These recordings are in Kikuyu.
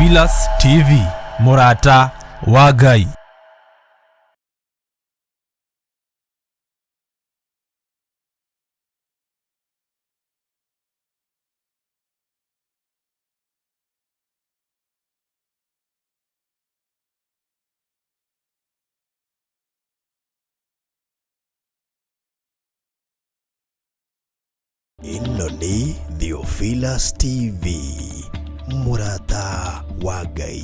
Theophilus TV, mũrata wa Ngai. Ĩno nĩ Theophilus TV, mũrata wa Ngai.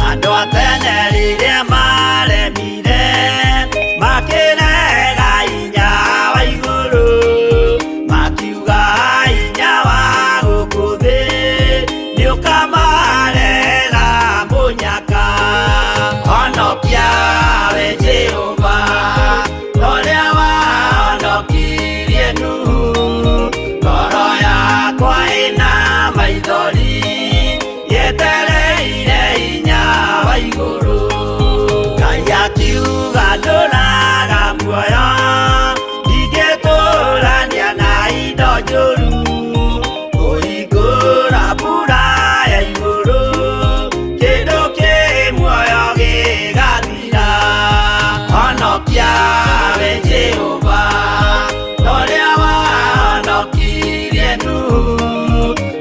Andũ a tene rĩrĩa maremire makĩrega hinya wa igũrũ, makiuga hinya wa gũkũ thĩ nĩũkamarehera mũnyaka. Honokia we Jehova, ũrĩa wahonokirie Nuhu, ngoro yakwa ĩna maithori yetereire hinya wa igũrũ. Ngai akiuga ndũraga muoyo, ndingĩtũrania na indo njũru, kũhingũra mbura ya igũrũ, kĩndũ kĩ muoyo gĩgathira. Honokia we Jehova, ũrĩa wahonokirie Nuhu,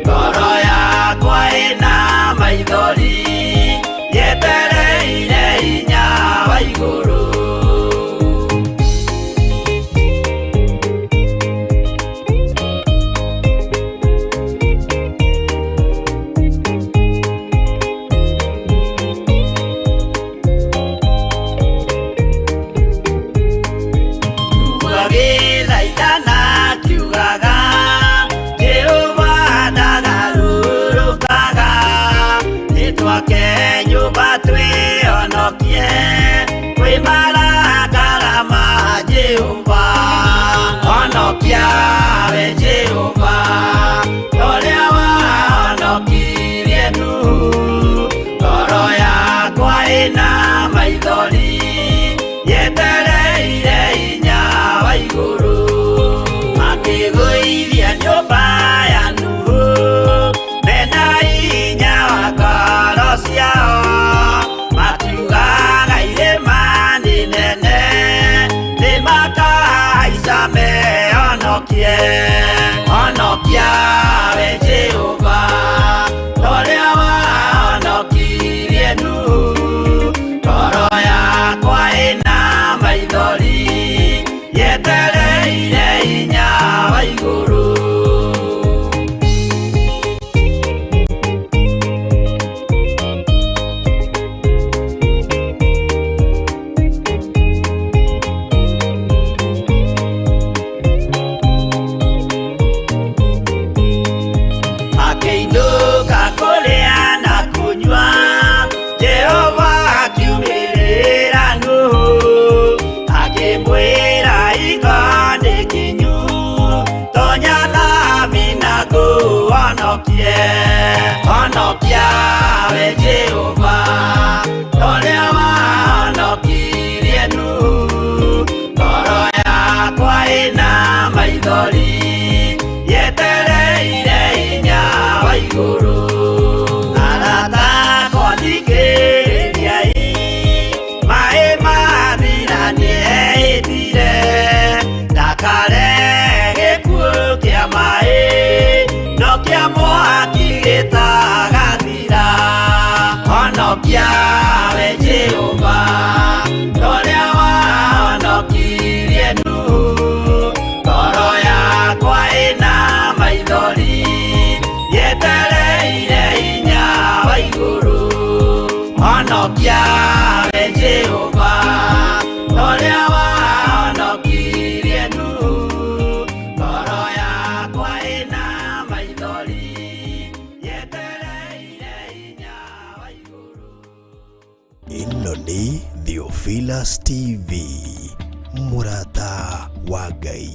ngoro yakwa ĩna maithori yetereire hinya wa igũrũ. Agĩthaithana akiugaga, Jehova ndagarũrũkaga, nĩtwake nyũmba twĩhonokie kwĩ marakara ma Jehova. Honokia we Jehova, ũrĩa wahonokirie Nuhu, ngoro yakwa ĩna maithori yetereire hinya wa igũrũ. Makĩgũithia nyũmba ya Nuhu mena hinya wa ngoro ciao, makiugaga irĩma nĩ nene nĩmakahaica mehonokie. Honokia we Jehova, ũrĩa wahonokirie Nuhu, ngoro yakwa ĩna maithori yetereire hinya wa igũrũ. Akĩinũka kũrĩa na kũnyua, Jehova akiumĩrĩra Nuhu, akĩmwĩra hingo nĩ kinyu, tonya thabina ngũhonokie. Honokia we Jehova, ũrĩa wahonokirie Nuhu, ngoro yakwa ĩna maithori yetereire hinya wa igũrũ. Arata akwa thikĩrĩriai, maĩ mathira nĩehĩtire, ndakare gĩkuũ kĩa maĩ, no kĩa mwaki gĩtagathira. Honokia we Jehova, ũrĩa wahonokirie Nuhu, ngoro yakwa ĩna maithori yetereire hinya wa igũrũ. Honokia we Jehova, ũrĩa wahonokirie Nuhu, ngoro yakwa ĩna maithori yetereire hinya wa igũrũ. Ĩno nĩ Theophilus TV, mũrata wa Ngai.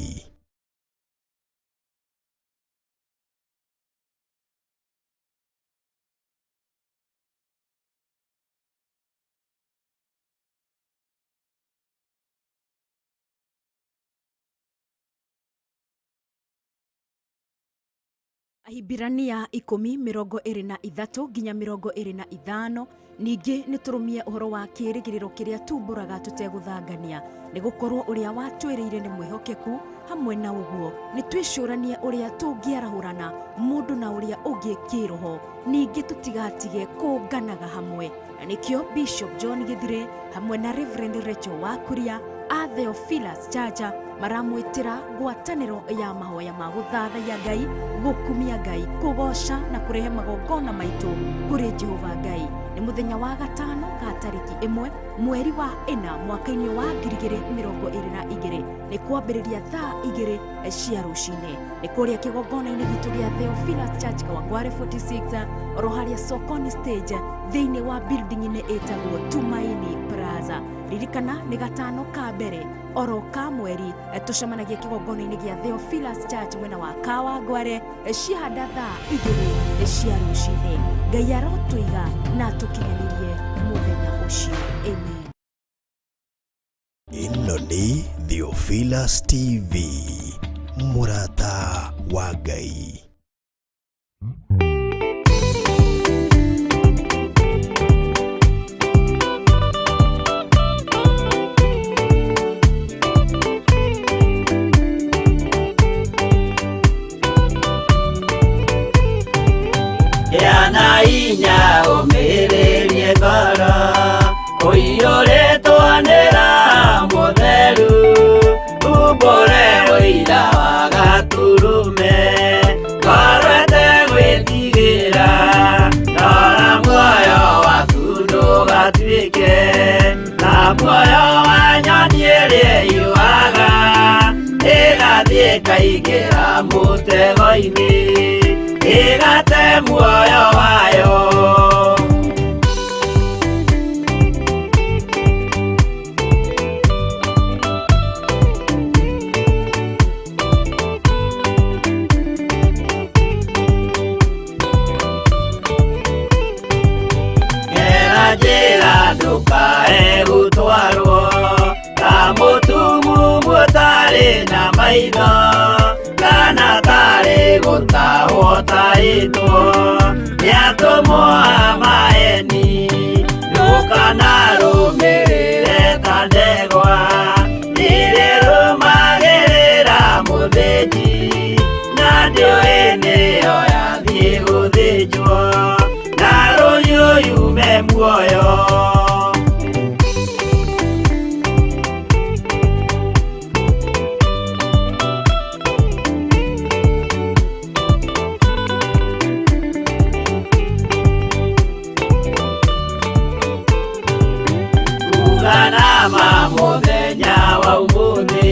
Ahibirania 10:23 nginya 25. Ningĩ nĩ tũrũmie ũhoro wa kĩĩrĩgĩrĩro kĩrĩa tumbũraga tũtegũthangania, nĩ gũkorwo ũrĩa watwĩrĩire nĩ mwĩhokeku. Hamwe na ũguo nĩ twĩcũranie ũrĩa tũngĩarahũrana mũndũ na ũrĩa ũngĩ kĩroho, ningĩ tũtigatige kũnganaga hamwe. Na nĩkĩo Bishop John Githire hamwe na Reverend Rachel Wakuria a Theophilus Chacha maramwĩtĩra ngwatanĩro ya mahoya ma gũthathaiya Ngai, gũkumia Ngai, kũgoca na kũrehe magongona maitũ kũrĩ Jehova Ngai. Nĩ mũthenya wa gatano ga tarĩki 1 mweri wa 4 mwaka-inĩ wa 2022, nĩ kwambĩrĩria thaa 2 cia rũcinĩ. Nĩ kũrĩa kĩgongona-inĩ gitũ gĩa Theophilus Church Kawangware 46 oro harĩa Sokoni stage thĩinĩ wa building-inĩ ĩtagwo Tumaini Plaza. Ririkana nĩ gatano ka mbere oro ka mweri tũcemanagia kĩgongona-inĩ gĩa Theophilus Church mwena wa Kawangware cihanda thaa 2 cia rũcinĩ. Ngai arotũiga na atũkinyanĩrie mũthenya ũcio. Amen. Ĩno nĩ Theophilus TV, mũrata wa Ngai. Yana inya ũmĩrĩrie ngoro, ũiyũrĩtwo nĩ Roho Mũtheru, umbũre ũira wa Gatũrũme, ngoro ĩtegwĩtigĩra, rora muoyo waku ndũgatuĩke ta muoyo wa nyoni ĩrĩa ĩyũaga, ĩgathiĩ ĩkaingĩra mũtego-inĩ, ĩgate muoyo wayo. Gera njĩra ndũkae gũtwarwo ta mũtumumu ũtarĩ na maitho, kana tarĩ gũtahwo tahĩtwo nĩ atũmwo a maeni. Ndũkanarũmĩrĩre ta ndegwa ĩrĩrũmagĩrĩra mũthĩnji, na ndĩũĩ nĩyo yathiĩ gũthĩnjwo, na rũhiũ yume muoyo. Uganama mũthenya wa ũmũthĩ,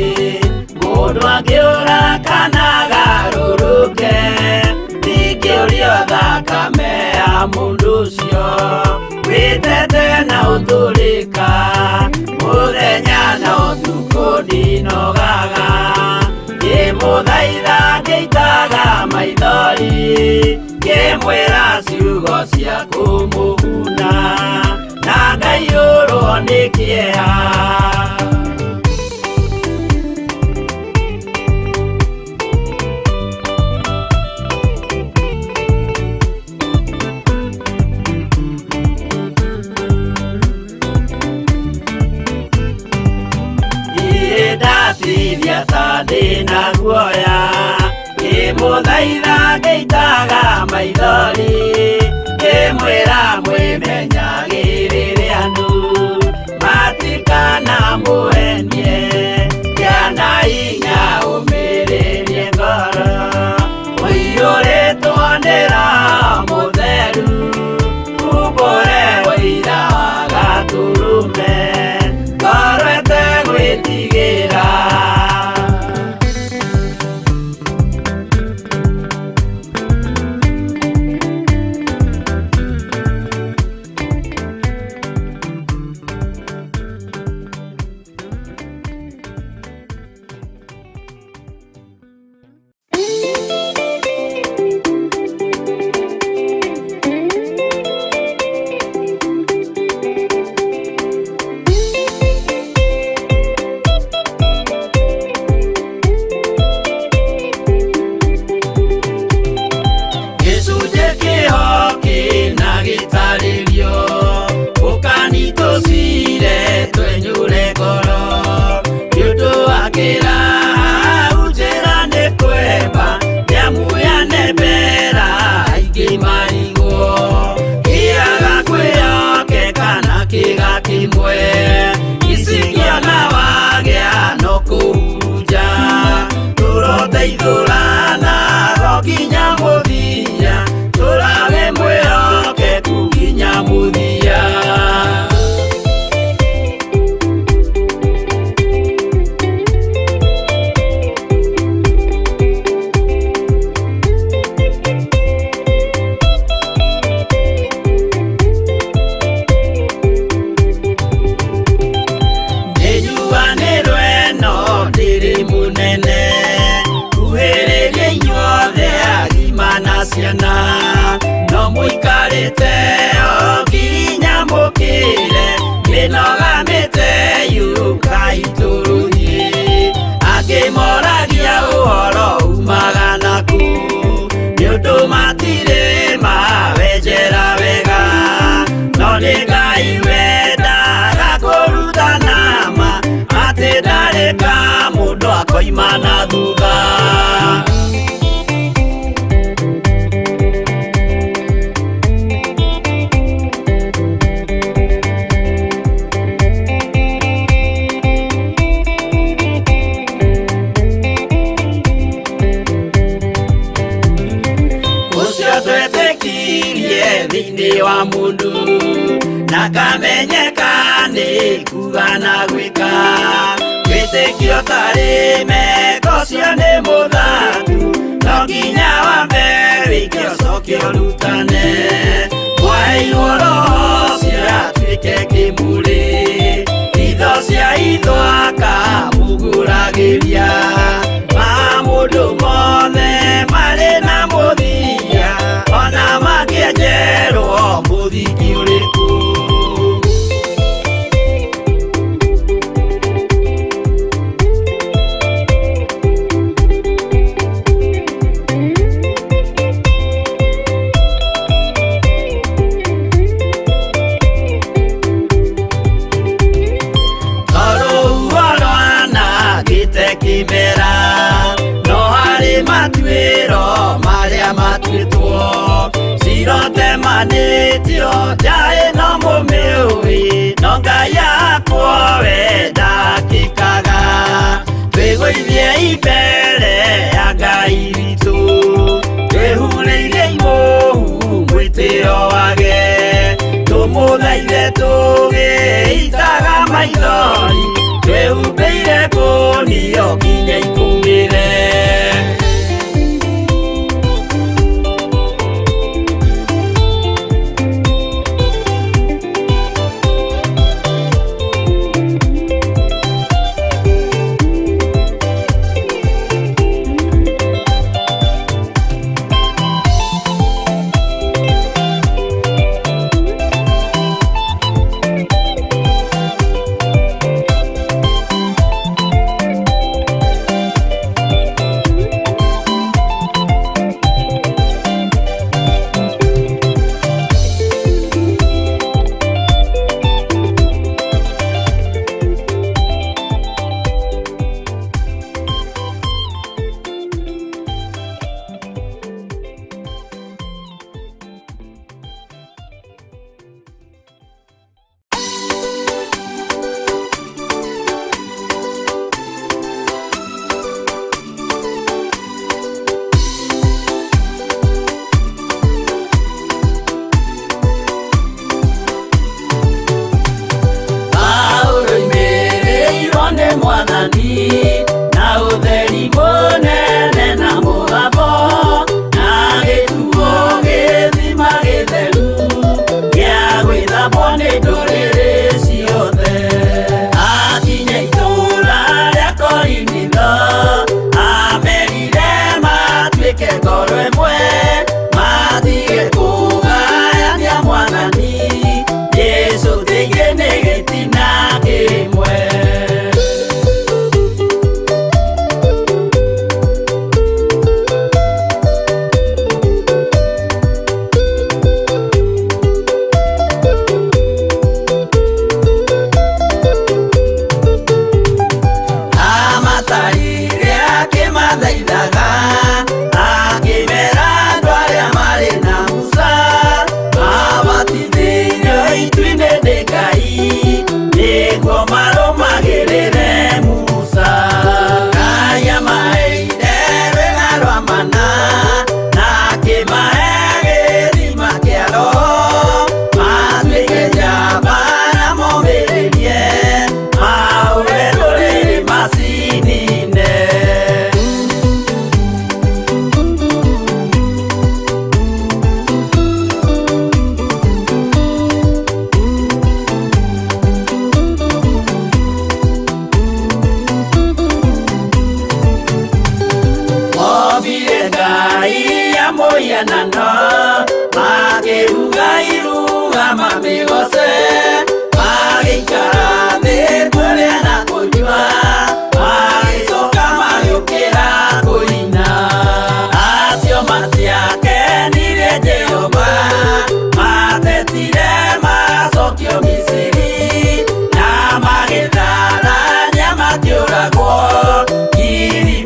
mũndũ angĩũra kana agarũrũke, ndingĩũrio thakame ya mũndũ ũcio wĩtete na ũtũrĩka, mũthenya na ũtukũ ndinogaga, ngĩmũthaitha ngĩitaga maithori, ngĩmwĩra ciugo cia kũmũguna, na ngaiyũrwo nĩ kĩeha. Ndatithia ta ndĩna guoya, ngĩmũthaitha ngĩitaga maithori, ngĩmwĩra mwĩmenyagĩrĩre andũ matikanamũhenie, kĩana hinya ũmĩrĩrie ngoro, ũiyũrĩtwo nĩ Roho Mũtheru, umbũre ũira wa Gatũrũme, ngoro ĩtegwĩtigĩra. Akiuma na thutha. Ũcio twetĩkirie thĩinĩ wa mũndũ na kamenyeka nĩ kuga na gwĩka wĩtĩkio tarĩ meko ũcio nĩ mũthatu no nginya wambe wĩke ũcoke ũrutane mwaheirwo roho ũcio atuĩke kĩmũrĩ itho cia itho akamũgũragĩria ma mũndũ mothe marĩ na mũthia ona mangĩenjerwo mũthingi ũrĩkũ. Tondũ rwanangĩte kĩmera no harĩ matuĩro marĩa matuĩtwo cirotemanĩtio njaĩ no mũmĩũĩ no Ngai yakwo we ndakĩkaga twĩgũithie imbere ya Ngai witũ twĩhurĩire imũhu mwĩtĩo wage tũmũthaithe tũgĩitaga maithori twĩhumbĩire kũnio nginya ikũmĩre. Paũlũ oimĩrĩirwo nĩ Mwathani na ũtheri mũnene na mũgambo na gĩtuo gĩthima gĩtheru gĩa gwĩthambwo nĩ ndũrĩrĩ ciothe. Akinya itũũra rĩa Korinitho amerire matuĩke ngoro ĩmwe matige kũgayania Mwathani Jesũ thĩinĩ nĩ gĩtina kĩmwe. Amatarire akĩmathaithaga akĩmera andũ arĩa marĩ na Musa mabatithĩirio itu-inĩ nĩ Ngai nĩguo marũmagĩrĩre Musa. Ngai amaheire rwĩga rwa mana na akĩmahe gĩthima kĩa roho matuĩke njamba na momĩrĩrie mahũre ndũrĩrĩ macinine. Mombire Ngai ya mũhianano makĩruga iruga mamĩgoce magĩikara thĩ kũrĩa na kũnyua magĩcoka magĩũkĩra kũina. Acio matiakenirie Jehova matetire macokio Misiri na magĩtharania makĩũragwo ngiri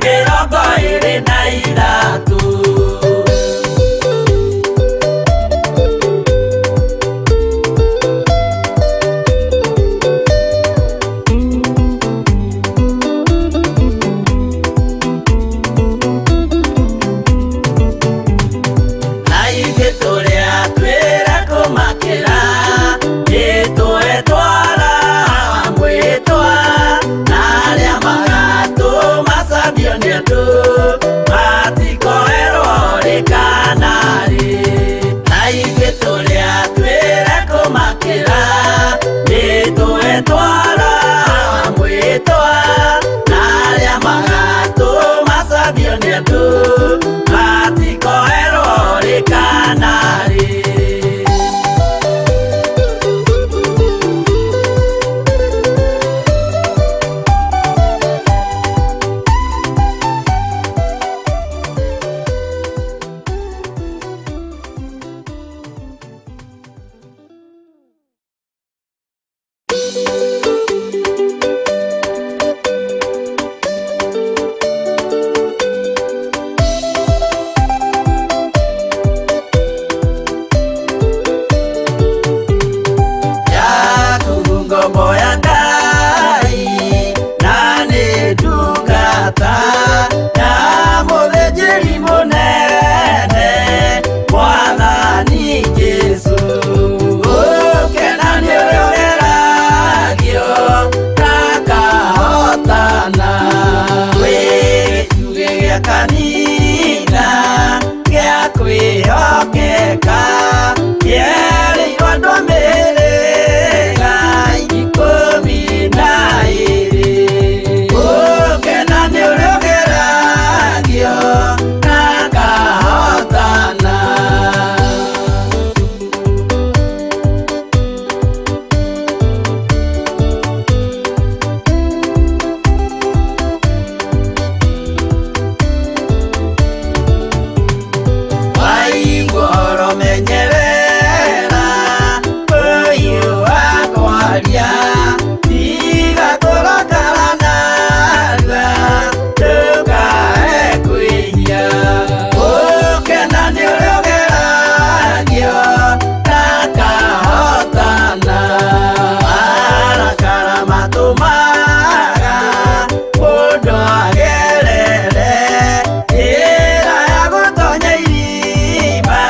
Kwĩhokeka yerĩirwo andũ a mĩhĩrĩga 12. Gũkena nĩ ũrĩa ũgeragio na akahotana. Waigua menyerera ũyũ wakwaria, tiga kũrakara narua ndũkae kwĩhia. Gũkena nĩ ũrĩa ũgeragio na akahotana. Marakara matũmaga mũndũ agerere njĩra ya gũtonya irima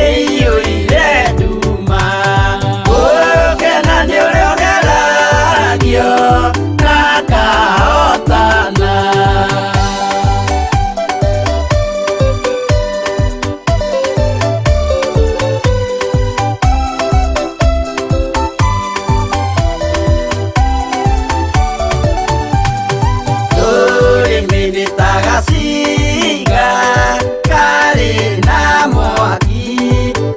ĩiyũire nduma. Gũkena nĩ ũrĩa ũgeragio na akahotana. Rũrĩmĩ nĩ ta gacinga karĩ na mwaki,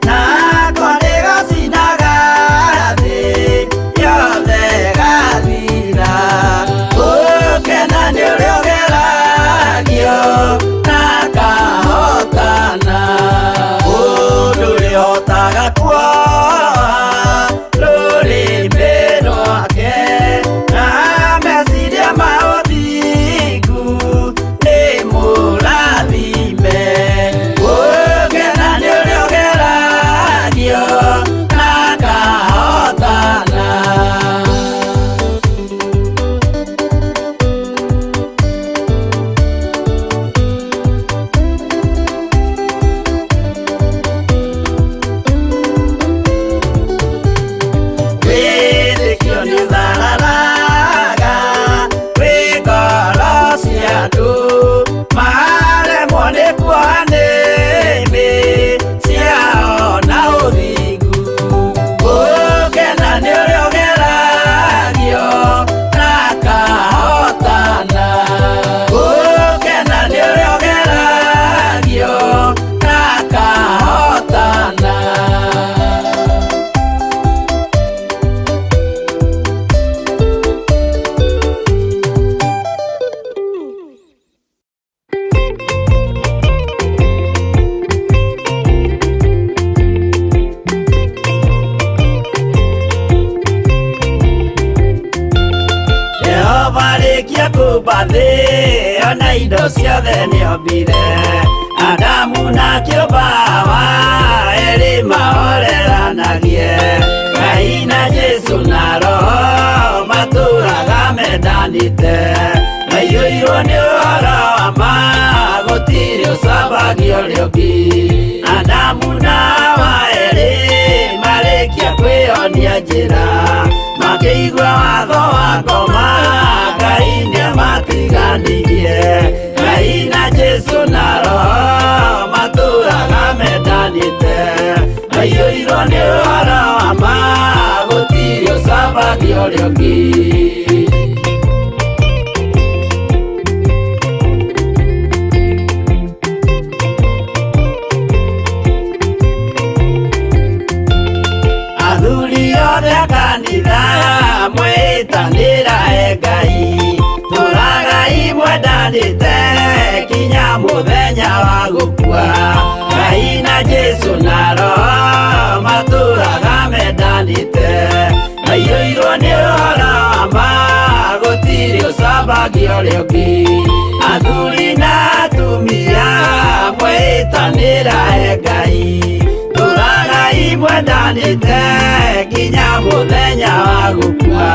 nako nĩ gacinaga thĩ yothe gathira. Gũkena nĩ ũrĩa ũgeragio na akahotana. Mũndũ ũrĩhotaga kuoha rũrĩmĩ rwake na meciria ma ũthingu nĩ mũrathime. Gũkena nĩ ũrĩa ũgeragio na akahotana. Wĩtĩkio nĩ ũthararaga wĩ ngoro cia andũ, maremwo nĩ kuoha nĩmĩ ciao na ũthingu. Gũkena nĩ ũrĩa ũgeragio na akahotana. Gũkena nĩ ũrĩa ũgeragio na akahotana. Jehova rĩkia kũmba thĩ ona indo ciothe nĩombire, Adamu na kĩũmba Hawa erĩ mahoreranagie. Ngai na Jesũ na Roho matũraga mendanĩte, maiyũirwo nĩ ũhoro wa ma gũtirĩ ũcambagio ũrĩa ũngĩ. Adamu na Hawa erĩ marĩkia kwĩyonia njĩra, makĩigua watho wa ngoma Ngai nĩamatiganirie. Ngai na Jesũ na Roho matũraga mendanĩte, maiyũirwo nĩ ũhoro wa ma gũtirĩ ũcambagio ũrĩa ũngĩ. Athuri othe a kanitha mwĩtanĩra e Ngai, tũragai mwendanĩte kinya mũthenya wa gũkua. Ngai na Jesũ na Roho matũraga mendanĩte, maiyũirwo nĩ ũhoro wa ma gũtirĩ ũcambagio ũrĩa ũngĩ. Athuri na atumia mwĩtanĩra e Ngai, tũragai mwendanĩte nginya mũthenya wa gũkua.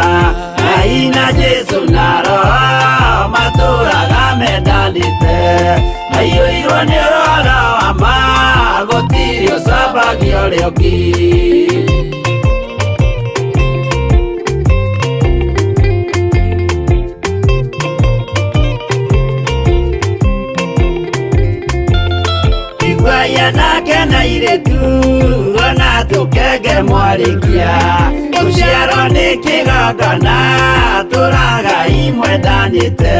Ngai na Jesũ na Roho matũraga mendanĩte, maiyũirwo nĩ ũhoro wa ma gũtirĩ ũcambagio ũrĩa ũngĩ. Iguai anake nĩarĩkia Gũciarwo nĩ kĩgongona tũragai mwendanĩte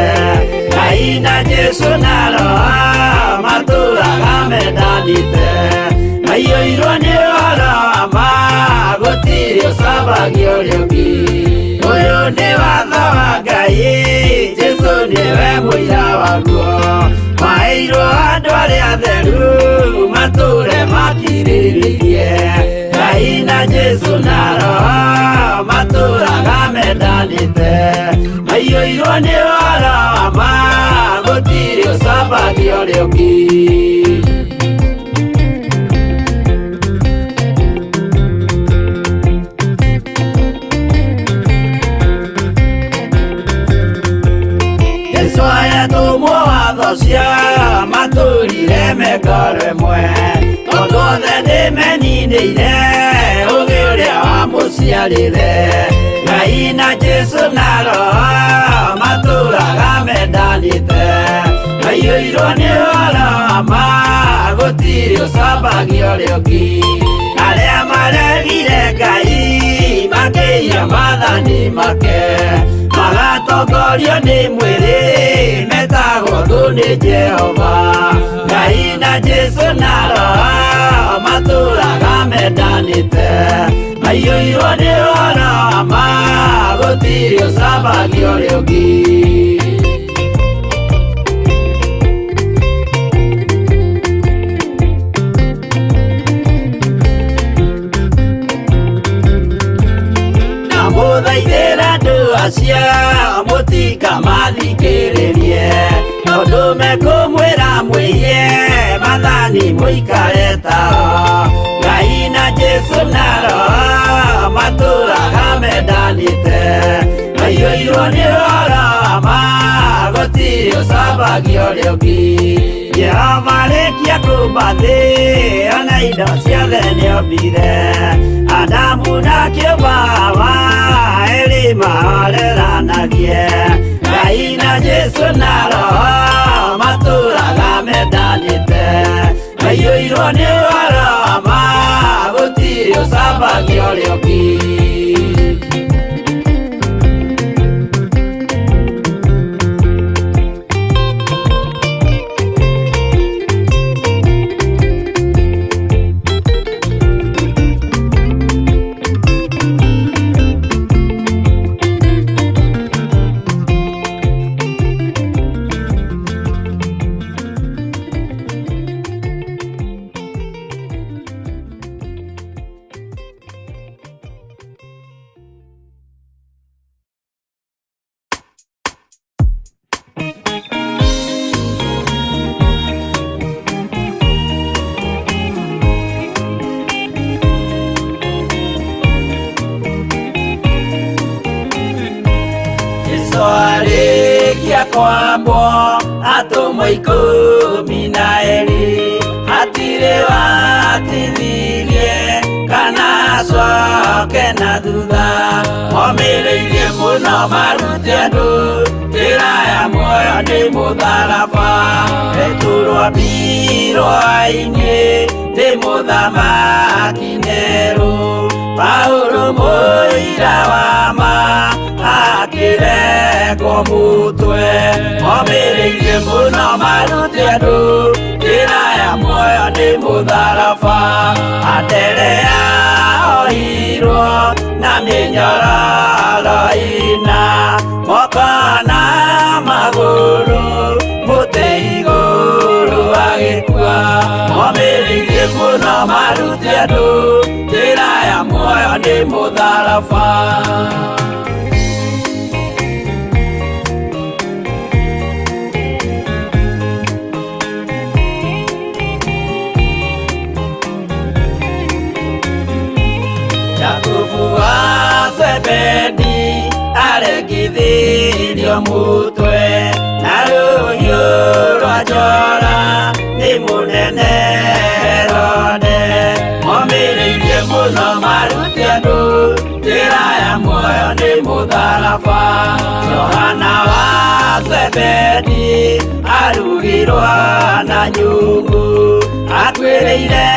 Ngai na Jesũ na Roho matũraga mendanĩte Maiyũirwo nĩ ũhoro wa ma gũtirĩ ũcambagia ũrĩa ũngĩ Ũyũ nĩ watho wa Ngai Jesũ nĩwe mũira waguo Maheirwo andũ arĩa atheru matũre makirĩrĩirie Ngai na Jesũ na Roho matũraga mendanĩte Maiyũirwo nĩ ũhoro wa ma gũtirĩ ũcambagia ũrĩa ũngĩ Jesũ ayatũmwo watho cia matũrire mekoro ĩmwe Tondũ othe nĩmeninĩire ũgĩ ũrĩa wamũciarire Ngai na Jesũ na Roho matũraga mendanĩte Maiyũirwo nĩ ũhoro wa ma gũtirĩ ũcambagia ũrĩa ũngĩ Arĩa maregire Ngai makĩiya maathani make Magatongorio nĩ mwĩrĩ metagwo thũ nĩ Jehova Ngai na Jesũ na Roho matũraga mendanĩte Maiyũirwo nĩ ũhoro wa ma gũtirĩ ũcambagia ũrĩa ũngĩ Ndamũthaithĩra andũ acio mũtikamathikĩrĩrie Tondũ mekũmwĩra mwĩhie maathani mũikare tao Ngai na Jesũ na Roho matũraga mendanĩte Maiyũirwo nĩ ũhoro wa ma gũtirĩ ũcambagia ũrĩa ũngĩ Jehova arĩkia kũũmba thĩ ona indo ciothe nĩombire Adamu na kĩũmba Hawa erĩ mahoreranagie Ngai na Jesũ na Roho matũraga mendanĩte Maiyũirwo nĩ ũhoro wa ma gũtirĩ ũcambagia ũrĩa ũngĩ Jesũ arĩkia kwambwo atũmwo ikũmi na erĩ hatirĩ watithirie kana acoke na thutha Momĩrĩirie mũno marute andũ njĩra ya muoyo nĩ mũtharaba Petero ambirwo ainĩ nĩ mũthamaki Nero Paulo mũira wa ma akĩrengwo mũtwe Momĩrĩirie mũno marute andũ njĩra ya muoyo nĩ mũtharaba Anderea ohirwo na mĩnyororo ĩna moko na magũrũ mũtĩ igũrũ agĩkua Momĩrĩirie mũno marute andũ njĩra ya muoyo nĩ mũtharaba Jakubu wa Zebedi aregithirio mutwe na rũhiũ rwa njora nĩ mũnene Herode Momĩrĩirie mũno marute andũ njĩra ya muoyo nĩ mũtharaba Johana wa Zebedi arugirwo na nyungu akuĩrĩire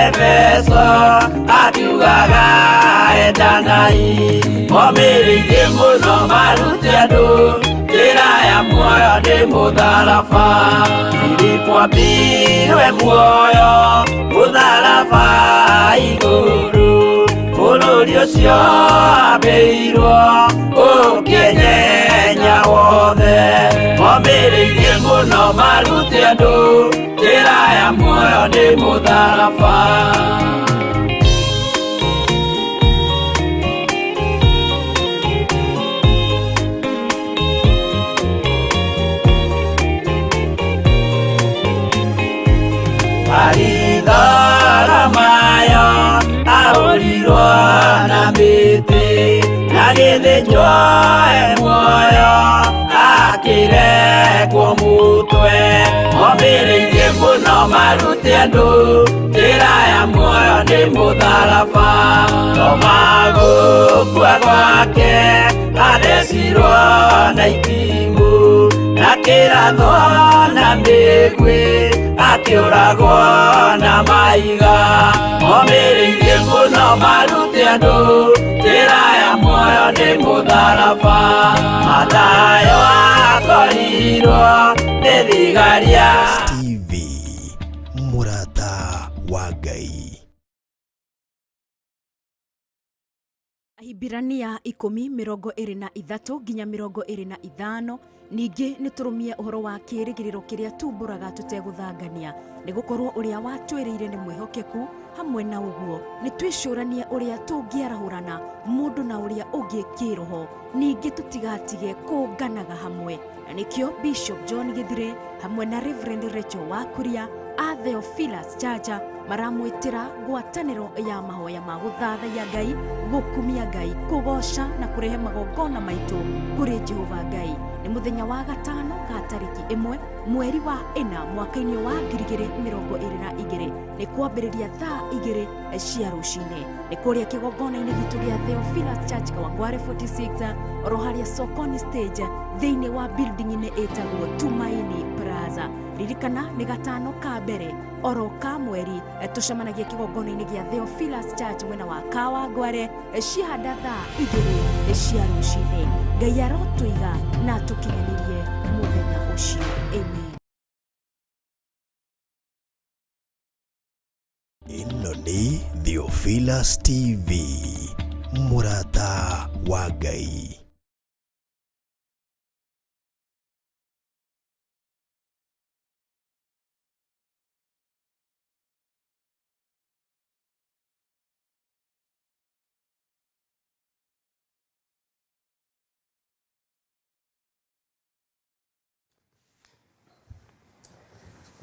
Efeso akiuga Akiugaga endanai momĩrĩirie mũno marute andũ njĩra ya muoyo nĩ mũtharaba. Filipo ambirwe muoyo mũtharaba igũrũ, bũrũri ũcio ambĩirwo ũkĩnyenya wothe. Momĩrĩirie mũno marute andũ njĩra ya muoyo nĩ mũtharaba. Maritharamayo ahũrirwo na mĩtĩ, na gĩthĩnjwo e muoyo akĩrekwo mũtwe. Momĩrĩirie mũno marute andũ njĩra ya muoyo nĩ mũtharaba. Toma gũkua gwake athecirwo na itimũ, na kĩrathwo na mĩguĩ akĩũragwo na maiga. Momĩrĩirie mũno marute andũ njĩra ya muoyo nĩ mũtharaba. Mathayo akorirwo nĩ thigaria. TV, mũrata wa Ngai. Ahibirania 10:23 nginya 25. Ningĩ nĩ tũrũmie ũhoro wa kĩĩrĩgĩrĩro kĩrĩa tumbũraga tũtegũthangania, nĩ gũkorwo ũrĩa watwĩrĩire nĩ mwĩhokeku. Hamwe na ũguo nĩ twĩcũranie ũrĩa tũngĩarahũrana mũndũ na ũrĩa ũngĩ kĩroho, ningĩ tũtigatige kũnganaga hamwe. Na nĩkĩo Bishop John Githire hamwe na Reverend Rachel Wakuria a Theophilus Chacha maramwĩtĩra ngwatanĩro ya mahoya ma gũthathaiya Ngai, gũkumia Ngai, kũgoca na kũrehe magongona maitũ kũrĩ Jehova Ngai. Nĩ mũthenya wa gatano ga tarĩki 1 mweri wa 4 mwaka-inĩ wa 2022, nĩ kwambĩrĩria thaa 2 cia rũcinĩ. Nĩ kũrĩa kĩgongona-inĩ gitũ gĩa Theophilus Church Kawangware 46 oro harĩa Sokoni stage thĩinĩ wa building-inĩ ĩtagwo Tumaini Plaza. Ririkana nĩ gatano ka mbere oro ka mweri tũcemanagia kĩgongona-inĩ gĩa Theophilus Church mwena wa Kawangware cihanda thaa 2 cia rũcinĩ. Ngai arotũiga na tũkinyanĩrie mũthenya ũcio. Amen. Ĩno nĩ Theophilus TV, mũrata wa Ngai.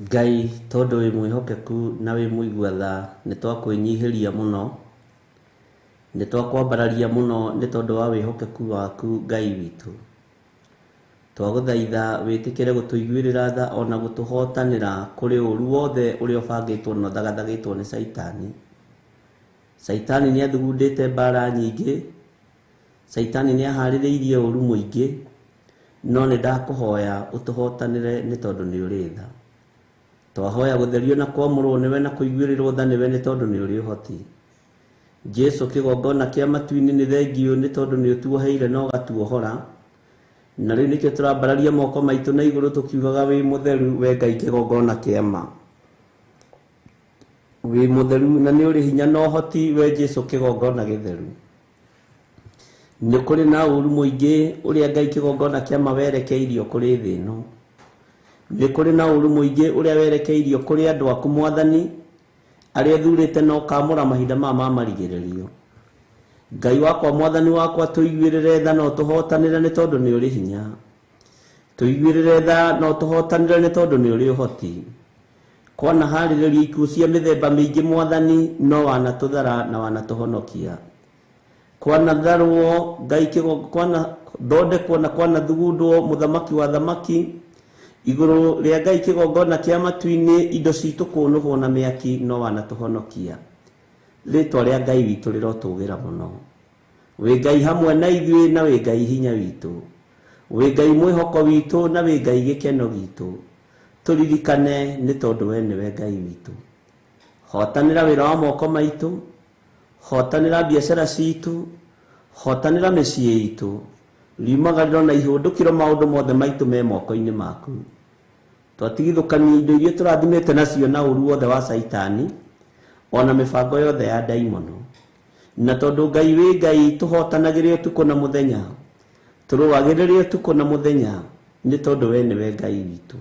Ngai tondu wi mwihokeku na wi muigua tha ni twakwinyihiria muno, ni twakwambararia muno ni tondu wa wihokeku waku Ngai witu. Twaguthaitha witikire gutuiguirira tha ona gutuhotanira kuri uru wothe uria ubangitwo na uthagathagitwo ni Saitani. Saitani ni athugundite mbara nyingi, Saitani ni ahaririirie uru muingi, no ni ndakuhoya utuhotanire ni tondu ni uri tha. Twahoya gutherio na kwamũrwo niwe na kuiguĩrĩrwo tha niwe ni tondu ni uri ũhoti. Jesu kĩgongona kĩa matu-inĩ nĩ thengiũ nĩ tondu nĩ ũtuoheire na ũgatuohora. Na rĩu nĩkĩo tũrambararia moko maitũ na igũrũ tũkiugaga wĩ mũtheru we Ngai kĩgongona kĩa ma. Wĩ mũtheru na nĩ ũrĩ hinya na ũhoti we Jesu kĩgongona gĩtheru. Nĩ kũrĩ na ũru mũingĩ ũrĩa Ngai kĩgongona kĩa ma werekeirio kũrĩ thĩ ĩno. Nĩ kũrĩ na ũru mũingĩ ũrĩa werekeirio kũrĩ andũ aku Mwathani arĩa ũthurĩte na ũkamũra mahinda maya ma marigĩrĩrio. Ngai wakwa Mwathani wakwa tũiguĩrĩre tha na ũtũhotanĩre nĩ tondũ nĩ ũrĩ hinya. Tũiguĩrĩre tha na ũtũhotanĩre nĩ tondũ nĩ ũrĩ ũhoti. Kwanaharĩrĩrio ikuũ cia mĩthemba mĩingĩ Mwathani no wanatũthara na wanatũhonokia. Kwanatharwo Ngai kwanathondekwo na kwanathugundwo mũthamaki wa thamaki igũrũ rĩa Ngai kĩgongona kĩa matu-inĩ indo citũ kũnũhwo na mĩaki no wanatũhonokia. Rĩtwa rĩa Ngai witũ rĩrotũgĩra mũno. Wĩ Ngai hamwe na ithuĩ na wĩ Ngai hinya witũ. Wĩ Ngai mwĩhoko witũ na wĩ Ngai gĩkeno gitũ. Tũririkane nĩ tondũ we nĩwe Ngai witũ. Hotanĩra wĩra wa moko maitũ, Hotanĩra biacara citũ, hotanĩra mĩciĩ itũ, riumagarĩro na ihũndũkĩro maũndũ mothe maitũ me moko-inĩ maku. Twatigithũkania indo iria tũrathimĩte nacio na ũru wothe wa Caitani ona mĩbango yothe ya ndaimono. Na tondũ Ngai wĩ Ngai tũhotanagĩre ũtukũ na mũthenya, tũrũagĩrĩre ũtukũ na mũthenya, nĩ tondũ we nĩwe Ngai witũ.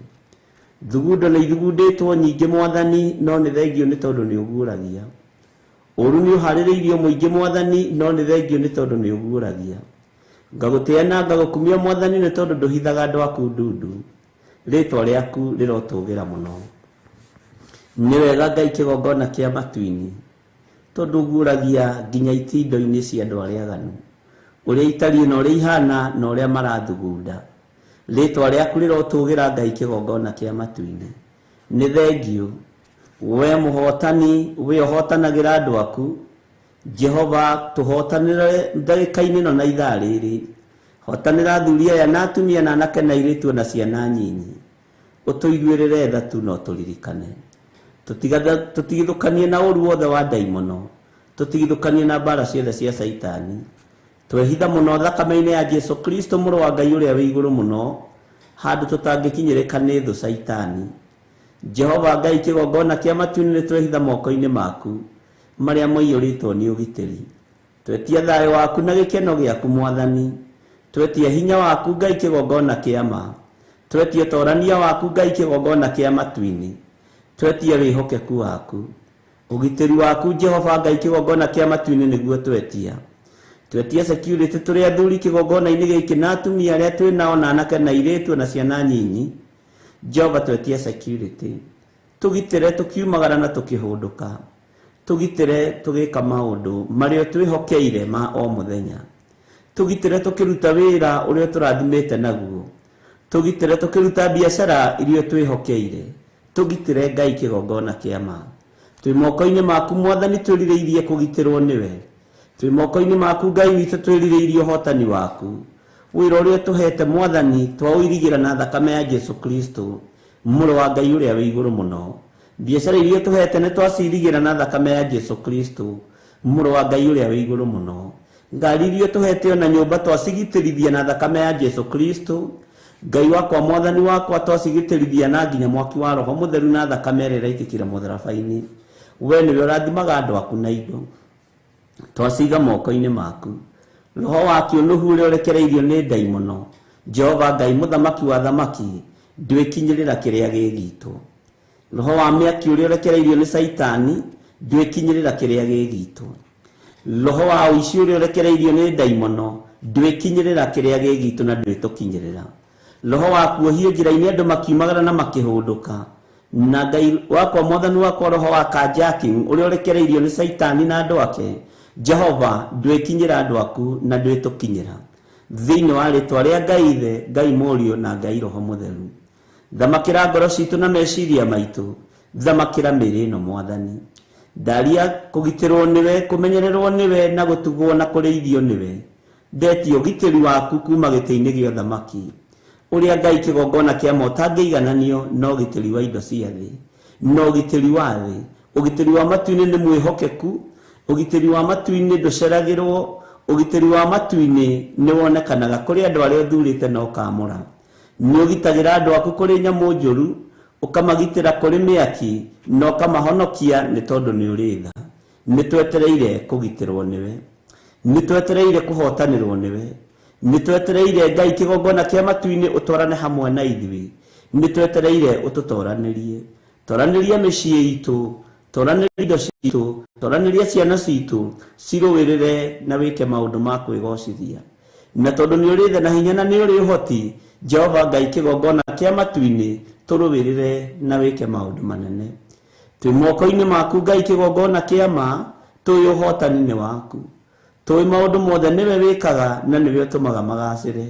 Thugundo nĩ ithugundĩtwo nyingĩ Mwathani, no nĩ thengio nĩ tondũ nĩ ũguũragia. Ũru nĩ ũharĩrĩirio mũingĩ Mwathani, no nĩ thengio nĩ tondũ nĩ ũguũragia. Ngagũtĩĩa na ngagũkumia Mwathani nĩ tondũ ndũhithaga andũ aku ndundu. Rĩtwa rĩaku rĩrotũgĩra mũno. Nĩ wega Ngai kĩgongona kĩa matu-inĩ, tondũ ũguũragia nginya itindo-inĩ cia andũ arĩa aganu, ũrĩa itariĩ na ũrĩa ihana na ũrĩa marathugunda. Rĩtwa rĩaku rĩrotũgĩra Ngai kĩgongona kĩa matu-inĩ. Nĩ thengio we mũhotani, we ũhotanagĩra andũ aku. Jehova tũhotanĩre ndagĩka-inĩ ĩno na ithaa rĩrĩ. Hotanĩra athuri aya na atumia na anake na airĩtu na ciana nyinyi. Ũtũiguĩrĩre tha tu na ũtũririkane. Tũtigithũkanie na ũru wothe wa ndaimono, tũtigithũkanie na mbara ciothe cia Caitani. Twehitha mũno thakame-inĩ ya Jesu Kristo mũrũ wa Ngai ũrĩa wĩ igũrũ mũno, handũ tũtangĩkinyĩrĩka nĩ thũ Caitani. Jehova Ngai kĩgongona kĩa matu-inĩ nĩ twehitha moko-inĩ maku marĩa maiyũrĩtwo nĩ ũgitĩri. Twetia thayũ waku na gĩkeno gĩaku Mwathani. Twetia hinya waku Ngai kĩgongona kĩa ma. Twetia ũtorania waku Ngai kĩgongona kĩa matu-inĩ. Twetia wĩhokeku waku, ũgitĩri waku Jehova Ngai kĩgongona kĩa matu-inĩ nĩguo twetia. Twetia security tũrĩ athuri kĩgongona-inĩ gĩkĩ na atumia arĩa twĩ nao na anake na airĩtu na ciana nyinyi. Jehova twetia security, tũgitĩre tũkiumagara na tũkĩhũndũka, tũgitĩre tũgĩka maũndũ marĩa twĩhokeire ma o mũthenya, tũgitĩre tũkĩruta wĩra ũrĩa tũrathimĩte naguo, tũgitĩre tũkĩruta biacara iria twĩhokeire, tũgitĩre Ngai kĩgongona kĩa ma. Twĩ moko-inĩ maku Mwathani twĩrirĩirie kũgitĩrwo nĩwe. Twĩ moko-inĩ maku Ngai witũ twĩrirĩirie ũhotani waku. Wĩra ũrĩa tũhete Mwathani twaũirigĩra na thakame ya Jesu Kristo mũrũ wa Ngai ũrĩa wĩ igũrũ mũno. Biacara iria tũhete nĩ twacirigĩra na thakame ya Jesu Kristo mũrũ wa Ngai ũrĩa wĩ igũrũ mũno. Ngari iria tũhete ona nyũmba twacigitĩrithia na thakame ya Jesu Kristo Ngai wakwa Mwathani wakwa twacigitĩrithia na nginya mwaki wa Roho Mũtheru na thakame ĩrĩa ĩraitĩkĩra mũtharaba-inĩ. We nĩwe ũrathimaga andũ aku na indo. Twaciga moko-inĩ maku. Roho wa kĩũnũhu ũrĩa ũrekereirio nĩ ndaimono, Jehova Ngai mũthamaki wa thamaki, ndwĩkinyĩrĩra kĩrĩa gĩ gitũ. Roho wa mĩaki ũrĩa ũrekereirio nĩ Caitani, ndwĩkinyĩrĩra kĩrĩa gĩ gitũ. Roho wa ũici ũrĩa ũrekereirio nĩ ndaimono, ndwĩkinyĩrĩra kĩrĩa gĩ gitũ na ndwĩtũkinyĩrĩra. Roho wa kuohio njĩra-inĩ andũ makiumagara na makĩhũndũka, na Ngai wakwa Mwathani wakwa roho wa carjacking ũrĩa ũrekereirio nĩ Caitani na andũ ake, Jehova ndwĩkinyĩra andũ aku na ndwĩtũkinyĩra. Thĩinĩ wa rĩtwa rĩa Ngai Ithe, Ngai Mũriũ na Ngai Roho Mũtheru. Thamakĩra ngoro citũ na meciria maitũ, thamakĩra mĩĩrĩ ĩno Mwathani. Ndaria kũgitĩrwo nĩwe, kũmenyererwo nĩwe na gũtugwo na kũrĩithio nĩwe. Ndetia ũgitĩri waku kuma gĩtĩ-inĩ gĩa ũthamaki. Ũrĩa Ngai kĩgongona kĩa ma ũtangĩigananio na ũgitĩri wa indo cia thĩ, na ũgitĩri wa thĩ. Ũgitĩri wa matu-inĩ nĩ mwĩhokeku, ũgitĩri wa matu-inĩ ndũceragĩrwo, ũgitĩri wa matu-inĩ nĩ wonekanaga kũrĩ andũ arĩa ũthurĩte na ũkaamũra. Nĩ ũgitagĩra andũ aku kũrĩ nyamũ njũru, ũkamagitĩra kũrĩ mĩaki na ũkamahonokia nĩ tondũ nĩ ũrĩ tha. Nĩ twetereire kũgitĩrwo nĩwe, nĩ twetereire kũhotanĩrwo nĩwe, nĩ twetereire Ngai kĩgongona kĩa matu-inĩ ũtwarane hamwe na ithuĩ, nĩ twetereire ũtũtoranĩrie. Toranĩria mĩciĩ itũ, toranĩria indo citũ, toranĩria ciana citũ, cirũĩrĩre na wĩke maũndũ ma kwĩgocithia. Na tondũ nĩ ũrĩ tha na hinya na nĩ ũrĩ ũhoti, Jehova Ngai kĩgongona kĩa matu-inĩ tũrũĩrĩre na wĩke maũndũ manene. Twĩ moko-inĩ maku Ngai kĩgongona kĩa ma, tũĩ ũhotani nĩ waku. Tũĩ maũndũ mothe nĩwe wĩkaga na nĩwe ũtũmaga magacĩre.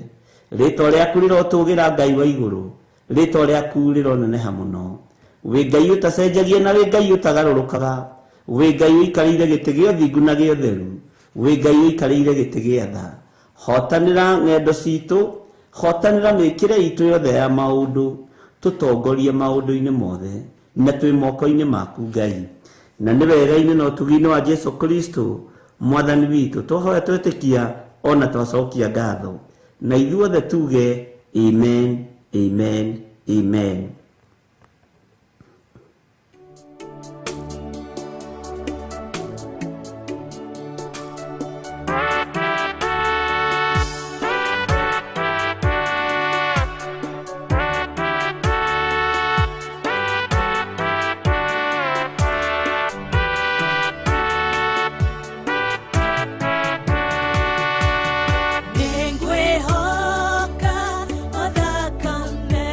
Rĩtwa rĩaku rĩrotũgĩra Ngai wa igũrũ, rĩtwa rĩaku rĩroneneha mũno. Wĩ Ngai ũtacenjagia na wĩ Ngai ũtagarũrũkaga, wĩ Ngai ũikarĩire gĩtĩ gĩa ũthingu na gĩa ũtheru, wĩ Ngai ũikarĩire gĩtĩ gĩa tha. Hotanĩra ng'endo citũ, hotanĩra mĩkĩre itũ yothe ya maũndũ, tũtongorie maũndũ-inĩ mothe, na twĩ moko-inĩ maku Ngai. Na nĩ wega-inĩ na ũtugi-inĩ wa Jesu Kristo Mwathani witũ, twahoya twetĩkia ona twacokia ngatho, na ithuothe tuge amen, amen, amen. Nĩngwĩhoka thakame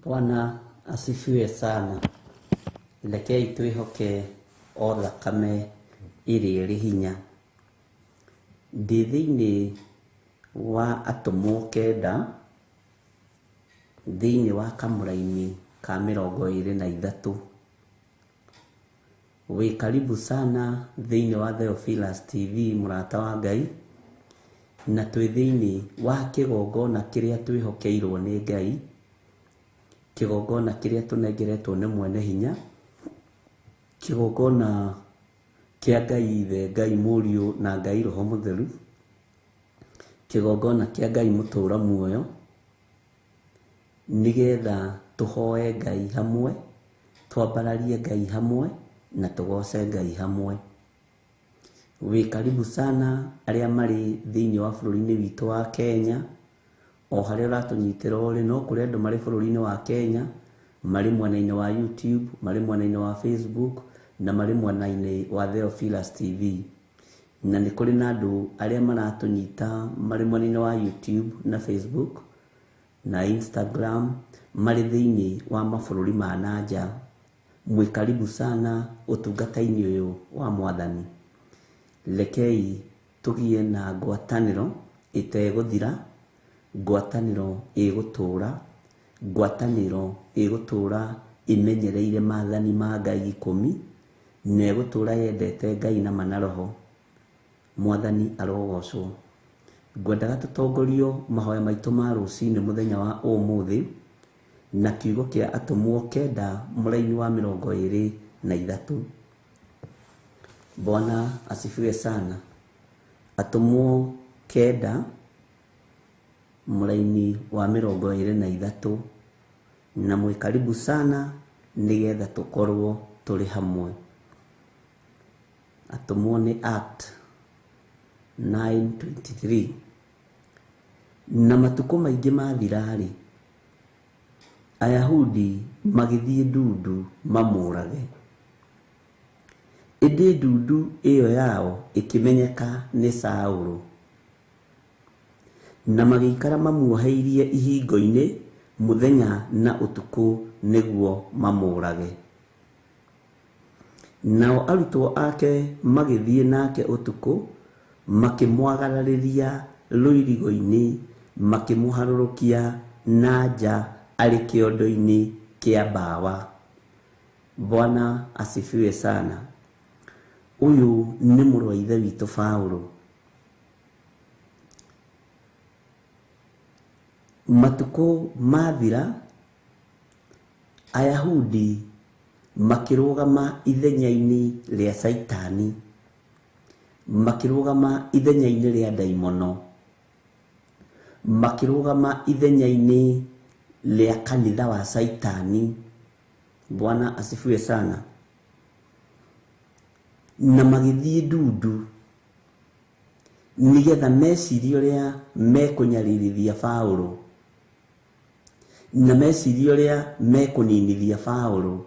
Bwana asifiwe sana. Rekei twĩhoke o thakame ĩrĩa ĩrĩ hinya. Ndĩ thĩinĩ wa atũmwo 9 thĩinĩ wa kamũraini ka 23. Wĩ karibu sana thĩinĩ wa Theophilus TV mũrata wa Ngai, na twĩ thĩinĩ wa kĩgongona kĩrĩa twĩhokeirwo nĩ Ngai, kĩgongona kĩrĩa tũnengeretwo nĩ mwene hinya, kĩgongona Kĩa Ngai Ithe, Ngai Mũriũ na Ngai Roho Mũtheru, kĩgongona kĩa Ngai mũtũra muoyo, nĩgetha tũhoe Ngai hamwe, twambararie Ngai hamwe na tũgoce Ngai hamwe. Wĩ karibu sana arĩa marĩ thĩinĩ wa bũrũri-inĩ witũ wa Kenya, o harĩa ũratũnyitĩra ũrĩ, no kũrĩ andũ marĩ bũrũri-inĩ wa Kenya, marĩ mwena-inĩ wa YouTube, marĩ mwena-inĩ wa Facebook na marĩ mwena-inĩ wa Theophilus TV. Na nĩ kũrĩ na andũ arĩa maratũnyita marĩ mwena-inĩ wa YouTube na Facebook na Instagram, marĩ thĩinĩ wa mabũrũri ma na nja. Mwĩ karibu sana ũtungata-inĩ ũyũ wa Mwathani. Rekei tũgĩe na ngwatanĩro ĩtegũthira, ngwatanĩro ĩgũtũra, ngwatanĩro ĩgũtũra ĩmenyereire maathani ma Ngai 10, na ĩgũtũra yendete Ngai na ma na roho. Mwathani arogocwo. Ngwendaga tũtongorio mahoya maitũ ma rũcinĩ mũthenya wa ũmũthĩ na kiugo kĩa atũmwo 9 mũraini wa 23. Bwana asifiwe sana. Atũmwo 9 mũraini wa 23, na mwĩ karibu sana nĩgetha tũkorwo tũrĩ hamwe. Atũmwo nĩ Act 9:23. Na matukũ maingĩ mathira-rĩ, Ayahudi magĩthiĩ ndundu mamũrage. Ĩndĩ ndundu ĩyo yao ĩkĩmenyeka nĩ Saũlũ, na magĩikara mamuoheirie ihingo-inĩ mũthenya na ũtukũ nĩguo mamũrage. Nao arutwo ake magĩthiĩ nake ũtukũ, makĩmwagararĩria rũirigo-inĩ, makĩmũharũrũkia na nja arĩ kĩondo-inĩ kĩa mbawa. Bwana asifiwe sana. Ũyũ nĩ mũrũ wa ithe witũ Paũlũ. Matukũ mathira, Ayahudi makĩrũgama ithenya-inĩ rĩa Caitani, makĩrũgama ithenya-inĩ rĩa ndaimono, makĩrũgama ithenya-inĩ rĩa kanitha wa Caitani. Bwana asifiwe sana. Na magĩthiĩ ndundu nĩgetha mecirie ũrĩa mekũnyaririthia Paũlũ, na mecirie ũrĩa mekũninithia Paũlũ.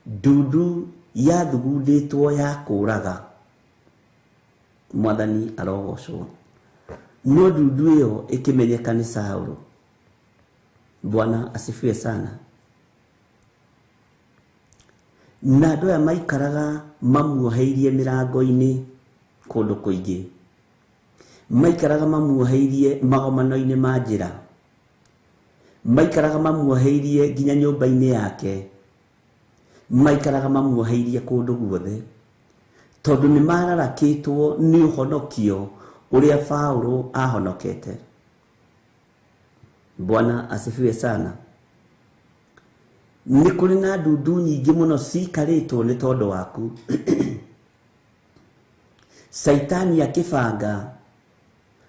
Ndundu yathugundĩtwo ya kũraga. Mwathani arogocwo. No ndundu ĩyo ĩkĩmenyeka nĩ Saũlũ. Bwana asifiwe sana. Na andũ aya maikaraga mamuoheirie mĩrango-inĩ kũndũ kũingĩ, maikaraga mamuoheirie magomano-inĩ ma njĩra, maikaraga mamuoheirie nginya nyũmba-inĩ yake, maikaraga mamuoheirie kũndũ guothe, tondũ nĩ mararakĩtwo nĩ ũhonokio ũrĩa Paũlũ ahonokete. Bwana asifiwe sana. Nĩ kũrĩ na ndundu nyingĩ mũno cikarĩtwo nĩ tondũ waku. Caitani akĩbanga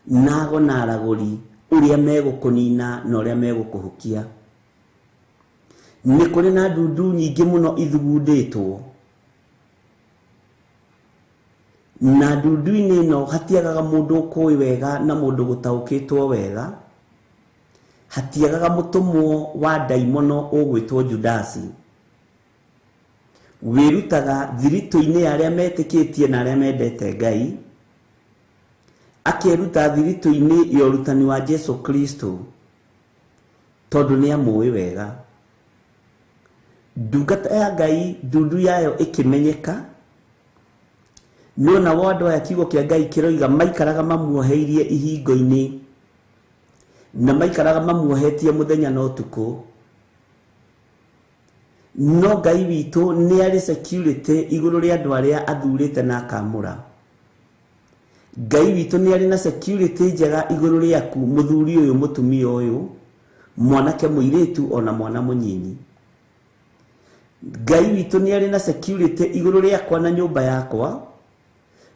nago na aragũri ũrĩa megũkũnina na ũrĩa megũkũhukia. Nĩ kũrĩ na ndundu nyingĩ mũno ithugundĩtwo, na ndundu-inĩ ĩno hatiagaga mũndũ ũkũĩ wega na mũndũ gũtaũkĩtwo wega, hatiagaga mũtũmwo wa ndaimono ũgwĩtwo Judasi, wĩrutaga thiritũ-inĩ ya arĩa metĩkĩtie na arĩa mendete Ngai, akeruta thiritũ-inĩ ya ũrutani wa Jesu Kristo tondũ nĩ amũĩ wega. Ndungata ya Ngai ndundu yayo ĩkĩmenyeka, no nao andũ aya kiugo kĩa Ngai kĩroiga maikaraga mamuoheirie ihingo-inĩ, na maikaraga mamuohetie mũthenya na ũtukũ. No Ngai witũ nĩ arĩ security igũrũ rĩa andũ arĩa athurĩte na akamũra. Ngai witũ nĩ arĩ na security njega igũrũ rĩaku, mũthuri ũyũ, mũtumia ũyũ, mwanake mũirĩtu ona mwana mũnyinyi. Ngai witũ nĩ arĩ na security igũrũ rĩakwa na nyũmba yakwa,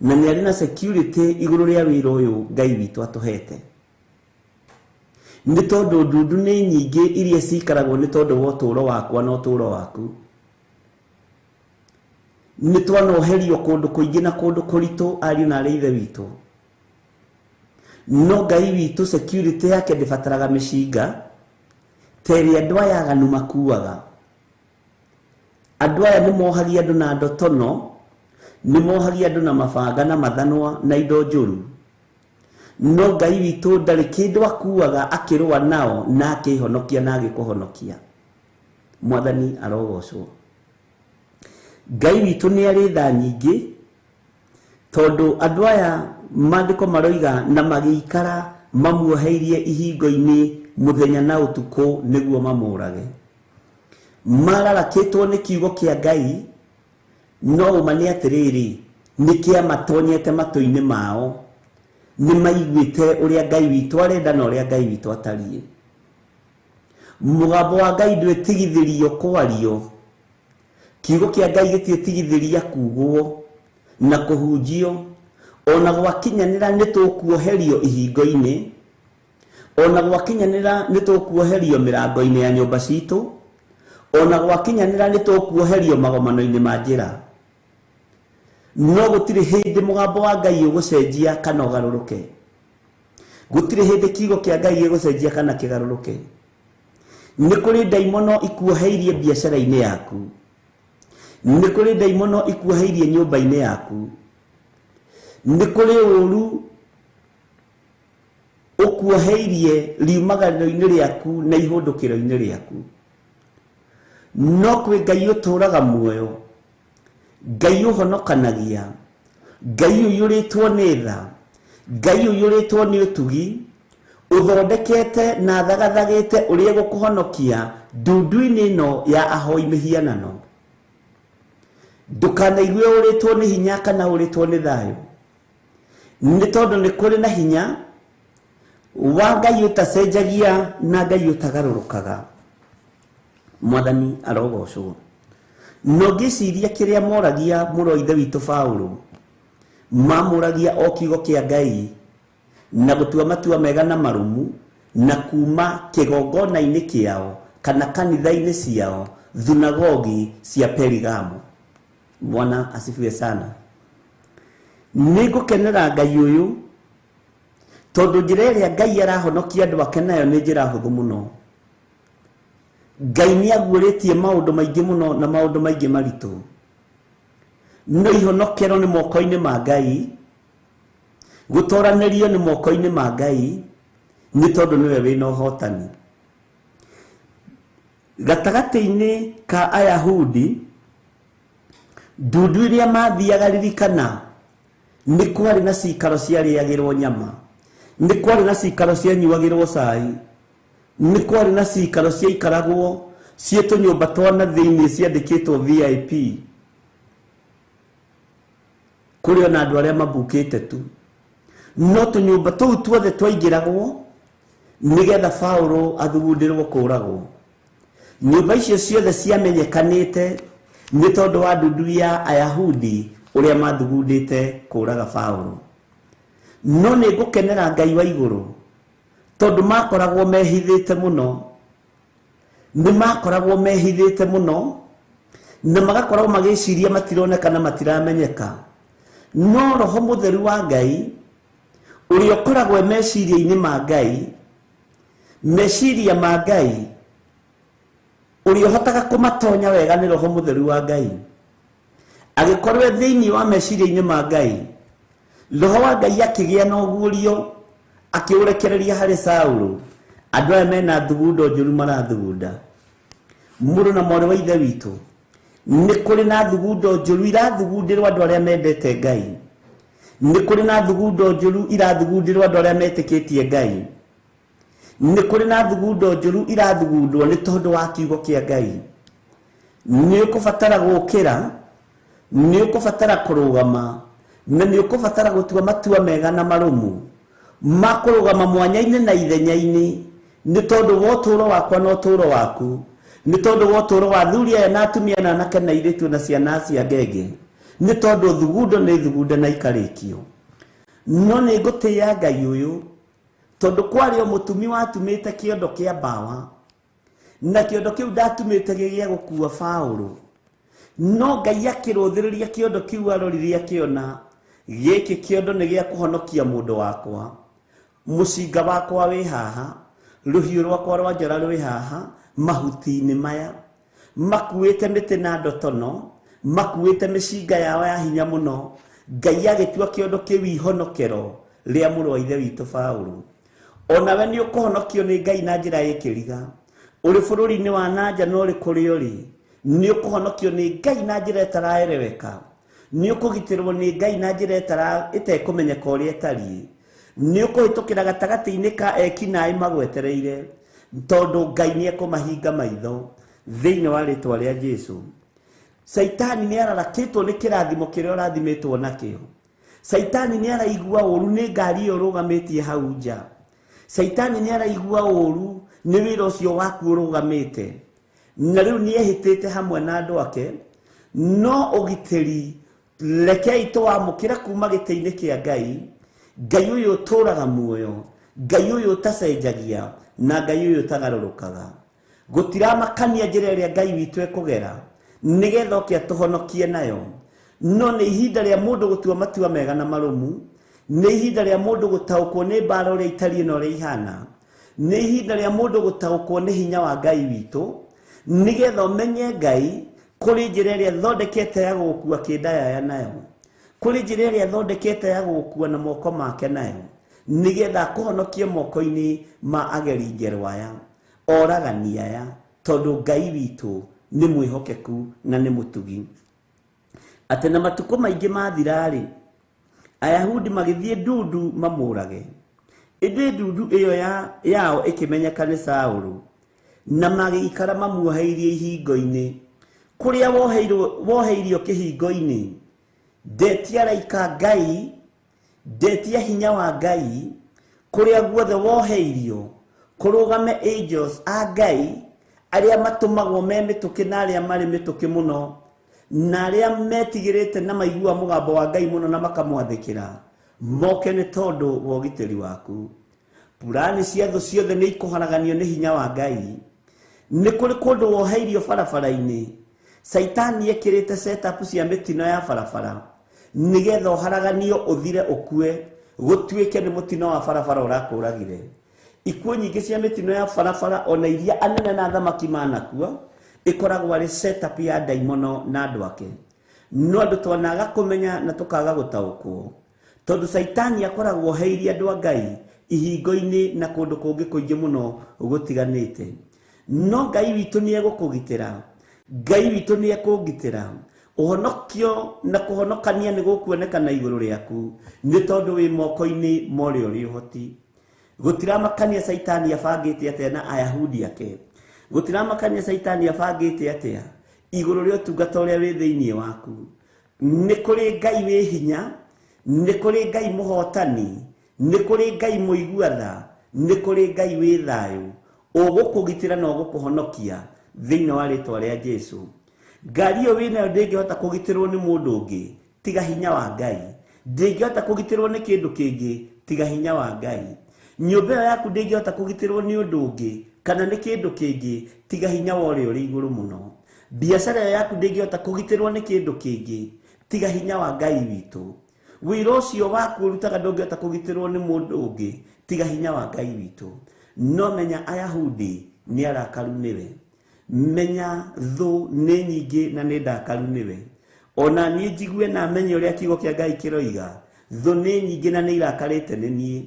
na nĩ arĩ na security igũrũ rĩa wĩra ũyũ Ngai witũ atũhete. Nĩ tondũ ndundu nĩ nyingĩ iria cikaragwo nĩ tondũ wa ũtũũro wakwa na ũtũũro waku. Nĩ twanoherio kũndũ kũingĩ na kũndũ kũritũ ariũ na arĩ ithe witũ. No Ngai witũ security yake ndĩbataraga mĩcinga ta ĩrĩa andũ aya aganu makuaga. Andũ aya nĩ mohagia andũ na ndotono, nĩ mohagia andũ na mabanga na mathanwa na indo njũru. No Ngai witũ ndarĩ kĩndũ akuaga akĩrũa nao na akĩhonokia na agĩkũhonokia. Mwathani arogocwo. Ngai witũ nĩ arĩ tha nyingĩ, tondũ andũ aya maandĩko maroiga na magĩikara mamuoheirie ihingo-inĩ mũthenya na ũtukũ nĩguo mamũrage. Mararakĩtwo nĩ kiugo kĩa Ngai, no ũma nĩ atĩrĩrĩ, nĩ kĩamatonyete matũ-inĩ mao. Nĩ maiguĩte ũrĩa Ngai witũ arenda na ũrĩa Ngai witũ atariĩ. Mũgambo wa Ngai ndwĩtigithĩrio kwario. Kiugo kĩa Ngai gĩtiĩtigithĩria kugwo na kũhunjio. Ona gwakinyanĩra nĩ tũkuoherio ihingo-inĩ, ona gwakinyanĩra nĩ tũkuoherio mĩrango-inĩ ya nyũmba citũ, ona gwakinyanĩra nĩ tũkuoherio magomano-inĩ ma njĩra. No gũtirĩ hĩndĩ mũgambo wa Ngai ũgũcenjia kana ũgarũrũke. Gũtirĩ hĩndĩ kiugo kĩa Ngai gĩgũcenjia kana kĩgarũrũke. Nĩ kũrĩ ndaimono ikuoheirie biacara-inĩ yaku. Nĩ kũrĩ ndaimono ikuoheirie nyũmba-inĩ yaku. Nĩ kũrĩ ũũru ũkuoheirie riumagarĩro-inĩ rĩaku na ihũndũkĩro-inĩ rĩaku. No kwĩ Ngai ũtũũraga muoyo, Ngai ũhonokanagia, Ngai ũiyũrĩtwo nĩ tha, Ngai ũiyũrĩtwo nĩ ũtugi, ũthondekete na thagathagĩte ũrĩa gũkũhonokia ndundu-inĩ ĩno ya ahoi mĩhianano. Ndũkanaigue ũrĩtwo nĩ hinya kana ũrĩtwo nĩ thayũ, nĩ tondũ nĩ kũrĩ na hinya wa Ngai ũtacenjagia na Ngai ũtagarũrũkaga. Mwathani arogocwo. No ngĩciria kĩrĩa moragia mũrũ wa ithe witũ Paũlũ, mamũragia o kiugo kĩa Ngai na gũtua matua mega na marũmu, na kuma kĩgongona-inĩ kĩao kana kanitha-inĩ ciao thunagogi cia Perigamo. Bwana asifiwe sana. Nĩ ngũkenera Ngai ũyũ tondũ njĩra ĩrĩa Ngai arahonokia andũ ake nayo nĩ njĩra hũthũ mũno. Ngai nĩ aguũrĩtie maũndũ maingĩ mũno na maũndũ maingĩ maritũ. No ihonokero nĩ moko-inĩ ma Ngai, gũtoranĩrio nĩ moko-inĩ ma Ngai, nĩ tondũ nĩwe wĩna ũhotani. Gatagatĩ-inĩ ka Ayahudi, ndundu iria mathiaga ririkana, nĩ kwarĩ na cikaro ciarĩagĩrwo nyama, nĩ kwarĩ na cikaro cianyuagĩrwo cai, nĩ kwarĩ na cikaro ciaikaragwo ciĩ tũnyũmba twa na thĩinĩ ciandĩkĩtwo VIP. Kũrĩ ona andũ arĩa mabukĩte tu. No tũnyũmba tũu tuothe twaingĩragwo nĩgetha Paũlũ athugundĩrwo kũragwo. Nyũmba icio ciothe ciamenyekanĩte nĩ tondũ wa ndundu ya Ayahudi ũrĩa mathugundĩte kũraga Paũlũ. No nĩ ngũkenera Ngai wa igũrũ tondũ makoragwo mehithĩte mũno. Nĩ makoragwo mehithĩte mũno na magakorwo magĩciria matironeka na matiramenyeka. No Roho Mũtheru wa Ngai ũrĩa ũkoragwo meciria-inĩ ma Ngai, meciria ma Ngai ũrĩa ũhotaga kũmatonya wega nĩ Roho Mũtheru wa Ngai. Agĩkorwo thĩinĩ wa meciria-inĩ ma Ngai, Roho wa Ngai akĩgĩa na ũguũrio, akĩũrekereria harĩ Saũlũ. Andũ aya mena thugundo njũru marathugunda. Mũrũ na mwarĩ wa ithe witũ, nĩ kũrĩ na thugundo njũru irathugundĩrwo andũ arĩa mendete Ngai. Nĩ kũrĩ na thugundo njũru irathugundĩrwo andũ arĩa metĩkĩtie Ngai. Nĩ kũrĩ na thugundo njũru irathugundwo nĩ tondũ wa kiugo kĩa Ngai. Nĩ ũkũbatara gũkĩra, nĩ ũkũbatara kũrũgama, na nĩ ũkũbatara gũtua matua mega na marũmu ma kũrũgama mwanya-inĩ na ithenya-inĩ, nĩ tondũ wa ũtũũro wakwa na ũtũũro waku. Nĩ tondũ wa ũtũũro wa athuri aya na atumia na anake na airĩtu na ciana cia ngenge. Nĩ tondũ thugundo nĩ thugunde na ikarĩkio. No nĩ ngũtĩĩa Ngai ũyũ tondũ kwarĩ o mũtumi watumĩte kĩondo kĩa mbawa na kĩondo kĩu ndatumĩte gĩ gĩa gũkua Paũlũ. No Ngai akĩrũthĩrĩria kĩondo kĩu arorire akĩona gĩkĩ kĩondo nĩ gĩa kũhonokia mũndũ wakwa. Mũcinga wakwa wĩ haha, rũhiũ rwakwa rwa njora rwĩ haha, mahuti-inĩ maya makuĩte mĩtĩ na ndotono, makuĩte mĩcinga yao ya hinya mũno. Ngai agĩtua kĩondo kĩu ihonokero rĩa mũrũ wa ithe witũ Paũlũ. Onawe nĩ ũkũhonokio nĩ Ngai na njĩra ĩkĩriga. Ũrĩ bũrũri-inĩ wa nanja na ũrĩ kũrĩa ũrĩ, nĩ ũkũhonokio nĩ Ngai na njĩra ĩtaraereweka. Nĩ ũkũgitĩrwo nĩ Ngai na njĩra ĩtekũmenyeka ũrĩa ĩtariĩ. Nĩ ũkũhĩtũkĩra gatagatĩ-inĩ ka eki naĩ magwetereire, tondũ Ngai nĩ ekũmahinga maitho thĩinĩ wa rĩtwa rĩa Jesũ. Caitani nĩ ararakĩtwo nĩ kĩrathimo kĩrĩa ũrathimĩtwo nakĩo. Caitani nĩ araigua ũru nĩ ngari ĩyo ũrũgamĩtie hau nja. Caitani nĩ araigua ũru nĩ wĩra ũcio waku ũrũgamĩte. Na rĩu nĩ ehĩtĩte hamwe na andũ ake. No ũgitĩri rekei tũwamũkĩre kuma gĩtĩ-inĩ kĩa Ngai. Ngai ũyũ ũtũũraga muoyo, Ngai ũyũ ũtacenjagia, na Ngai ũyũ ũtagarũrũkaga. Gũtiramakania njĩra ĩrĩa Ngai witũ ekũgera nĩgetha oke atũhonokie nayo. No nĩ ihinda rĩa mũndũ gũtua matua mega na marũmu, nĩ ihinda rĩa mũndũ gũtaũkwo nĩ mbara ũrĩa itariĩ na ũrĩa ihana, nĩ ihinda rĩa mũndũ gũtaũkwo nĩ hinya wa Ngai witũ, nĩgetha ũmenye Ngai kũrĩ njĩra ĩrĩa athondekete ya gũgũkua kĩndayaya nayo, kũrĩ njĩra ĩrĩa athondekete ya gũgũkua na moko make nayo, nĩgetha akũhonokie moko-inĩ ma ageri ngerwa aya, oragani aya, tondũ Ngai witũ nĩ mwĩhokeku na nĩ mũtugi. Atĩ na matukũ maingĩ mathira-rĩ, Ayahudi magĩthiĩ ndundu mamũrage. Ĩndĩ ndundu ĩyo yao ĩkĩmenyeka nĩ Saũlũ, na magĩikara mamuoheirie ihingo-inĩ. Kũrĩa woheirio kĩhingo-inĩ, ndetia araika Ngai, ndetia hinya wa Ngai, kũrĩa guothe woheirio, kũrũgame angels a Ngai, arĩa matũmagwo me mĩtũkĩ na arĩa marĩ mĩtũkĩ mũno, na arĩa metigĩrĩte na maigua mũgambo wa Ngai mũno na makamwathĩkĩra, moke nĩ tondũ wa ũgitĩri waku. Purani cia thũ ciothe nĩ ikũharaganio nĩ hinya wa Ngai. Nĩ kũrĩ kũndũ woheirio barabara-inĩ, Caitani ekĩrĩte setup cia mĩtino ya barabara nĩgetha ũharaganio ũthire ũkue, gũtuĩke nĩ mũtino wa barabara ũrakũragire. Ikuũ nyingĩ cia mĩtino ya barabara ona iria anene na athamaki manakua, ĩkoragwo arĩ setup ya ndaimono na andũ ake. No andũ twanaga kũmenya na tũkaga gũtaũkwo, tondũ Caitani akoragwo oheirie andũ a Ngai ihingo-inĩ na kũndũ kũngĩ kũingĩ mũno gũtiganĩte. No Ngai witũ nĩ egũkũgitĩra, Ngai witũ nĩ ekũngitĩra. Ũhonokio na kũhonokania nĩ gũkuonekana igũrũ rĩaku, nĩ tondũ wĩ moko-inĩ ma ũrĩa ũrĩ ũhoti. Gũtiramakania Caitani abangĩte atĩa na Ayahudi ake. Gũtiramakania Caitani abangĩte atĩa igũrũ rĩa ũtungata ũrĩa wĩ thĩinĩ waku. Nĩ kũrĩ Ngai wĩ hinya, nĩ kũrĩ Ngai mũhotani, nĩ kũrĩ Ngai mũigua tha, nĩ kũrĩ Ngai wĩ thayũ, ũgũkũgitĩra na ũgũkũhonokia thĩinĩ wa rĩtwa rĩa Jesũ. Ngari ĩyo wĩnayo ndĩngĩhota kũgitĩrwo nĩ mũndũ ũngĩ tiga hinya wa Ngai. Ndĩngĩhota kũgitĩrwo nĩ kĩndũ kĩngĩ tiga hinya wa Ngai. Nyũmba ĩyo yaku ndĩngĩhota kũgitĩrwo nĩ ũndũ ũngĩ kana nĩ kĩndũ kĩngĩ tiga hinya wa ũrĩa ũrĩ igũrũ mũno. Biacara ĩyo yaku ndĩngĩhota kũgitĩrwo nĩ kĩndũ kĩngĩ tiga hinya wa Ngai witũ. Wĩra ũcio waku ũrutaga ndũngĩhota kũgitĩrwo nĩ mũndũ ũngĩ tiga hinya wa Ngai witũ. No menya Ayahudi nĩ arakaru nĩwe. Menya thũ nĩ nyingĩ na nĩ ndakaru nĩwe. Ona niĩ njigue na menye ũrĩa kiugo kĩa Ngai kĩroiga, thũ nĩ nyingĩ na nĩ irakarĩte nĩ niĩ.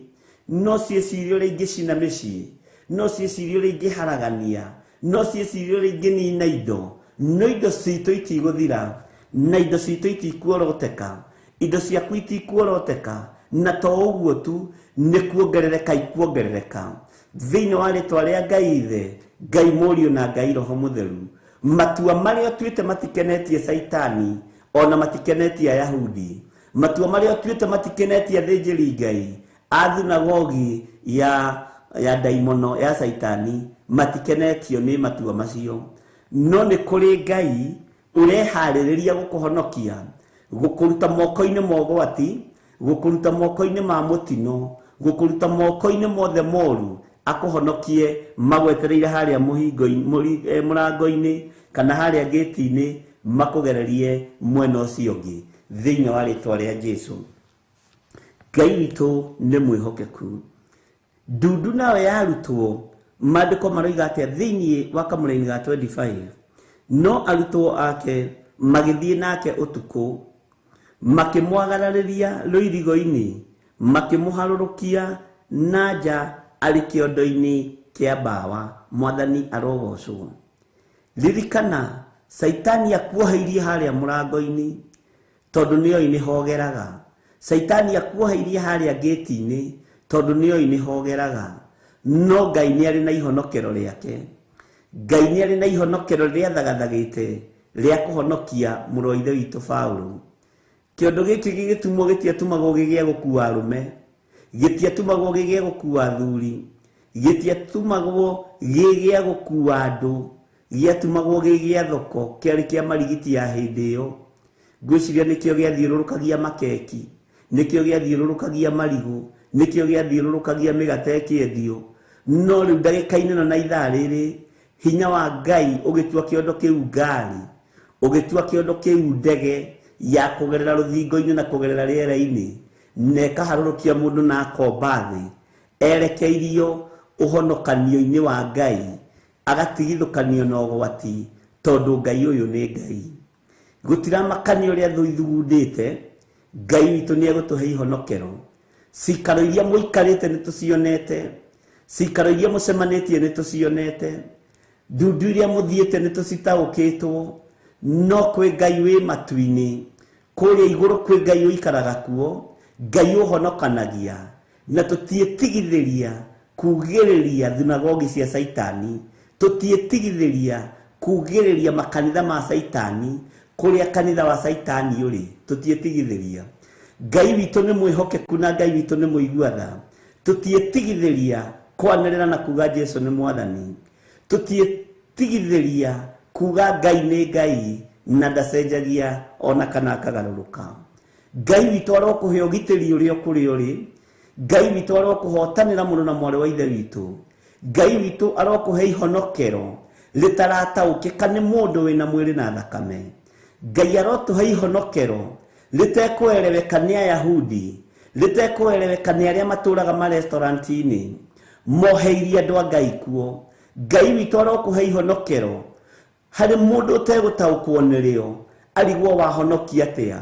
No ciĩcirie ũrĩa ingĩcina mĩciĩ, no ciĩcirie ũrĩa ingĩharagania, no ciĩcirie ũrĩa ingĩnina indo, no indo citũ itigũthira, na indo citũ itikuoroteka, indo ciaku itikuoroteka, na to ũguo tu, nĩ kuongerereka ikuongerereka. Thĩinĩ wa rĩtwa rĩa Ngai Ithe, Ngai Mũriũ na Ngai Roho Mũtheru, matua marĩa ũtuĩte matikenetie Caitani, ona matikenetie Ayahudi. Matua marĩa ũtuĩte matikenetie athĩnjĩri Ngai, a thunagogi ya ndaimono ya Caitani, matikenetio nĩ matua macio. No nĩ kũrĩ Ngai ũreharĩrĩria gũkũhonokia, gũkũruta moko-inĩ ma ũgwati, gũkũruta moko-inĩ ma mũtino, gũkũruta moko-inĩ mothe moru, akũhonokie magwetereire harĩa mũhingo-inĩ, mũrango-inĩ kana harĩa gate-inĩ, makũgererie mwena ũcio ũngĩ thĩinĩ wa rĩtwa rĩa Jesu. Ngai witũ nĩ mwĩhokeku. Ndundu nayo yarutwo, maandĩko maroiga atĩa thĩinĩ wa kamũraini ga 25? No arutwo ake magĩthiĩ nake ũtukũ, makĩmwagararĩria rũirigo-inĩ, makĩmũharũrũkia na nja arĩ kĩondo-inĩ kĩa mbawa. Mwathani arogocwo. Ririkana, Saitani akuoheirie harĩa mũrango-inĩ tondũ nĩoĩ nĩ hogeraga. Saitani akuoheirie harĩa gate-inĩ tondũ nĩoĩ nĩ hogeraga. No Ngai nĩ arĩ na ihonokero rĩake. Ngai nĩ arĩ na ihonokero rĩrĩa athagathagĩte rĩa kũhonokia mũrũ wa ithe witũ Paũlũ. Kĩondo gĩkĩ gĩgĩtumwo gĩtiatumagwo gĩgĩa gũkua arũme, gĩtiatumagwo gĩgĩa gũkua athuri, gĩtiatumagwo gĩgĩa gũkua andũ, gĩatumagwo gĩgĩa thoko, kĩarĩ kĩa marigiti ya hĩndĩ ĩyo. Ngwĩciria nĩkĩo gĩathiũrũrũkagia makeki, nĩkĩo gĩathiũrũrũkagia marigũ, nĩkĩo gĩathiũrũrũkagia mĩgate ĩkĩendio. No rĩu ndagĩka-inĩ ĩno na ithaa rĩrĩ, hinya wa Ngai ũgĩtua kĩondo kĩu ngari, ũgĩtua kĩondo kĩu ndege ya kũgerera rũthingo-inĩ na kũgerera rĩera-inĩ, na ĩkaharũrũkia mũndũ na akomba thĩ, erekeirio ũhonokanio-inĩ wa Ngai, agatigithũkanio na ũgwati, tondũ Ngai ũyũ nĩ Ngai. Gũtiramakania ũrĩa thũ ithugundĩte, Ngai witũ nĩ egũtũhe ihonokero. Cikaro iria mũikarĩte nĩ tũcionete, cikaro iria mũcemanĩtie nĩ tũcionete, ndundu iria mũthiĩte nĩ tũcitaũkĩtwo. No kwĩ Ngai wĩ matu-inĩ, kũrĩa igũrũ kwĩ Ngai ũikaraga kuo, Ngai ũhonokanagia, na tũtiĩtigithĩria kugĩrĩria thunagogi cia Saitani, tũtiĩtigithĩria kugĩrĩria makanitha ma Saitani, kũrĩa kanitha wa Saitani ũrĩ, tũtiĩtigithĩria. Ngai witũ nĩ mwĩhokeku na Ngai witũ nĩ mũigua tha. Tũtiĩtigithĩria kwanĩrĩra na kuga Jesu nĩ Mwathani. Tũtiĩtigithĩria kuga Ngai nĩ Ngai na ndacenjagia ona kana akagarũrũka. Ngai witũ arokũhe ũgitĩri ũrĩa ũkũrĩ ũrĩ. Ngai witũ arokũhotanĩra mũno na mwarĩ wa ithe witũ. Ngai witũ arokũhe ihonokero rĩtarataũkĩka nĩ mũndũ wĩna mwĩrĩ na thakame. Ngai arotũhe ihonokero rĩtekũereweka nĩ Ayahudi, rĩtekũereweka nĩ arĩa matũraga ma-restaurant-inĩ, moheirie andũ a Ngai kuo. Ngai witũ arokũhe ihonokero harĩ mũndũ ũtegũtaũkwo nĩrĩo, arigwo wahonokia atĩa.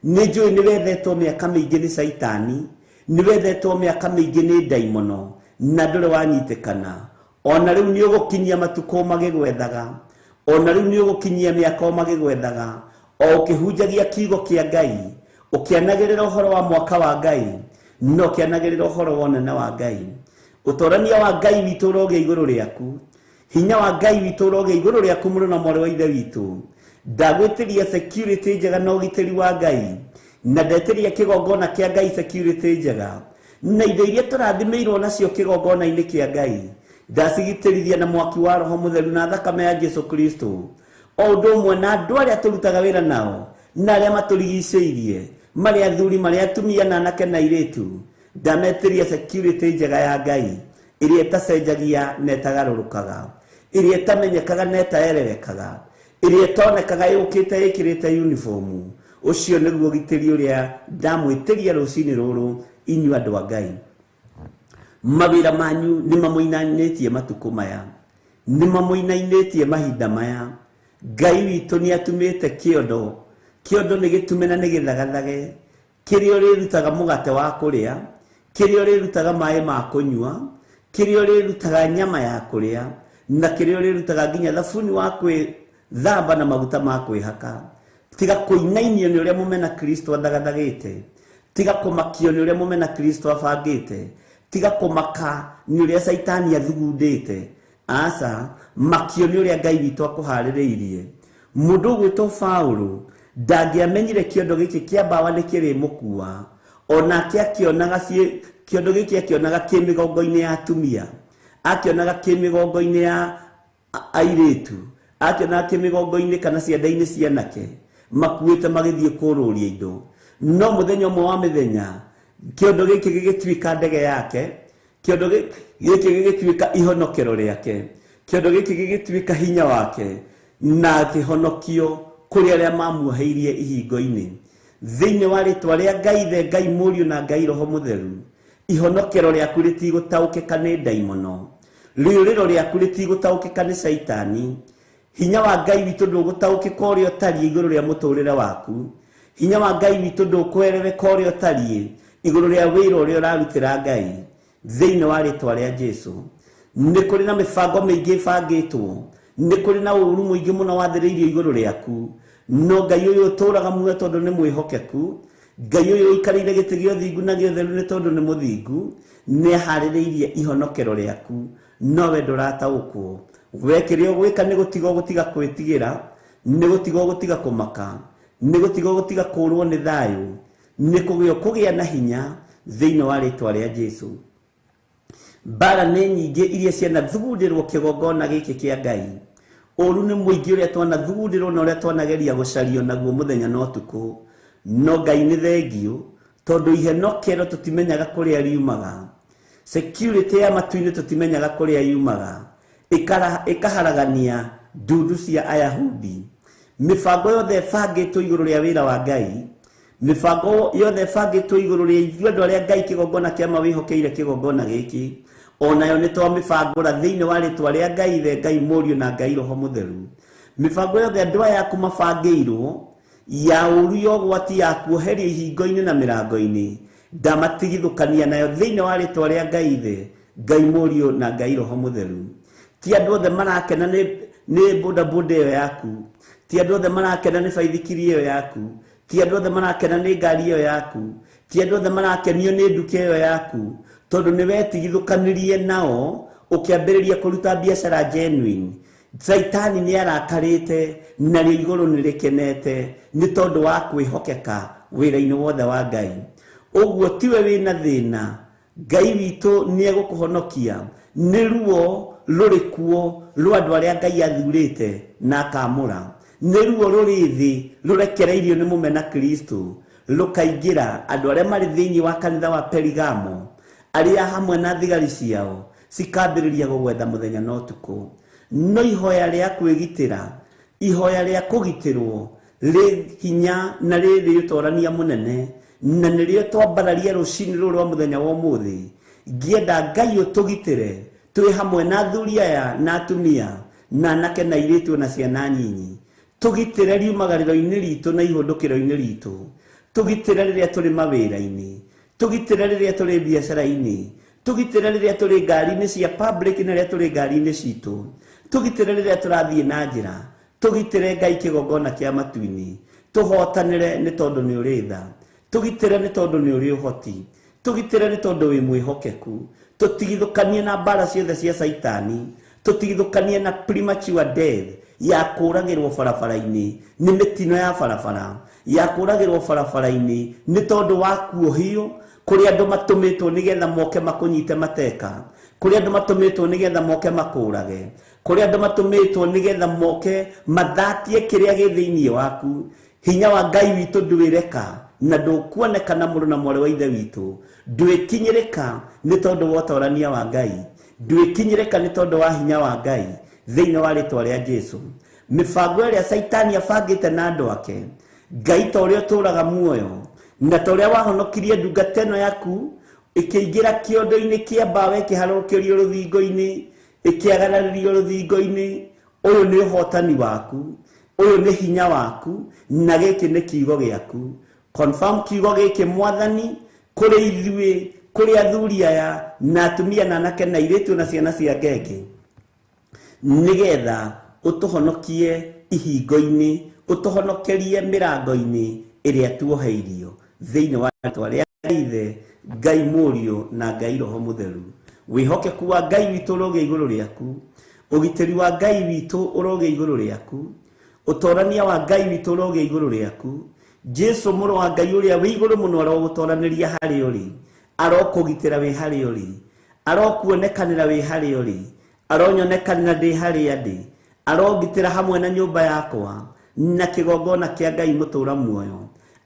Nĩ njũĩ nĩ wethetwo mĩaka mĩingĩ nĩ Saitani, nĩ wethetwo mĩaka mĩingĩ nĩ ndaimono, na ndũrĩ wanyitĩkana. Ona rĩu nĩ ũgũkinyia matukũ magĩgwethaga, ona rĩu nĩ ũgũkinyia mĩaka magĩgwethaga, o ũkĩhunjagia kiugo kĩa Ngai, ũkĩanagĩrĩra ũhoro wa mwaka wa Ngai, na ũkĩanagĩrĩra ũhoro wa ũnene wa Ngai. Ũtorania wa Ngai witũ ũrogĩa igũrũ rĩaku, hinya wa Ngai witũ ũrogĩa igũrũ rĩaku mũrũ na mwarĩ wa ithe witũ. Ndagwĩtĩria security njega na ũgitĩri wa Ngai, na ndetĩria kĩgongona kĩa Ngai security njega, na indo iria tũrathimĩirwo nacio kĩgongona-inĩ kĩa Ngai, ndacigitĩrithia na mwaki wa Roho Mũtheru na thakame ya Jesu Kristo. O ũndũ ũmwe na andũ arĩa tũrutaga wĩra nao, na arĩa matũrigicĩirie, marĩ athuri, marĩ atumia, na anake na airĩtu, ndametĩria security njega ya Ngai, ĩrĩa ĩtacenjagia na ĩtagarũrũkaga, ĩrĩa ĩtamenyekaga na ĩtaererekaga, ĩrĩa ĩtonekaga yũkĩte ĩkĩrĩte uniform. Ũcio nĩguo ũgitĩri ũrĩa ndamwĩtĩria rũcinĩ rũrũ, inyuĩ andũ a Ngai. Mawĩra manyu nĩ mamũinainĩtie matukũ maya, nĩ mamũinainĩtie mahinda maya. Ngai witũ nĩ atumĩte kĩondo, kĩondo nĩ gĩtume na nĩ gĩthagathage, kĩrĩa ũrĩrutaga mũgate wa kũrĩa, kĩrĩa ũrĩrutaga maĩ ma kũnyua, kĩrĩa ũrĩrutaga nyama ya kũrĩa, na kĩrĩa ũrĩrutaga nginya thabuni wa kwĩthamba na maguta ma kwĩhaka. Tiga kũinainio nĩ ũrĩa mũmena Kristo athagathagĩte, tiga kũmakio nĩ ũrĩa mũmena Kristo abangĩte, tiga kũmaka nĩ ũrĩa Saitani athugundĩte. Aca, makio nĩ ũrĩa Ngai witũ akũharĩrĩirie. Mũndũ ũgwĩtwo Paũlũ ndangĩamenyire kĩondo gĩkĩ kĩa mbawa nĩ kĩrĩmũkua, onake akĩonaga kĩondo gĩkĩ akĩonaga kĩ mĩgongo-inĩ ya atumia, akĩonaga kĩ mĩgongo-inĩ ya airĩtu, Akĩonaga kĩmĩgongo-inĩ kana cianda-inĩ cia anake makuĩte magĩthiĩ kũrũria indo. No mũthenya ũmwe wa mĩthenya kĩondo gĩkĩ gĩgĩtuĩka ndege yake, kĩondo gĩkĩ gĩgĩtuĩka ihonokero rĩake, kĩondo gĩkĩ gĩgĩtuĩka hinya wake, na akĩhonokio kũrĩ arĩa mamuoheirie ihingo-inĩ. Thĩinĩ wa rĩtwa rĩa Ngai Ithe, Ngai Mũriũ na Ngai Roho Mũtheru, ihonokero rĩaku rĩtigũtaũkĩka nĩ ndaimono, rĩũrĩro rĩaku rĩtigũtaũkĩka nĩ caitani. Hinya wa Ngai witũ ndũgũtaũkĩka ũrĩa ũtariĩ igũrũ rĩa mũtũrĩre waku. Hinya wa Ngai witũ ndũkwerereka ũrĩa ũtariĩ igũrũ rĩa wĩra ũrĩa ũrarutĩra Ngai. Thĩinĩ wa rĩtwa rĩa Jesu, nĩ kũrĩ na mĩbango mĩingĩ ĩbangĩtwo, nĩ kũrĩ na ũru mũingĩ mũno wathĩrĩirio igũrũ rĩaku, no Ngai ũyũ ũtũũraga muoyo tondũ nĩ mwĩhokeku, Ngai ũyũ ũikarĩire gĩtĩ gĩa ũthingu na gĩa ũtheru nĩ tondũ nĩ mũthingu, nĩ aharĩrĩirie ihonokero rĩaku, nowe ndũrataũkwo. We kĩrĩa ũgwĩka nĩ gũtiga ũgũtiga kwĩtigĩra, nĩ gũtiga ũgũtiga kũmaka, nĩ gũtiga ũgũtiga kũũrwo nĩ thayũ, nĩ kũgĩa ũkũgĩa na hinya thĩinĩ wa rĩtwa rĩa Jesu. Mbara nĩ nyingĩ iria cianathugundĩrwo kĩgongona gĩkĩ kĩa Ngai. Ũru nĩ mũingĩ ũrĩa twanathugundĩrwo na ũrĩa twanageria gũcario naguo mũthenya na ũtukũ. No Ngai nĩ thengiũ, tondũ ihenokero tũtimenyaga kũrĩa riumaga. Security ya matu-inĩ tũtimenyaga kũrĩa yumaga. Ĩkaharagania ndundu cia Ayahudi. Mĩbango yothe ĩbangĩtwo igũrũ rĩa wĩra wa Ngai, mĩbango yothe ĩbangĩtwo igũrũ rĩa ithuĩ andũ arĩa Ngai kĩgongona kĩa ma wĩhokeire kĩgongona gĩkĩ, onayo nĩ twamĩbangũra thĩinĩ wa rĩtwa rĩa Ngai Ithe, Ngai Mũriũ na Ngai Roho Mũtheru. Mĩbango yothe andũ aya aku mabangĩirwo ya ũru ya ũgwati ya kuoherio ihingo-inĩ na mĩrango-inĩ, ndamatigithũkania nayo thĩinĩ wa rĩtwa rĩa Ngai Ithe, Ngai Mũriũ na Ngai Roho Mũtheru. Ti andũ othe marakena nĩ bodaboda ĩyo yaku, ti andũ othe marakena nĩ baithikiri ĩyo yaku, ti andũ othe marakena nĩ ngari ĩyo yaku, ti andũ othe marakenio nĩ nduka ĩyo yaku, tondũ nĩ wetigithũkanirie nao ũkĩambĩrĩria kũruta biacara genuine. Caitani nĩ arakarĩte narĩo igũrũ nĩ rĩkenete nĩ tondũ wa kwĩhokeka wĩra-inĩ wothe wa Ngai. Ũguo tiwe wĩna thĩna, Ngai witũ nĩ egũkũhonokia. Nĩ ruo rũrĩ kuo rwa andũ arĩa Ngai athurĩte na akamũra. Nĩ ruo rũrĩ thĩ rũrekereirio nĩ mũmena Kristo rũkaingĩra andũ arĩa marĩ thĩinĩ wa kanitha wa Perigamo, arĩa hamwe na thigari ciao cikambĩrĩria gũgwetha mũthenya na ũtukũ. No ihoya rĩa kwĩgitĩra, ihoya rĩa kũgitĩrwo rĩ hinya na rĩrĩ ũtorania mũnene, na nĩrĩo twambararia rũcinĩ rũrũ rwa mũthenya wa ũmũthĩ. Ngĩenda Ngai ũtũgitĩre twĩ hamwe na athuri aya na atumia na anake na airĩtu na ciana nyinyi. Tũgitĩre riumagarĩro-inĩ ritũ na ihũndũkĩro-inĩ ritũ, tũgitĩre rĩrĩa tũrĩ mawĩra-inĩ, tũgitĩre rĩrĩa tũrĩ biacara-inĩ, tũgitĩre rĩrĩa tũrĩ ngari-inĩ cia public na rĩrĩa tũrĩ ngari-inĩ citũ, tũgitĩre rĩrĩa tũrathiĩ na njĩra, tũgitĩre Ngai kĩgongona kĩa matu-inĩ, tũhotanĩre nĩ tondũ nĩ ũrĩ tha, tũgitĩre nĩ tondũ nĩ ũrĩ ũhoti, tũgitĩre nĩ tondũ wĩ mwĩhokeku, tũtigithũkanie na mbara ciothe cia caitani, tũtigithũkanie na premature death ya kũragĩrwo barabara-inĩ nĩ mĩtino ya barabara, ya kũragĩrwo barabara-inĩ nĩ tondũ wa kuohio kũrĩ andũ matũmĩtwo nĩgetha moke makũnyite mateka, kũrĩ andũ matũmĩtwo nĩgetha moke makũrage, kũrĩ andũ matũmĩtwo nĩgetha moke mathatie kĩrĩa gĩ thĩinĩ waku. Hinya wa Ngai witũ ndwĩreka na ndũkuonekana mũrũ na mwarĩ wa ithe witũ, ndwĩkinyĩrĩka nĩ tondũ wa ũtorania wa Ngai, ndwĩkinyĩrĩka nĩ tondũ wa hinya wa Ngai thĩinĩ wa rĩtwa rĩa Jesu. Mĩbango ĩrĩa caitani abangĩte na andũ ake, Ngai ta ũrĩa ũtũũraga muoyo na ta ũrĩa wahonokirie ndungata ĩno yaku ĩkĩingĩra kĩondo-inĩ kĩa mbaũ ĩkĩharũrũkĩrio rũthingo-inĩ, ĩkĩagararĩrio rũthingo-inĩ, ũyũ nĩ ũhotani waku, ũyũ nĩ hinya waku, na gĩkĩ nĩ kiugo gĩaku. Confirm kiugo gĩkĩ Mwathani kũrĩ ithuĩ, kũrĩ athuri aya na atumia na anake na airĩtu na ciana cia ngenge, nĩgetha ũtũhonokie ihingo-inĩ, ũtũhonokerie mĩrango-inĩ ĩrĩa tuoheirio thĩinĩ wa rĩtwa rĩa Ithe, Ngai Mũriũ na Ngai Roho Mũtheru. Wĩhokeku wa Ngai witũ ũrogĩa igũrũ rĩaku, ũgitĩri wa Ngai witũ ũrogĩa igũrũ rĩaku, ũtorania wa Ngai witũ ũrogĩa igũrũ rĩaku. Jesu mũrũ wa Ngai ũrĩa wĩ igũrũ mũno arogũtoranĩria harĩa ũrĩ, arokũgitĩra wĩ harĩa ũrĩ, arokuonekanĩra wĩ harĩa ũrĩ, aronyonekanĩra ndĩ harĩa ndĩ, Arogitĩra hamwe na nyũmba yakwa na kĩgongona kĩa Ngai mũtũũra muoyo.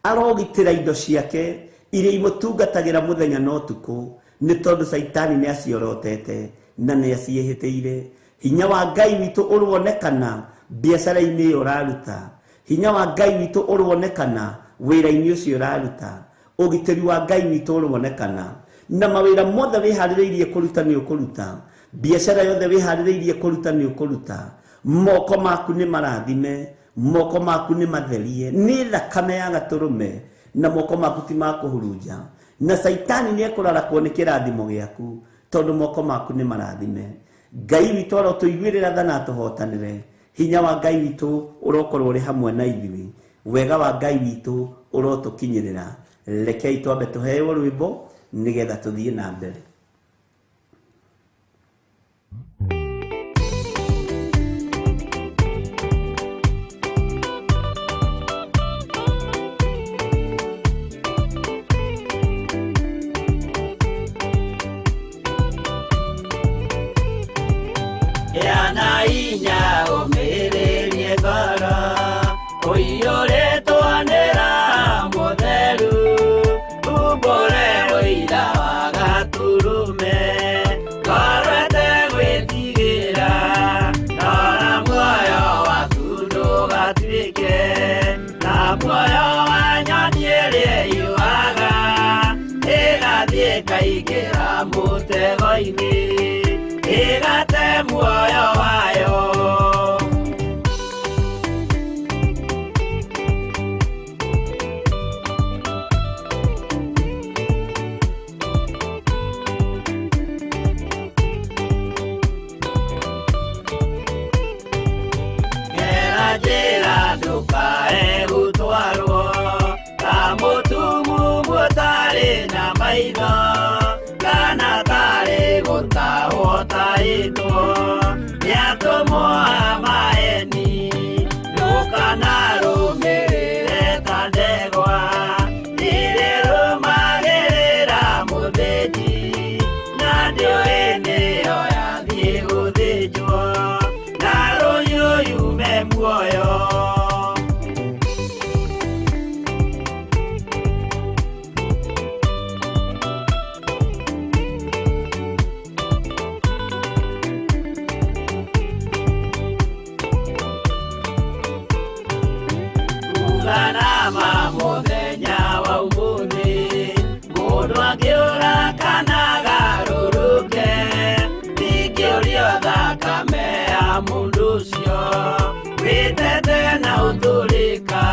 Arogitĩra indo ciake iria imũtungatagĩra mũthenya na ũtukũ, nĩ tondũ Caitani nĩ aciorotete na nĩ aciĩhĩtĩire. Hinya wa Ngai witũ ũronekana biacara-inĩ ĩyo ũraruta. Hinya wa Ngai witũ ũronekana wĩra-inĩ ũcio ũraruta. Ũgitĩri wa Ngai witũ ũronekana na mawĩra mothe wĩharĩrĩirie kũruta nĩ ũkũruta. Biacara yothe wĩharĩrĩirie kũruta nĩ ũkũruta. Moko maku nĩ marathime, moko maku nĩ matherie nĩ thakame ya gatũrũme, na moko maku ti ma kũhurunja. Na Caitani nĩ ekũrarakwo nĩ kĩrathimo gĩaku, tondũ moko maku nĩ marathime. Ngai witũ arotũiguĩrĩra tha na atũhotanĩre. Hinya wa Ngai witũ ũrokorwo ũrĩ hamwe na ithuĩ. Wega wa Ngai witũ ũrotũkinyĩrĩra. Rekei twambe tũheo rwĩmbo nĩgetha tũthiĩ na mbere. Yana inya ũmĩrĩrie ngoro, ũiyũrĩtwo nĩ Roho Mũtheru, umbũre ũira wa Gatũrũme, ngoro ĩtegwĩtigĩra, rora muoyo waku ndũgatuĩke ta muoyo wa nyoni ĩrĩa ĩũaga, ĩgathiĩ ĩkaingĩra mũtego-inĩ, ĩgate muoyo wayo. Gera njĩra ndũkae gũtwarwo ta mũtumumu ũtarĩ na maitho, kana tarĩ gũtahwo tahĩtwo nĩ atũmwo a maeni. Ndũkanarũmĩrĩre ta ndegwa irĩrũmagĩrĩra mũthĩnji, na ndĩũĩ nĩyo yathiĩ gũthĩnjwo, na rũhiũ yume muoyo. Uganama mũthenya wa ũmũthĩ, mũndũ angĩũra kana agarũrũke, ndingĩũrio thakame ya mũndũ ũcio wĩtete na ũtũrĩka.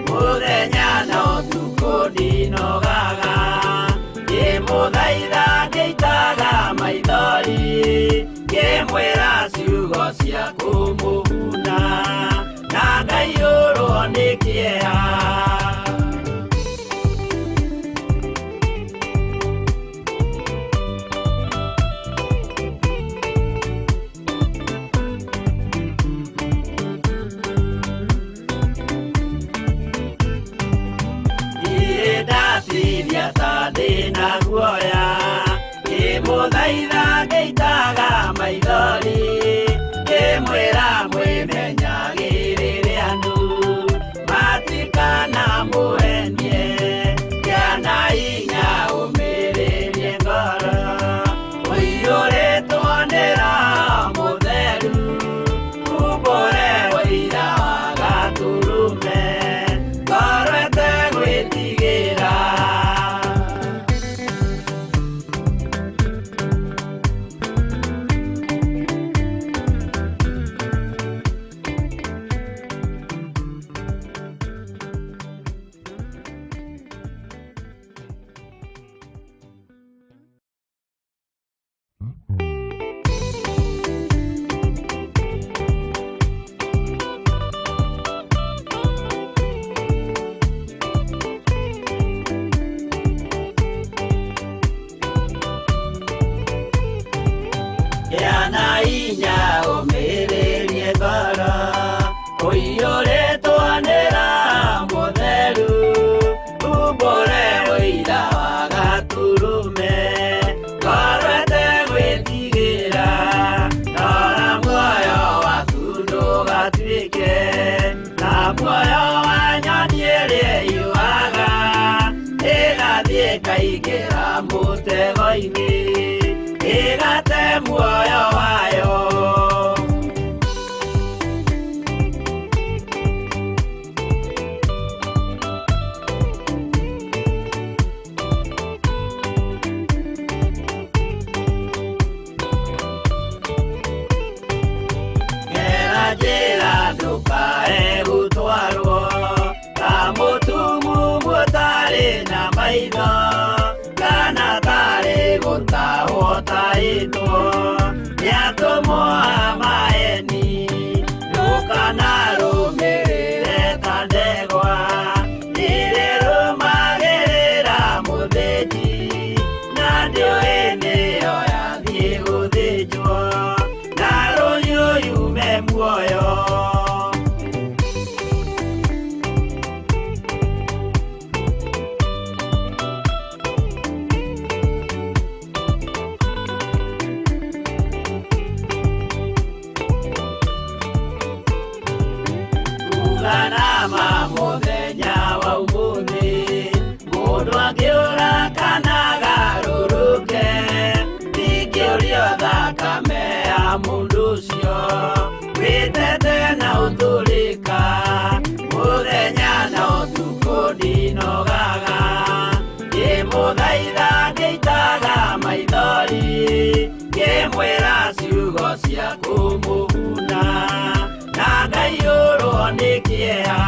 Mũthenya na ũtukũ ndinogaga, ngĩmũthaitha ngĩitaga maithori, ngĩmwĩra ciugo cia kũmũguna, na ngaiyũrwo nĩ kĩeha. Niĩ ndatinia ta ndĩna guoya, ngĩmũthaitha ngĩitaga maithori, ngĩmwĩra mwĩmenyagĩrĩre andũ matikanamũhenie. Gĩa na hinya ũmĩrĩrie ngoro, ũiyũrĩtwo nĩ Roho Mũtheru, umbũre ũira wa Gatũrũme, ngoro ĩtegwĩtigĩra. Gĩa na hinya ũmĩrĩrie ngoro, ũiyũrĩtwo nĩ Roho Mũtheru, umbũre ũira wa Gatũrũme, ngoro ĩtegwĩtigĩra, rora muoyo waku ndũgatuĩke ũteithĩke na muoyo wa nyoni ĩrĩa yuaga ĩgathiĩ ĩkaingĩra mũtego-inĩ ĩgate muoyo wayo. Njĩra ndũkae gũtwarwo ta mũtumumu ũtarĩ na maitho kana tarĩ gũtahwo tahĩtwo nĩ atũmwo a maeni ndũkanarũmĩrĩre ta ndegwa nĩrĩrũmagĩrĩra mũthĩnji na ndĩũĩ nĩyo yathiĩ gũthĩnjwo na rũhiũ yume muoyo. Uganama mũthenya wa ũmũthĩ mũndũ angĩũra kana agarũrũke ndingĩũrio thakame ya mũndũ ũcio wĩtete na ũtũrĩka mũthenya na ũtukũ ndinogaga ngĩmũthaitha ngĩitaga maithori ngĩmwĩra ciugo cia kũmũguna na ngaiyũrwo nĩ kĩeha.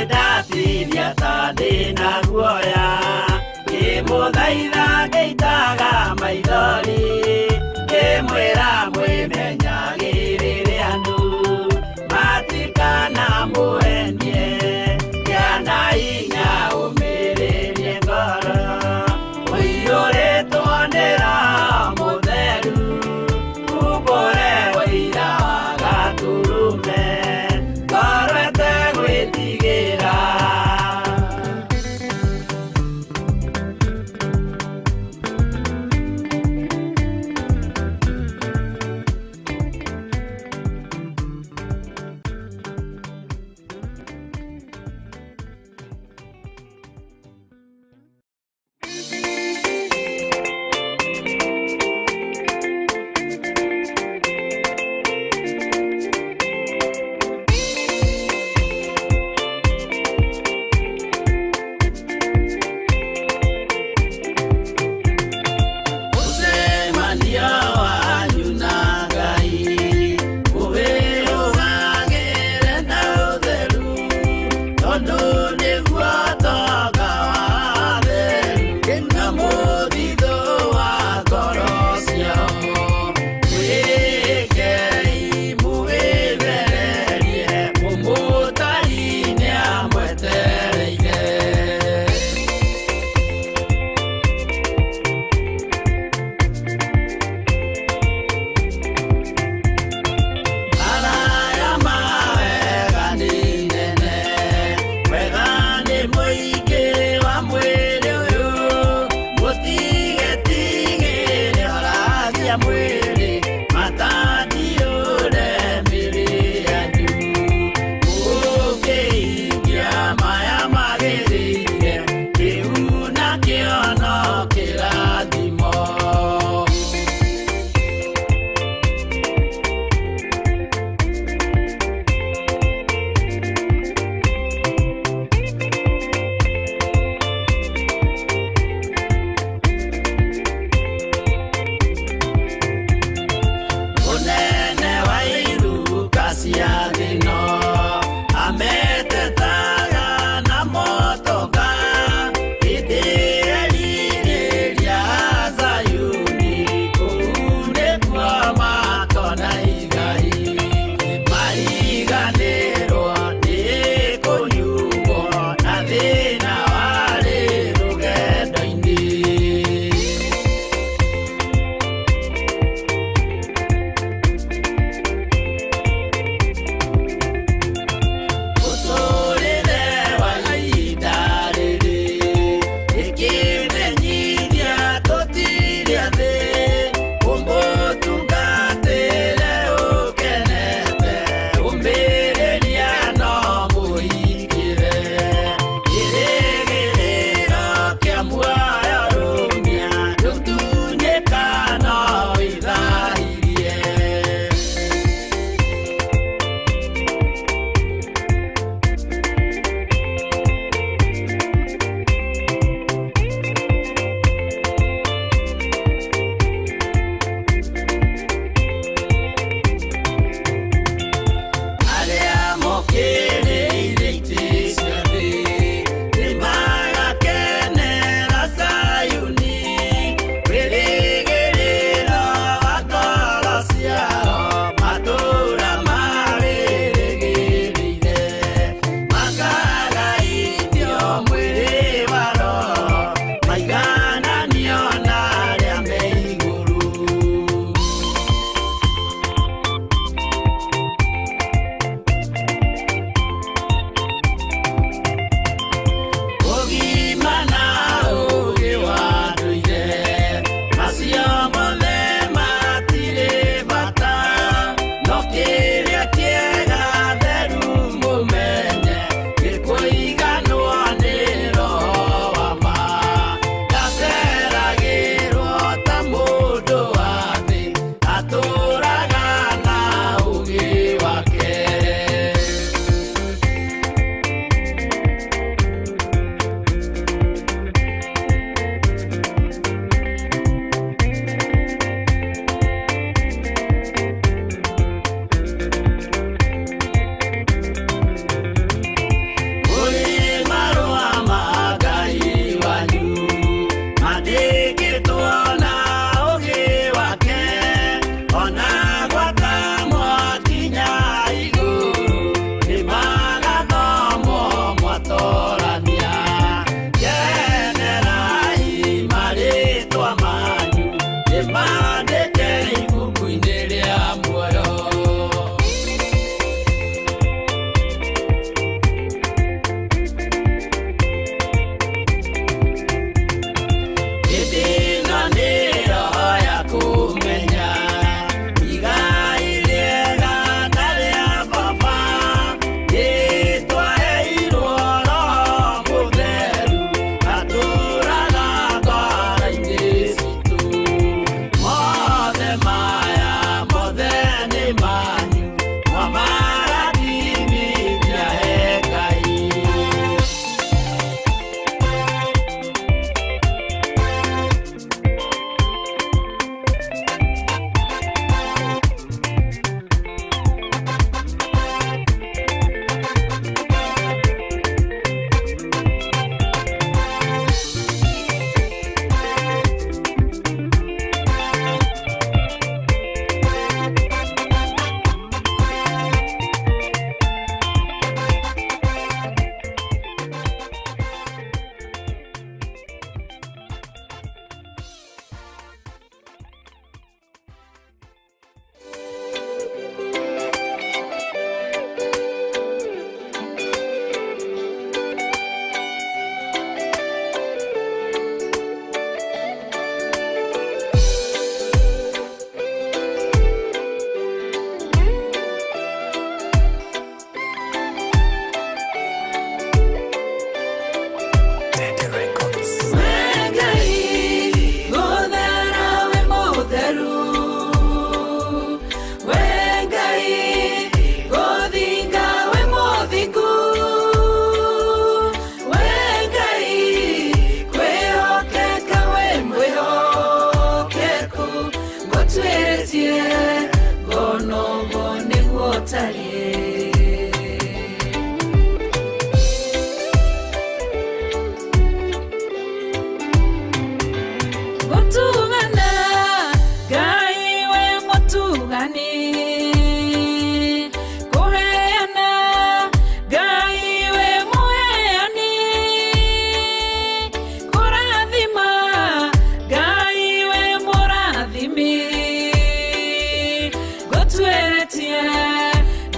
Ndatithia ta ndĩna guoya ngĩmũthaitha ngĩitaga maithori ngĩmwĩra mwĩmenyagĩrĩre andũ matikanamũhenie kĩana hinya ũmĩrĩrie ngoro ũiyũrĩtwo nĩ Roho Mũtheru umbũre ũira wa Gatũrũme ngoro ĩtegwĩtigĩra.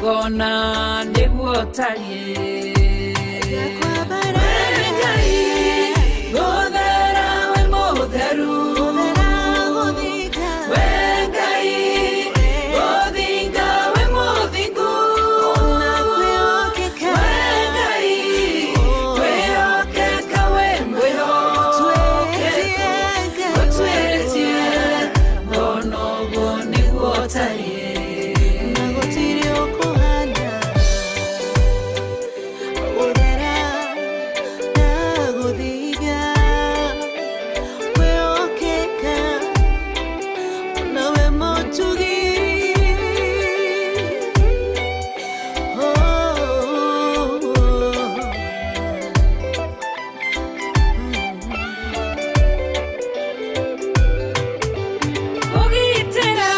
Ngona nĩguo tariĩ. We Ngai gũthera we mũtheru. We Ngai gũthinga we mũthingu. We Ngai kwĩhokeka we mwĩhokeku. Gũtuĩtie ngona ũguo nĩguo tariĩ. Kũgitĩra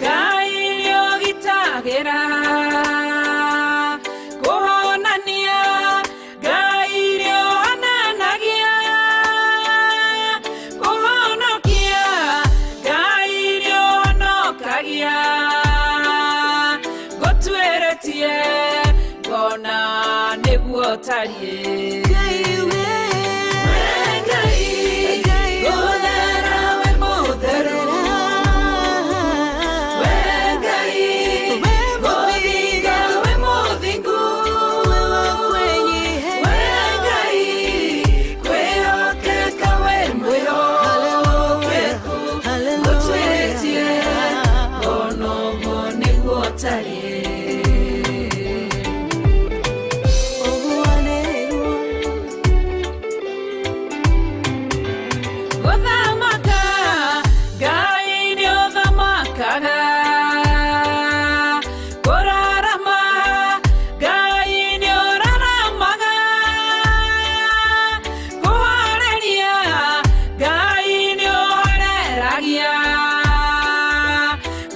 Ngai nĩũgitagĩra. Kũhonania Ngai nĩũhonanagia. Kũhonokia Ngai nĩũhonokagia. Ngũtuĩrĩtie ngona nĩguo tariĩ. We Ngai gũthera we mũtheru. We Ngai gũthinga we mũthingu. We Ngai kwĩhokeka we mwĩhokeku. Gũtuĩtie ngona ũguo nĩguo tariĩ. Gũthamaka Ngai nĩũthamakaga. Kũrarama Ngai nĩũraramaga. Kũhoreria Ngai nĩũhoreragia.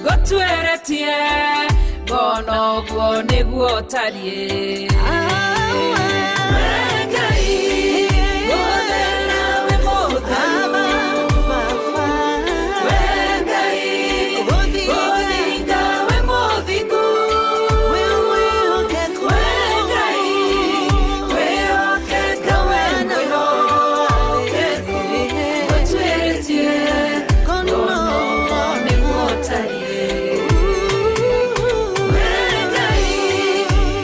Ngũtuĩrĩtie ngona ũguo nĩguo tariĩ. We Ngai gũthera we mũtheru. We Ngai gũthinga we mũthingu. We Ngai kwĩhokeka we mwĩhokeku. Gũtuĩrĩtie ngona ũguo nĩguo tariĩ. We Ngai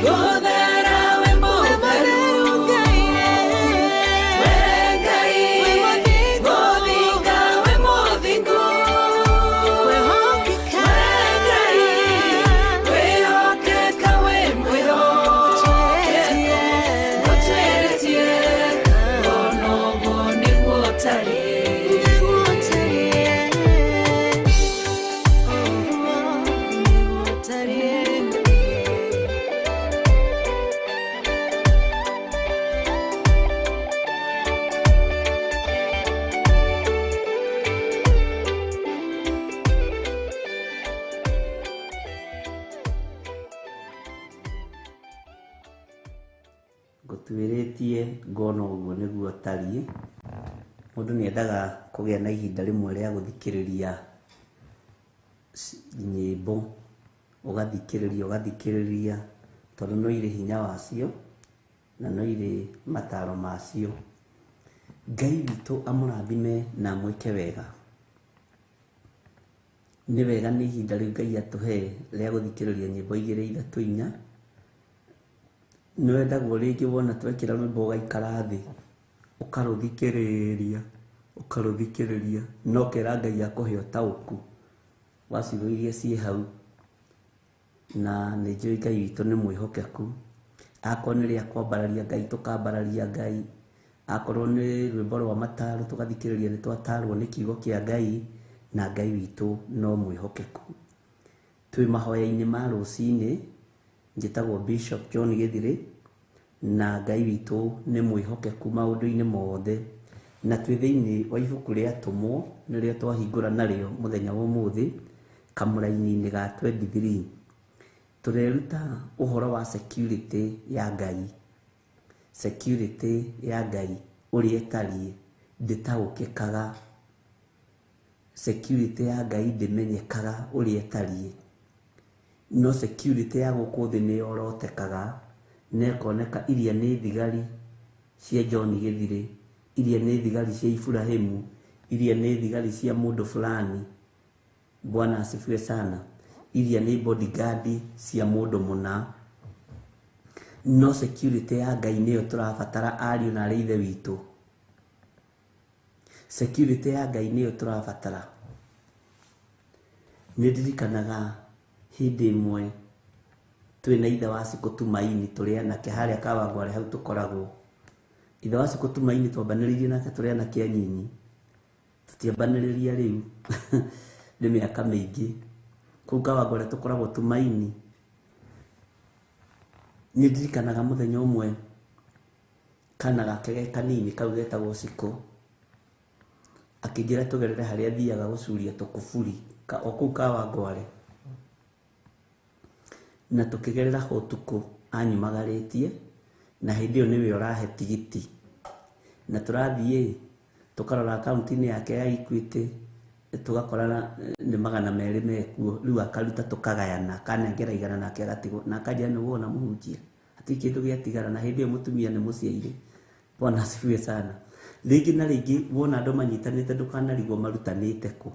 gũthera we mũtheru. We Ngai gũthinga we mũthingu. We Ngai kwĩhokeka we mwĩhokeku. Gũtuĩrĩtie ngona ũguo nĩguo tariĩ. Ngũtuĩrĩtie ngona ũguo nĩguo tariĩ. Mũndũ nĩendaga kũgĩa na ihinda rĩmwe rĩa gũthikĩrĩria nyĩmbo, ũgathikĩrĩria ũgathikĩrĩria, tondũ no irĩ hinya wacio na no irĩ mataro macio. Ngai witũ amũrathime na amwĩke wega. Nĩ wega nĩ ihinda rĩu Ngai atũhe rĩa gũthikĩrĩria nyĩmbo igĩrĩ ithatũ inya. Nĩwendagwo rĩngĩ wona twekĩra rwĩmbo ũgaikara thĩ ũkarũthikĩrĩria ũkarũthikĩrĩria na ũkera Ngai akũhe ũtaũku wa ciugo iria ciĩ hau. Na nĩ njũĩ Ngai witũ nĩ mwĩhokeku. Akorwo nĩ rĩa kwambararia Ngai tũkambararia Ngai, akorwo nĩ rwĩmbo rwa mataro tũgathikĩrĩria nĩ twatarwo nĩ kiugo kĩa Ngai, na Ngai witũ no mwĩhokeku. Twĩ mahoya-inĩ ma rũcinĩ, njĩtagwo Bishop John Gĩthirĩ, na Ngai witũ nĩ mwĩhokeku maũndũ-inĩ mothe. Na twĩ thĩinĩ wa ibuku rĩa Atũmwo, nĩrĩo twahingũra narĩo mũthenya wa ũmũthĩ, kamũraini-inĩ ga 23. Tũreruta ũhoro wa security ya Ngai. Security ya Ngai ũrĩa ĩtariĩ ndĩtaũkĩkaga. Security ya Ngai ndĩmenyekaga ũrĩa ĩtariĩ. No security ya gũkũ thĩ nĩ yorotekaga na ĩkoneka iria nĩ thigari cia John Gĩthirĩ, iria nĩ thigari cia Iburahĩmu, iria nĩ thigari cia mũndũ fulani. Bwana asifiwe sana. Iria nĩ bodyguard cia mũndũ mũna. No security ya Ngai nĩyo tũrabatara ariũ na arĩ ithe witũ. Security ya Ngai nĩyo tũrabatara. Nĩ ndirikanaga hĩndĩ ĩmwe twĩ na ithe wa Cikũ Tumaini tũrĩ anake harĩa Kawangware hau tũkoragwo. Ithe wa Cikũ Tumaini twambanĩrĩirie nake tũrĩ anake anyinyi, tũtiambanĩrĩria rĩu nĩ mĩaka mĩingĩ. Kũu Kawangware tũkoragwo Tumaini. Nĩ ndirikanaga mũthenya ũmwe kana gake ge kanini kau getagwo Cikũ akĩnjĩra tũgerere harĩa athiaga gũcuria tũkuburi o kũu Kawangware, na tũkĩgerera ho ũtukũ anyumagarĩtie, na hĩndĩ ĩyo nĩwe ũrahe tigiti, na tũrathiĩ tũkarora akaunti-inĩ yake ya Equity tũgakora nĩ 200 mekuo, rĩu akaruta tũkagayana, akanengera 100 nake agatigwo, na akanjĩra nĩ wona mũhunjia hatirĩ kĩndũ gĩatigara, na hĩndĩ ĩyo mũtumia nĩ mũciaire. Bwana asifiwe sana. Rĩngĩ na rĩngĩ wona andũ manyitanĩte ndũkanarigwo marutanĩte kũ.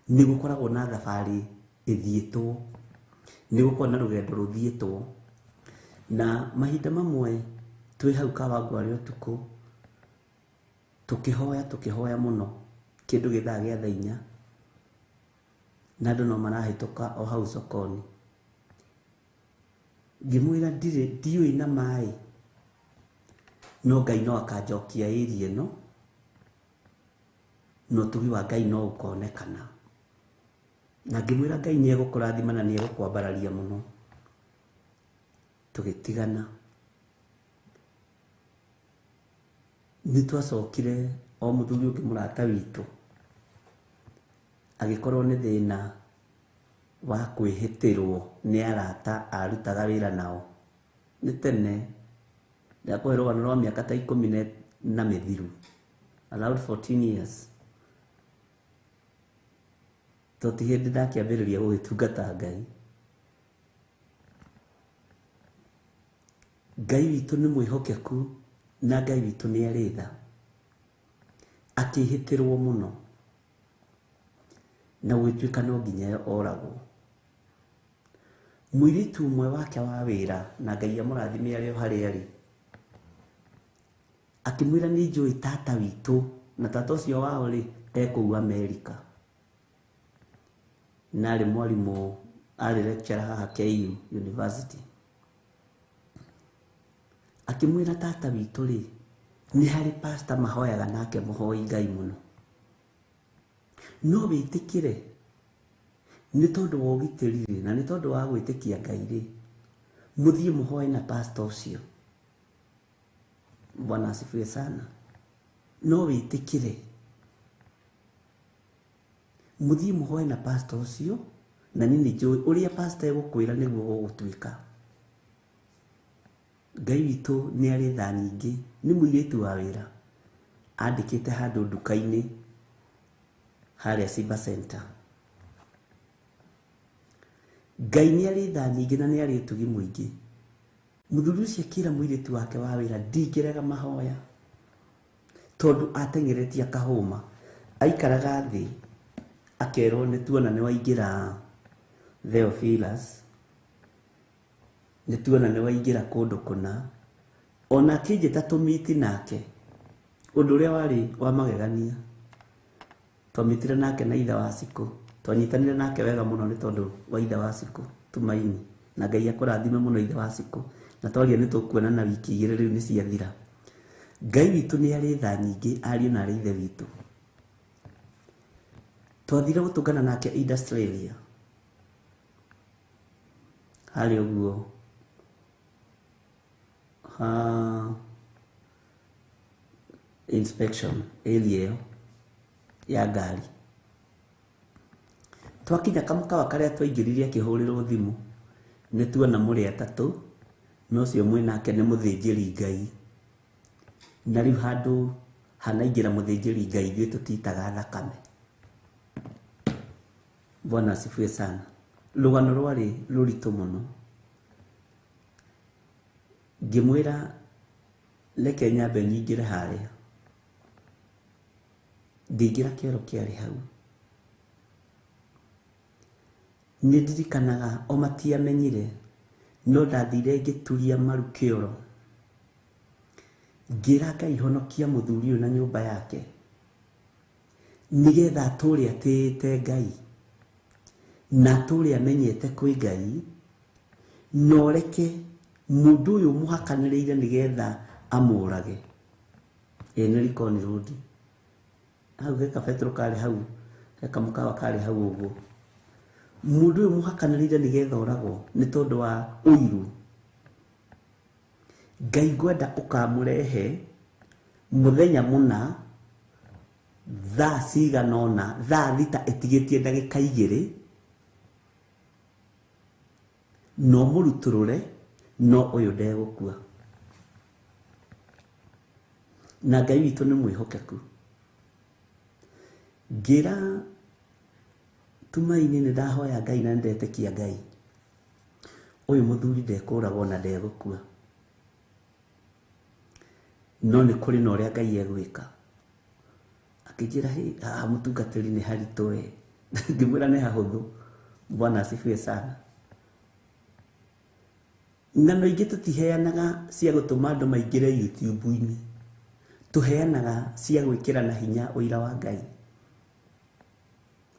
Nĩ gũkoragwo na thabarĩ ĩthiĩtwo, nĩ gũkoragwo na rũgendo rũthiĩtwo. Na mahinda mamwe twĩ hau Kawangware ũtukũ tũkĩhoya mũno kĩndũ gĩthaa gĩa thaa 4, na andũ no marahĩtũka o hau sokoni. Ngĩmwĩra ndiũĩ na maĩ, no Ngai no akanjokia area ĩno, na ũtugi wa Ngai no ũkonekana. Na ngĩmwĩra Ngai nĩ egũkũrathima na nĩ egũkwambararia mũno. Tũgĩtigana. Nĩ twacokire o mũthuri ũngĩ mũrata witũ agĩkorwo nĩ thĩna wa kwĩhĩtĩrwo nĩ arata arutaga wĩra nao. Nĩ tene, ndakũhe rũgano rwa mĩaka ta 10 na mĩthiru, around 14 years. To ti hĩndĩ ndakĩambĩrĩria gũgĩtungata Ngai. Ngai witũ nĩ mwĩhokeku na Ngai witũ nĩ arĩ tha. Akĩhĩtĩrwo mũno na gũgĩtuĩka no nginya oragwo. Mũirĩtu ũmwe wake wa wĩra, na Ngai amũrathime arĩ o harĩa arĩ, akĩmwĩra nĩ njũĩ tata witũ, na tata ũcio wao rĩ e kũu Amerika, na arĩ mwarimũ, arĩ lecturer haha KU University. Akĩmwĩra tata witũ rĩ nĩ harĩ pastor mahoyaga nake mũhoi Ngai mũno, no wĩtĩkĩre nĩ tondũ wa ũgitĩri rĩ, na nĩ tondũ wa gwĩtĩkia Ngai rĩ, mũthiĩ mũhoe na pastor ũcio. Bwana asifiwe sana. No wĩtĩkĩre mũthiĩ mũhoe na pastor ũcio, na niĩ nĩ njũĩ ũrĩa pastor egũkwĩra nĩguo gũgũtuĩka. Ngai witũ nĩ arĩ tha nyingĩ. Nĩ mũirĩtu wa wĩra, andĩkĩte handũ nduka-inĩ harĩa Simba Center. Ngai nĩ arĩ tha nyingĩ na nĩ arĩ ũtugi mũingĩ. Mũthuri ũcio akĩra mũirĩtu wake wa wĩra, ndingĩrega mahoya, tondũ ateng'eretie akahũma. Aikaraga thĩ akerwo nĩ tuona nĩ waingĩra Theophilus, nĩ tuona nĩ waingĩra kũndũ kũna. Ona akĩnjĩta tũmiti nake, ũndũ ũrĩa warĩ wa magegania. Twamitire nake na ithe wa Cikũ, twanyitanire nake wega mũno nĩ tondũ wa ithe wa Cikũ Tumaini, na Ngai akũrathime mũno ithe wa Cikũ. Na twaria nĩ tũkuonana wiki 2 rĩu nĩ ciathira. Ngai witũ nĩ arĩ tha nyingĩ ariũ na arĩ ithe witũ. Twathire gũtũngana nake Australia harĩa ũguo ha inspection area ĩyo ya ngari. Twakinya kamũkawa karĩa twaingĩrire akĩhũrĩrwo thimũ, nĩ tuona mũrĩ atatũ, na ũcio mwĩ nake nĩ mũthĩnjĩri Ngai. Na rĩu handũ hanaingĩra mũthĩnjĩri Ngai ithuĩ tũtitaga thakame. Bwana asifiwe sana. Rũgano rwarĩ rũritũ mũno. Ngĩmwĩra reke nyambe nyingĩre harĩa. Ngĩingĩra kĩoro kĩarĩ hau. Nĩ ndirikanaga o matiamenyire, no ndathire ngĩturia maru kĩoro. Ngĩra Ngai honokia mũthuri ũyũ na nyũmba yake, nĩgetha atũre atĩĩte Ngai, na atũre amenyete kwĩ Ngai, na ũreke mũndũ ũyũ mũhakanĩrĩire nĩgetha amũrage. Ĩĩ nĩ Likoni Road. Hau he kabetũrũ karĩ hau, he kamũkawa karĩ hau ũguo. Mũndũ ũyũ mũhakanĩrĩire nĩgetha oragwo nĩ tondũ wa ũiru. Ngai ngwenda ũkamũrehe mũthenya mũna thaa cigana ũna, thaa thita ĩtigĩtie ndagĩka igĩrĩ, na ũmũrutũrũre, no ũyũ ndegũkua. Na Ngai witũ nĩ mwĩhokeku. Ngĩra Tumaini nĩ ndahoya Ngai na nĩndetĩkia Ngai, ũyũ mũthuri ndekũragwo na ndegũkua, no nĩ kũrĩ na ũrĩa Ngai egwĩka. Akĩnjĩra, hĩ, haha mũtungatĩri nĩ haritũ we. Ngĩmwĩra nĩ hahũthũ. Bwana asifiwe sana. Ng'ano ingĩ tũtiheanaga cia gũtũma andũ maingĩre YouTube-inĩ, tũheanaga cia gwĩkĩra na hinya ũira wa Ngai.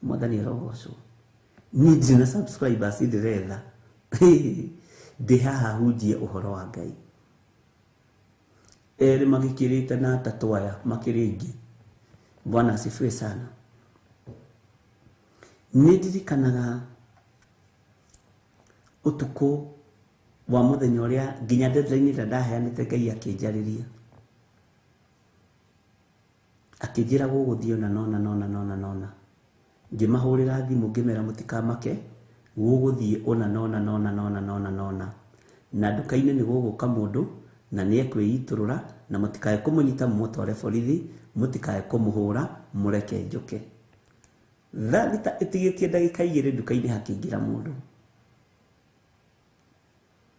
Mwathani arogocwo. Niĩ ndirĩ na subscribers ndĩretha, ndĩ haha hunjie ũhoro wa Ngai. Erĩ magĩkĩrĩte na atatũ aya makĩrĩ aingĩ. Bwana asifiwe sana. Nĩ ndirikanaga ũtukũ wa mũthenya ũrĩa nginya deadline ĩrĩa ndaheanĩte Ngai akĩnjarĩria, akĩnjĩra gũgũthiĩ ũna na ũna na ũna na ũna na ũna. Ngĩmahũrĩra thimũ ngĩmera mũtikamake, gũgũthiĩ ũna na ũna na ũna na ũna na ũna na ũna. Na nduka-inĩ nĩ gũgũka mũndũ na nĩ ekwĩitũrũra, na mũtikae kũmũnyita mũmũtware borithi, mũtikae kũmũhũra, mũreke njũke. Thaa thita ĩtigĩtie ndagĩka igĩrĩ nduka-inĩ hakĩingĩra mũndũ.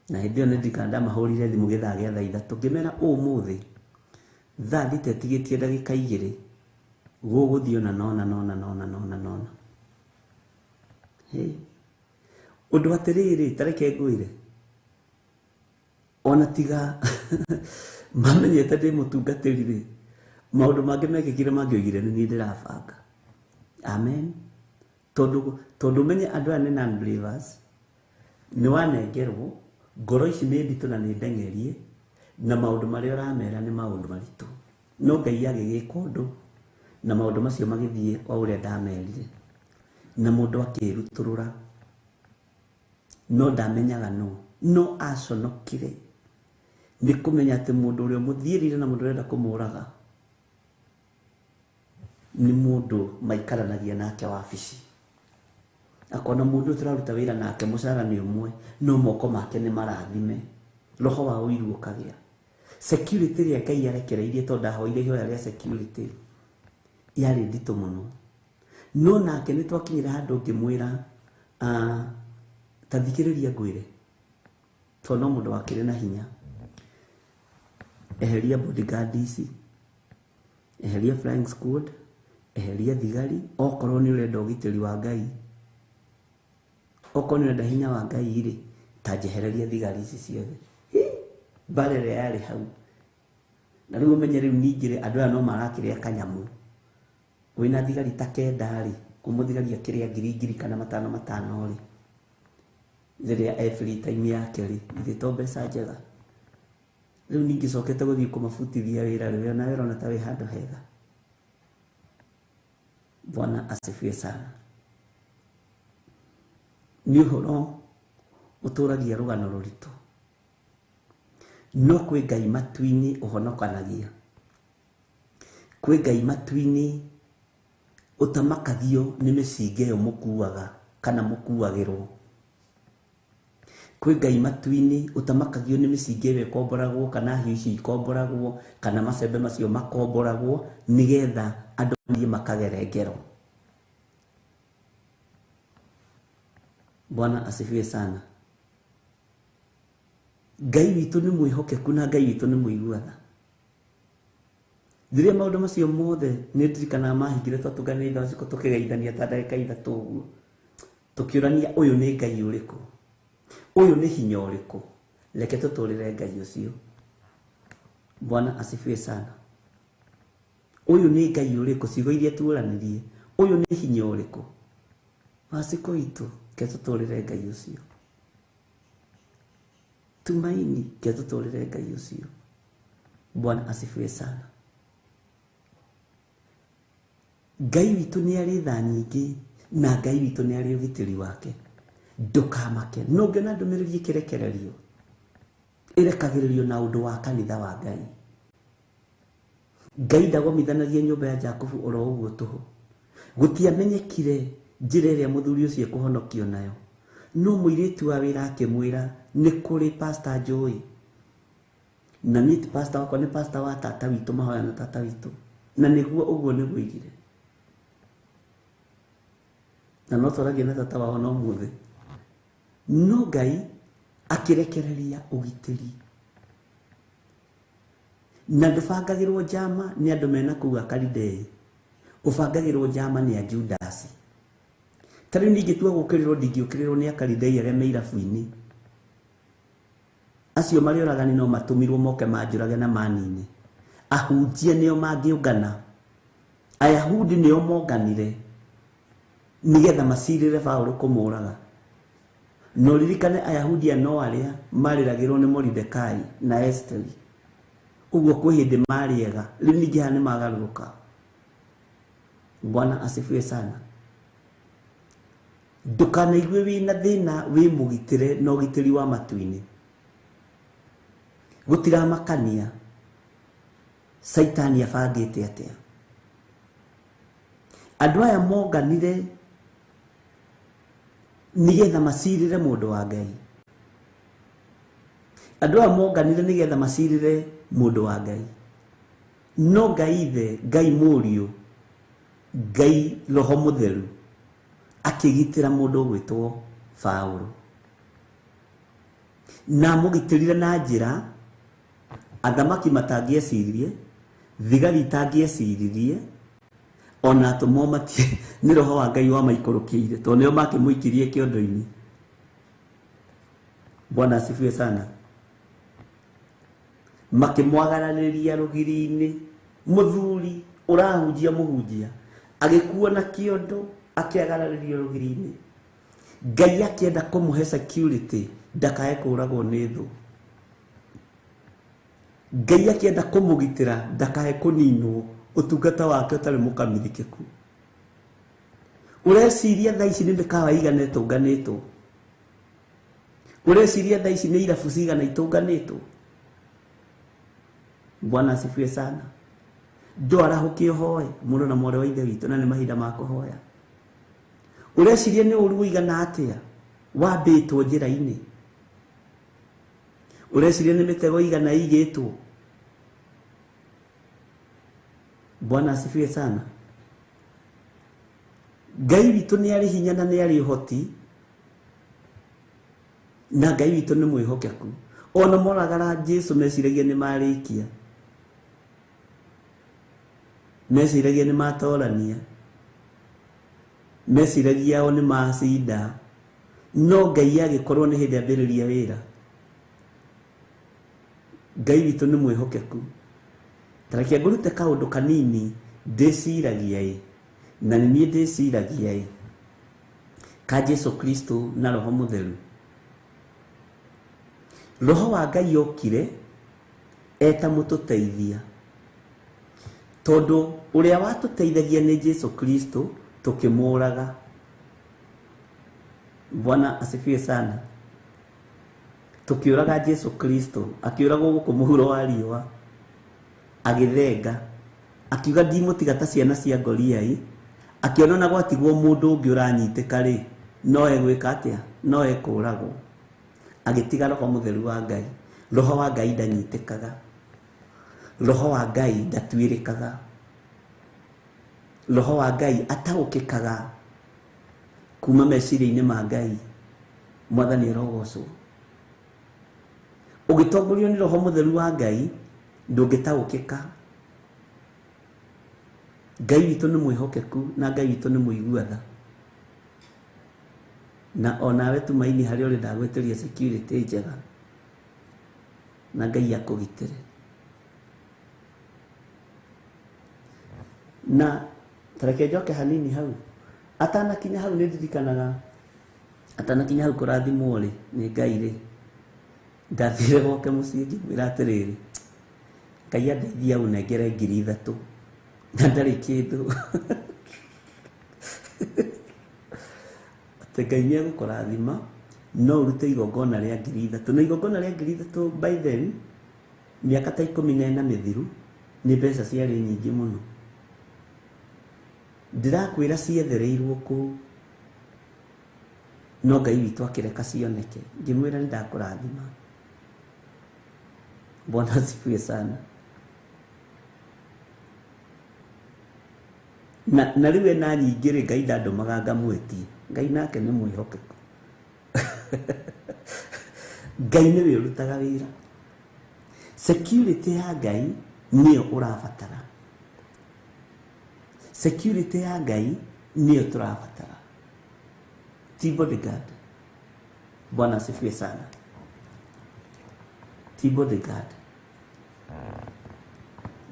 Na hĩndĩ ĩyo nĩ ndirikana ndamahũrire thimũ gĩthaa gĩa thaa ithatũ, ngĩmera ũmũthĩ thaa thita ĩtigĩtie ndagĩka igĩrĩ gũgũthiĩ ũna na ũna na ũna na ũna na ũna na ũna. Hĩ, ũndũ atĩrĩrĩ, ta reke ngwĩre, ona tiga mamenyete ndĩ mũtungatĩri rĩ, maũndũ mangĩ mekĩkire mangĩoigire nĩ niĩ ndĩrabanga. Amen. Tondũ tondũ ũmenye andũ aya nĩ non-believers, nĩ wanengerwo ngoro ici nĩ nditũ na nĩ ndeng'erie, na maũndũ marĩa ũramera nĩ maũndũ maritũ. No Ngai agĩgĩka ũndũ, na maũndũ macio magĩthiĩ o ũrĩa ndamerire, na mũndũ akĩrutũrũra, no ndamenyaga no, no aconokire nĩ kũmenya atĩ mũndũ ũrĩa ũmũthiĩrĩire na mũndũ ũrenda kũmũraga nĩ mũndũ maikaranagia nake wabici. Akona mũndũ ũyũ tũraruta wĩra nake mũcara nĩ ũmwe, no moko make nĩ marathime. Roho wa ũiru ũkagĩa. Security ĩrĩa Ngai arekereirie tondũ ndahoire ihoya rĩa security yarĩ nditũ mũno. No nake nĩ twakinyire handũ ngĩmwĩra, ta thikĩrĩria ngwĩre, tondũ no mũndũ wakĩrĩ na hinya. Eheria bodyguard ici, eheria flying squad, eheria thigari, okorwo nĩ ũrenda ũgitĩri wa Ngai, okorwo nĩ ũrenda hinya wa Ngai rĩ, ta njehereria thigari ici ciothe. Hi, mbara ĩrĩa yarĩ hau. Na rĩu ũmenye rĩu ningĩ rĩ, andũ aya no marakĩrĩa kanyamũ. Wĩna thigari ta kenda rĩ, ũmũthigari akĩrĩa ngiri ngiri kana matano matano rĩ, rĩrĩa e free time yake rĩ, githĩ to mbeca njega? Rĩu ningĩ cokete gũthiĩ kũmabutithia wĩra rĩ, we onawe ũrona ta wĩ handũ hega. Bwana asifiwe sana. Nĩ ũhoro ũtũragia rũgano rũritũ, no kwĩ Ngai matu-inĩ ũhonokanagia, kwĩ Ngai matu-inĩ ũtamakagio nĩ mĩcinga ĩyo mũkuaga kana mũkuagĩrwo, kwĩ Ngai matu-inĩ ũtamakagio nĩ mĩcinga ĩyo ĩkomboragwo kana hiũ icio ikomboragwo kana macembe macio makomboragwo nĩgetha andũ mathiĩ makagere ngero. Bwana asifiwe sana. Ngai witũ nĩ mwĩhokeku na Ngai witũ nĩ mũigua tha. Rĩrĩa maũndũ macio mothe nĩ ndirikanaga mahingire twatũnganĩire thaa cikũ tũkĩgeithania ta ndagĩka 3 ũguo, tũkĩũrania ũyũ nĩ Ngai ũrĩkũ, ũyũ nĩ hinya ũrĩkũ, reke tũtũrĩre Ngai ũcio. Bwana asifiwe sana. Ũyũ nĩ Ngai ũrĩkũ, ciugo iria tuoranirie, ũyũ nĩ hinya ũrĩkũ, Wacikũ witũ, reke tũtũrĩre Ngai ũcio. Tumaini, reke tũtũrĩre Ngai ũcio. Bwana asifiwe sana. Ngai witũ nĩ arĩ tha nyingĩ na Ngai witũ nĩ arĩ ũgitĩri wake. Ndũkamake. No ũngĩona ndũmĩrĩri ĩkĩrekererio, ĩrekagĩrĩrio na ũndũ wa kanitha wa Ngai. Ngai ndagomithanagia nyũmba ya Jakubu oro ũguo tũhũ. Gũtiamenyekire njĩra ĩrĩa mũthuri ũcio ekũhonokio nayo. No mũirĩtu wa wĩra akĩmwĩra nĩ kũrĩ pastor njũĩ. Na niĩ ti pastor wakwa, nĩ pastor wa tata witũ, mahoya na tata witũ. Na nĩguo ũguo nĩguo oigire. Na no twaragia na tata wao no mũthĩ. No Ngai akĩrekereria ũgitĩri. Na ndũbangagĩrwo njama nĩ andũ mena kũu Akalidei. Ũbangagĩrwo njama nĩ a Judasi. Ta rĩu ningĩtua gũũkĩrĩrwo, ndingĩũkĩrĩrwo nĩ Akalidei arĩa me irabu-inĩ. Acio marĩ oragani no matũmirwo moke manjũrage na manine. Ahunjia nĩo mangĩũngana. Ayahudi nĩo monganire nĩgetha macirĩre Paũlũ kũmũraga. No ririkane Ayahudi aya no arĩa marĩragĩrwo nĩ Moridekai na Esteri. Ũguo kwĩ hĩndĩ marĩ ega, rĩu ningĩ haha nĩ magarũrũka. Bwana asifiwe sana. Ndũkanaigue wĩna thĩna wĩ mũgitĩre na ũgitĩri wa matu-inĩ. Gũtiramakania Saitani abangĩte atĩa. Andũ aya monganire nĩgetha macirĩre mũndũ wa Ngai. Andũ aya monganire nĩgetha macirĩre mũndũ wa Ngai. No Ngai Ithe, Ngai Mũriũ, Ngai Roho Mũtheru akĩgitĩra mũndũ ũgwĩtwo Paũlũ. Na amũgitĩrire na njĩra athamaki matangĩeciririe, thigari itangĩeciririe, ona atũmwo matie nĩ Roho wa Ngai wamaikũrũkĩire, tondũ nĩo makĩmũikirie kĩondo-inĩ. Bwana asifiwe sana. Makĩmwagararĩria rũgiri-inĩ. Mũthuri ũrahunjia mũhunjia agĩkuo na kĩondo akĩagararĩrio rũgiri-inĩ. Ngai akĩenda kũmũhe security ndakae kũragwo nĩ thũ. Ngai akĩenda kũmũgitĩra ndakae kũninwo ũtungata wake ũtarĩ mũkamĩrĩkĩku. Ũreciria thaa ici nĩ mĩkawa igana ĩtũnganĩtwo? Ũreciria thaa ici nĩ irabu cigana itũnganĩtwo? Bwana asifiwe sana. Ndwarahũke ũhoe mũrũ na mwarĩ wa Ithe witũ, na nĩ mahinda ma kũhoya. Ũreciria nĩ ũru ũigana atĩa wambĩtwo njĩra-inĩ? Ũreciria nĩ mĩtego igana ĩigĩtwo? Bwana asifiwe sana. Ngai witũ nĩ arĩ hinya na nĩ arĩ ũhoti, na Ngai witũ nĩ mwĩhokeku. Ona moragara Jesu meciragia nĩ marĩkia, meciragia nĩ matorania, meciragia o nĩ macinda. No Ngai agĩkorwo nĩ hĩndĩ ambĩrĩria wĩra. Ngai witũ nĩ mwĩhokeku. Ta reke ngũrute kaũndũ kanini ndĩciragia ĩ, na nĩ niĩ ndĩciragia ĩ, ka Jesu Kristo na Roho Mũtheru. Roho wa Ngai okire eta mũtũteithia, tondũ ũrĩa watũteithagia nĩ Jesu Kristo tũkĩmũraga. Bwana asifiwe sana. Tũkĩũraga Jesu Kristo, akĩũragwo gũkũ mũhuro wa riũa, agĩthenga, akiuga ndimũtiga ta ciana cia Goliai. Akĩona na gwatigwo mũndũ ũngĩ ũranyitĩka rĩ, no egwĩka atĩa? No ekũragwo. Agĩtiga Roho Mũtheru wa Ngai. Roho wa Ngai ndanyitĩkaga. Roho wa Ngai ndatuĩrĩkaga. Roho wa Ngai ataũkĩkaga kuma meciria-inĩ ma Ngai. Mwathani arogocwo. Ũgĩtongorio nĩ Roho Mũtheru wa Ngai ndũngĩtaũkĩka. Ngai witũ nĩ mwĩhokeku na Ngai witũ nĩ mũigua tha. Na onawe Tumaini harĩa ũrĩ ndagwĩtĩria security njega na Ngai akũgitĩre. Na tareke njoke hanini hau, atanakinya hau nĩ ndirikanaga, atanakinya hau kũrathimwo rĩ nĩ Ngai rĩ, ndathire gwake mũciĩ ngĩmwĩra atĩrĩrĩ, Ngai andeithia ũnengere 3,000 na ndarĩ kĩndũ. Atĩ Ngai nĩ egũkũrathima no ũrute igongona rĩa 3,000. Na igongona rĩa 3,000 by then mĩaka ta 14 mĩthiru nĩ mbeca ciarĩ nyingĩ mũno. Ndĩrakwĩra ciethereirwo kũu, no Ngai witũ akĩreka cioneke. Ngĩmwĩra nĩ ndakũrathima. Bwana asifiwe sana. Na rĩu ena nyingĩ rĩ, Ngai ndandũmaga ngamwĩtie. Ngai nake nĩ mwĩhokeku. Ngai nĩwe ũrutaga wĩra. Security ya Ngai nĩyo ũrabatara. Security ya Ngai nĩyo tũrabatara, ti bodyguard. Bwana asifiwe sana. Ti bodyguard,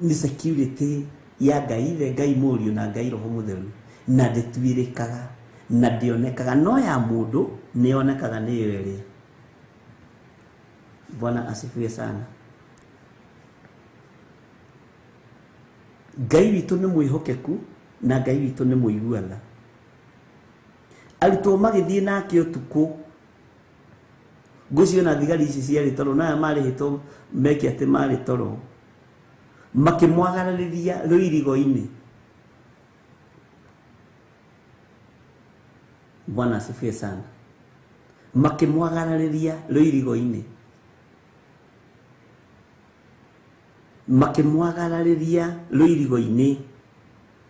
nĩ security ya Ngai Ithe, Ngai Mũriũ na Ngai Roho Mũtheru, na ndĩtuĩrĩkaga na ndĩonekaga, no ya mũndũ nĩyonekaga nĩyo ĩrĩa. Bwana asifiwe sana. Ngai witũ nĩ mwĩhokeku na Ngai witũ nĩ mũigua tha. Arutwo magĩthiĩ nake ũtukũ, ngũcio na thigari ici ciarĩ toro, na aya marĩhĩtwo meke atĩ marĩ toro, makĩmwagararĩria rũirigo-inĩ. Bwana asifiwe sana. Makĩmwagararĩria rũirigo-inĩ, makĩmwagararĩria rũirigo-inĩ,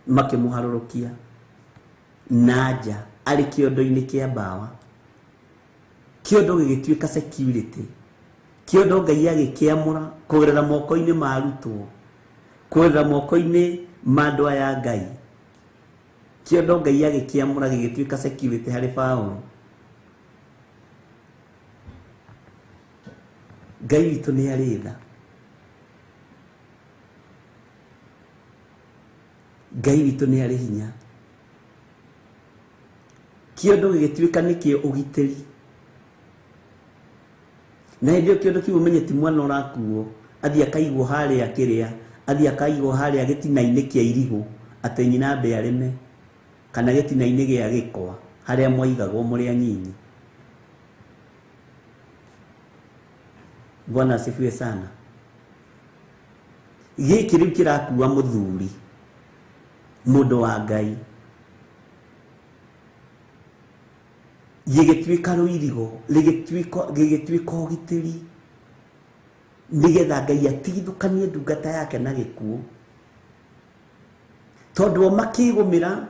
makĩmũharũrũkia na nja arĩ kĩondo-inĩ kĩa mbawa. Kĩondo gĩgĩtuĩka security. Kĩondo Ngai agĩkĩamũra kũgerera moko-inĩ ma arutwo, kũgerera moko-inĩ ma andũ aya Ngai. Kĩondo Ngai agĩkĩamũra gĩgĩtuĩka security harĩ Paũlũ. Ngai witũ nĩ arĩ tha. Ngai witũ nĩ arĩ hinya. Kĩondo gĩgĩtuĩka nĩkĩo ũgitĩri. Na hĩndĩ ĩyo kĩondo kĩu ũmenye ti mwana ũrakuo, athiĩ akaigwo harĩa kĩrĩa, athiĩ akaigwo harĩa gĩtina-inĩ kĩa irigũ, atĩ nyina ambe arĩme, kana gĩtina-inĩ gĩa gĩkwa, harĩa mwaigagwo mũrĩ anyinyi. Bwana asifiwe sana. Gĩkĩ rĩu kĩrakua mũthuri, mũndũ wa Ngai, gĩgĩtuĩka rũirigo, gĩgĩtuĩka ũgitĩri, nĩgetha Ngai atigithũkanie ndungata yake na gĩkuũ. Tondũ o makĩgũmĩra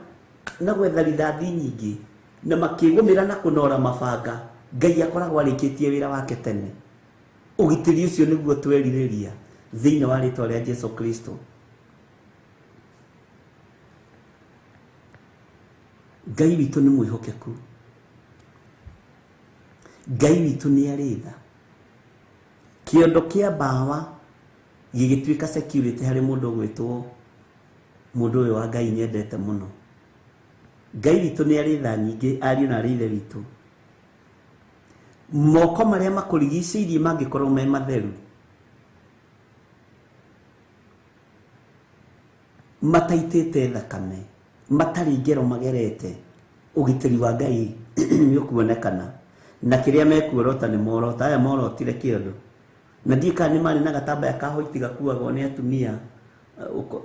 na gwetha rithathi nyingĩ, na makĩgũmĩra na kũnora mabanga, Ngai akoragwo arĩkĩtie wĩra wake tene. Ũgitĩri ũcio nĩguo twerirĩria thĩinĩ wa rĩtwa rĩa Jesu Kristo. Ngai witũ nĩ mwĩhokeku. Ngai witũ nĩ arĩ tha. Kĩondo kĩa mbawa gĩgĩtuĩka security harĩ mũndũ ũgwĩtwo mũndũ ũyũ wa Ngai nyendete mũno. Ngai witũ nĩ arĩ tha nyingĩ, ariũ na arĩ ithe witũ. Moko marĩa makũrigicĩirie mangĩkorwo me matheru, mataitĩte thakame, matarĩ ngero magerete, ũgitĩri wa Ngai nĩ ũkuonekana. Na kĩrĩa mekuorota nĩ morota. Aya morotire kĩondo, na ndiũĩ kana nĩ marĩ na gatambaya ka hoiti gakuagwo nĩ atumia.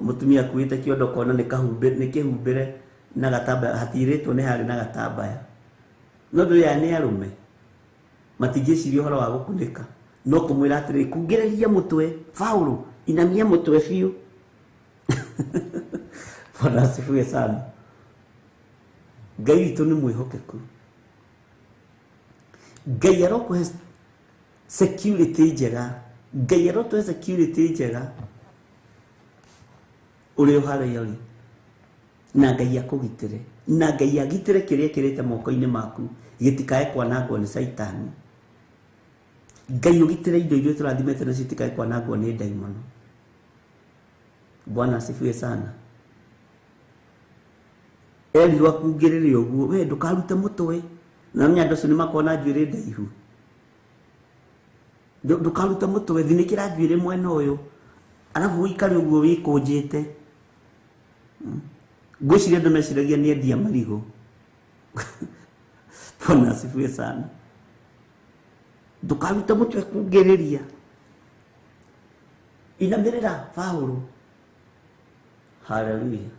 Mũtumia akuĩte kĩondo ũkona nĩ kĩhumbĩre na gatambaya, hatirĩtwo nĩ harĩ na gatambaya. No ndũĩ aya nĩ arũme, matingĩciria ũhoro wa gũkunĩka, no kũmwĩra atĩrĩrĩ, kungĩrĩria mũtwe, Paũlũ, inamia mũtwe biũ. Bwana asifiwe sana. Ngai witũ nĩ mwĩhokeku. Ngai arokũhe security njega, Ngai arotũhe security njega ũrĩ o harĩa ũrĩ, na Ngai akũgitĩre, na Ngai agitĩre kĩrĩa kĩrĩte moko-inĩ maku gĩtikae kwanangwo nĩ Caitani. Ngai ũgitĩre indo iria tũrathimĩte nacio itikae kwanangwo nĩ ndaimono. Bwana asifiwe sana. Erirwo akungĩrĩre ũguo, we ndũkarute mũtwe, na menya andũ acio nĩ makoragwo na njuĩrĩ ndaihu. Ndũkarute mũtwe, thinĩkĩra njuĩrĩ mwena ũyũ, arabu ũikare ũguo wĩkũnjĩte. Ngwĩciria andũ meciragia nĩ endia marigũ. Bwana asifiwe sana. Ndũkarute mũtwe kungĩrĩria, inamĩrĩra Paũlũ. Haleluya.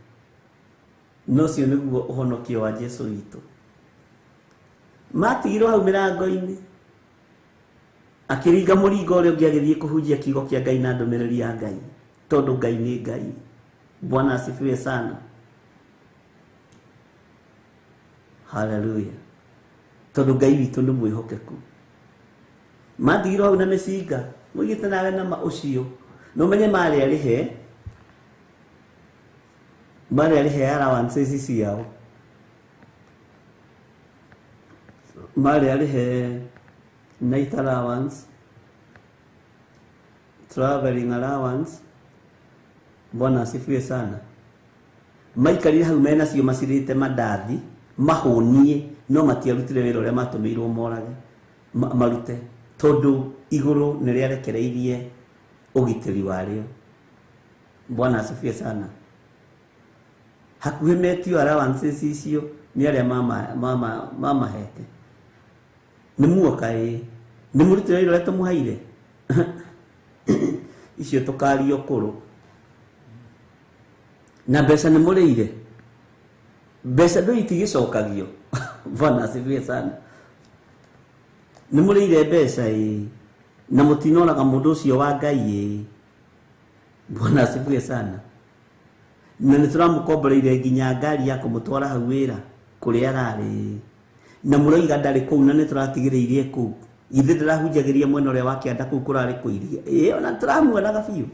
No ũcio nĩguo ũhonokio wa Jesu witũ. Matigirwo hau mĩrango-inĩ, akĩringa mũringo ũrĩa ũngĩ agĩthiĩ kũhunjia kiugo kĩa Ngai na ndũmĩrĩri ya Ngai, tondũ Ngai nĩ Ngai. Bwana asifiwe sana. Haleluya. Tondũ Ngai witũ nĩ mwĩhokeku. Matigirwo hau na mĩcinga, mũigĩte nawe nama ũcio. Na ũmenye marĩ arĩhe, marĩ arĩhe allowances ciao, marĩ arĩhe night allowance, traveling allowance. Bwana asifiwe sana. Maikarire hau mena cio macirĩte mandathi mahũnie, no matiarutire wĩra ũrĩa matũmĩirwo morage marute, tondũ igũrũ nĩ rĩarekereirie ũgitĩri warĩo. Bwana asifiwe sana. Hakuhĩ metio allowances icio nĩ arĩa mamahete. Nĩ muoka ĩ, nĩ mũrutire wĩra ũrĩa tũmũheire. Icio tũkario kũrũ. Na mbeca nĩ mũrĩire, mbeca ndũ itigĩcokagio. Bwana asifiwe sana. Nĩ mũrĩire mbeca ĩ, na mũtinoraga mũndũ ũcio wa Ngai ĩ. Bwana asifiwe sana. Na nĩ tũramũkomboreire nginya ngari ya kũmũtwara hau wĩra kũrĩa ararĩ, na mũroiga ndarĩ kũu, na nĩ tũratigĩrĩirie kũu. Ithe ndĩrahunjagĩria mwena ũrĩa wa kĩanda kũu kũrarĩ kũiria. Ĩ, ona tũramuonaga biũ.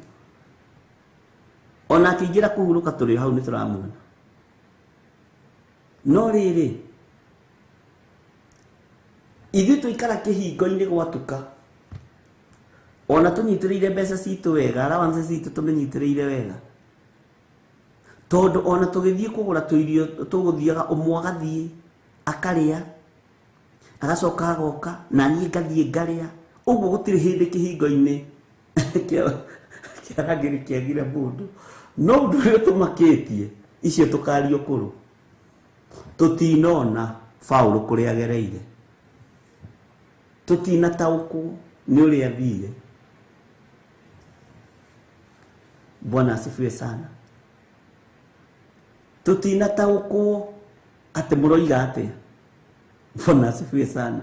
Ona akĩingĩra kũhurũka tũrĩ hau nĩ tũramuona. No rĩrĩ, ithuĩ tũikara kĩhingo-inĩ gwatuka, ona tũnyitĩrĩire mbeca citũ wega, allowance citũ tũmĩnyitĩrĩire wega, tondũ ona tũgĩthiĩ kũgũra tũirio tũgũthiaga ũmwe agathiĩ akarĩa, agacoka agoka, na niĩ ngathiĩ ngarĩa. Ũguo gũtirĩ hĩndĩ kĩhingo-inĩ kĩa arangĩri kĩagire mũndũ. No ũndũ ũrĩa tũmakĩtie, icio tũkario kũrũ, tũtinona Paũlũ kũrĩa agereire, tũtinataũkwo nĩ ũrĩa athire. Bwana asifiwe sana. Tũtinataũkwo atĩ mũroiga atĩa. Bwana asifiwe sana.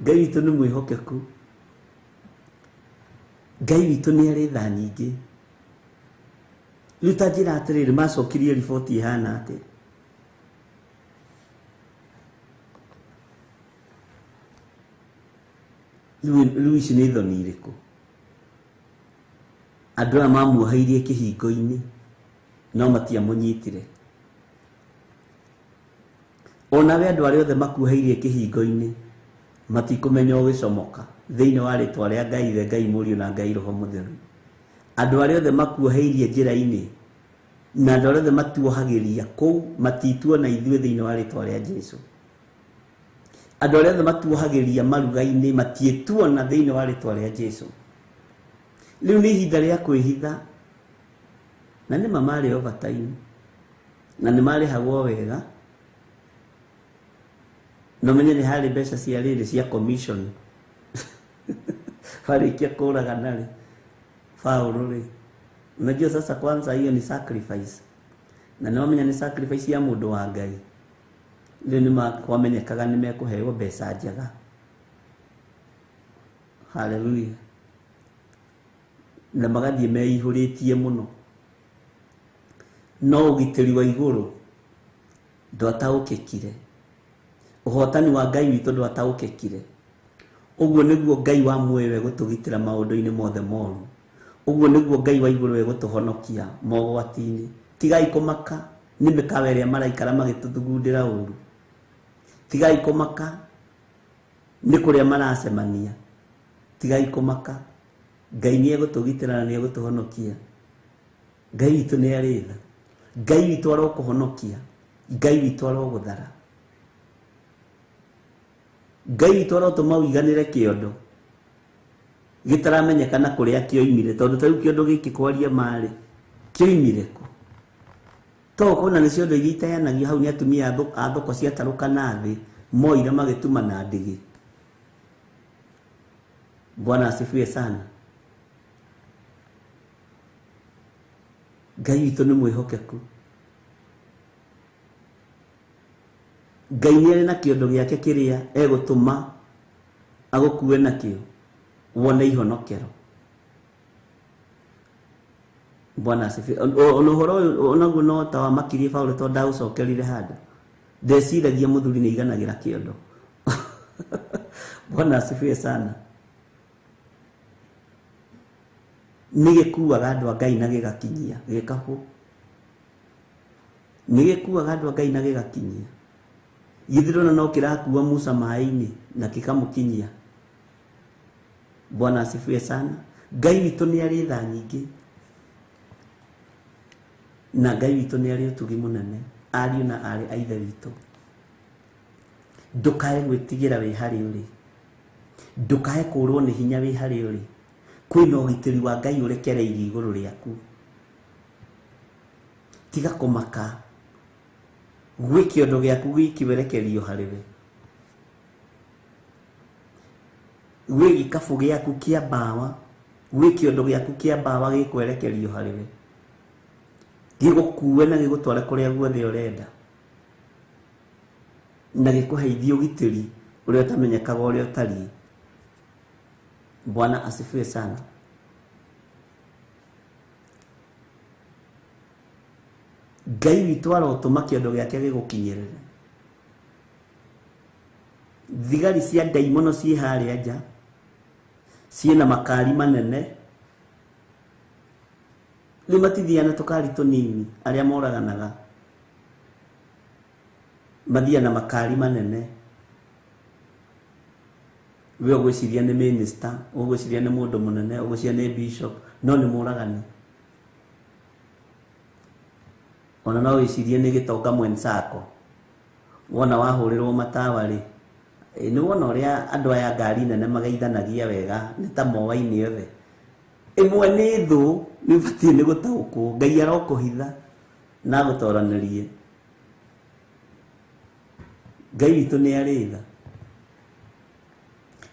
Ngai witũ nĩ mwĩhokeku. Ngai witũ nĩ arĩ tha nyingĩ. Rĩu ta njĩra atĩrĩrĩ, macokirie riboti ĩhana atĩa? Rĩu ici nĩ thoni irĩkũ? Andũ aya mamuoheirie kĩhingo-inĩ no matiamũnyitire. Onawe andũ arĩa othe makuoheirie kĩhingo-inĩ matikũmenya ũgĩcomoka thĩinĩ wa rĩtwa rĩa Ngai Ithe, Ngai Mũriũ na Ngai Roho Mũtheru. Andũ arĩa othe makuoheirie njĩra-inĩ na andũ arĩa othe matuohagĩria kũu matituona ithuĩ thĩinĩ wa rĩtwa rĩa Jesu. Andũ arĩa othe matuohagĩria maruga-inĩ matiĩtuona thĩinĩ wa rĩtwa rĩa Jesu. Rĩu nĩ ihinda rĩa kwĩhitha, na nĩma marĩ overtime, na nĩ marĩhagwo wega, na ũmenye nĩ harĩ mbeca cia rĩrĩ cia commission. Warĩkia kũragana rĩ, Paũlũ rĩ, unajua sasa kwanza hiyo ni sacrifice, na nĩ wamenya nĩ sacrifice ya mũndũ wa Ngai. Rĩu nĩ kwamenyekaga nĩ mekũheo mbeca njega. Haleluya. Na magathiĩ meihũrĩtie mũno. No ũgitĩri wa igũrũ ndwataũkĩkire. Ũhotani wa Ngai witũ ndwataũkĩkire. Ũguo nĩguo Ngai wa muoyo egũtũgitĩra maũndũ-inĩ mothe moru. Ũguo nĩguo Ngai wa igũrũ egũtũhonokia mogwati-inĩ. Tigai kũmaka nĩ mĩkawa ĩrĩa maraikara magĩtũthugundĩra ũru. Tigai kũmaka nĩ kũrĩa maracemania. Tigai kũmaka, Ngai nĩ egũtũgitĩra na nĩ egũtũhonokia. Ngai witũ nĩ arĩ tha. Ngai witũ arokũhonokia. Ngai witũ arogũthara. Ngai witũ arotũma ũiganĩre kĩondo gĩtaramenyekana kũrĩa kĩoimire, tondũ ta rĩu kĩondo gĩkĩ kwaria marĩ kĩoimire kũ? To kona nĩ ciondo iria iteanagio hau nĩ atumia a thoko ciatarũka na thĩ moire magĩtuma na ndigi. Bwana asifiwe sana. Ngai witũ nĩ mwĩhokeku. Ngai nĩ arĩ na kĩondo gĩake kĩrĩa egũtũma agũkue nakĩo wone ihonokero. Bwana asifiwe. Ona ũhoro ũyũ onaguo no ta wamakirie Paũlũ tondũ ndagũcokerire handũ. Ndeciragia mũthuri nĩ aiganagĩra kĩondo. Bwana asifiwe sana. Nĩ gĩkuaga andũ a Ngai na gĩgakinyia gĩkahũ. Nĩ gĩkuaga andũ a Ngai na gĩgakinyia. Githĩ ndũrona no kĩrakua Musa maĩ-inĩ na gĩkamũkinyia. Bwana asifiwe sana. Ngai witũ nĩ arĩ tha nyingĩ na Ngai witũ nĩ arĩ ũtugi mũnene. Ariũ na aarĩ a Ithe witũ, ndũkae gwĩtigĩra wĩ harĩ ũrĩ, ndũkae kũũrwo nĩ hinya wĩ harĩ ũrĩ. Kwĩna ũgitĩri wa Ngai ũrekereirio igũrũ rĩaku. Tiga kũmaka, gwĩ kĩondo gĩaku gĩkĩwerekerio harĩ we, gwĩ gĩkabũ gĩaku kĩa mbawa, gwĩ kĩondo gĩaku kĩa mbawa gĩkwerekerio harĩ we, gĩgũkue na gĩgũtware kũrĩa guothe ũrenda, na gĩkũheithie ũgitĩri ũrĩa ũtamenyekaga ũrĩa ũtariĩ. Bwana asifiwe sana. Ngai witũ arotũma kĩondo gĩake gĩgũkinyĩrĩre. Thigari cia ndaimono ciĩ harĩa nja, ciĩna makari manene, rĩu matithiaga na tũkari tũnini, arĩa moraganaga mathiaga na makari manene. We ũgwĩciria nĩ minister, ũgwĩciria nĩ mũndũ mũnene, ũgwĩciria nĩ bishop, no nĩ mũragani. Ona no wĩcirie nĩ gĩtonga mwenzako. Wona wahũrĩrwo matawa rĩ, nĩ wona ũrĩa andũ aya ngari nene mageithanagia wega, nĩ ta moaine othe. Ĩmwe nĩ thũ, nĩ ũbatiĩ nĩ gũtaũkwo. Ngai arokũhitha na agũtoranĩrie. Ngai witũ nĩ arĩ tha.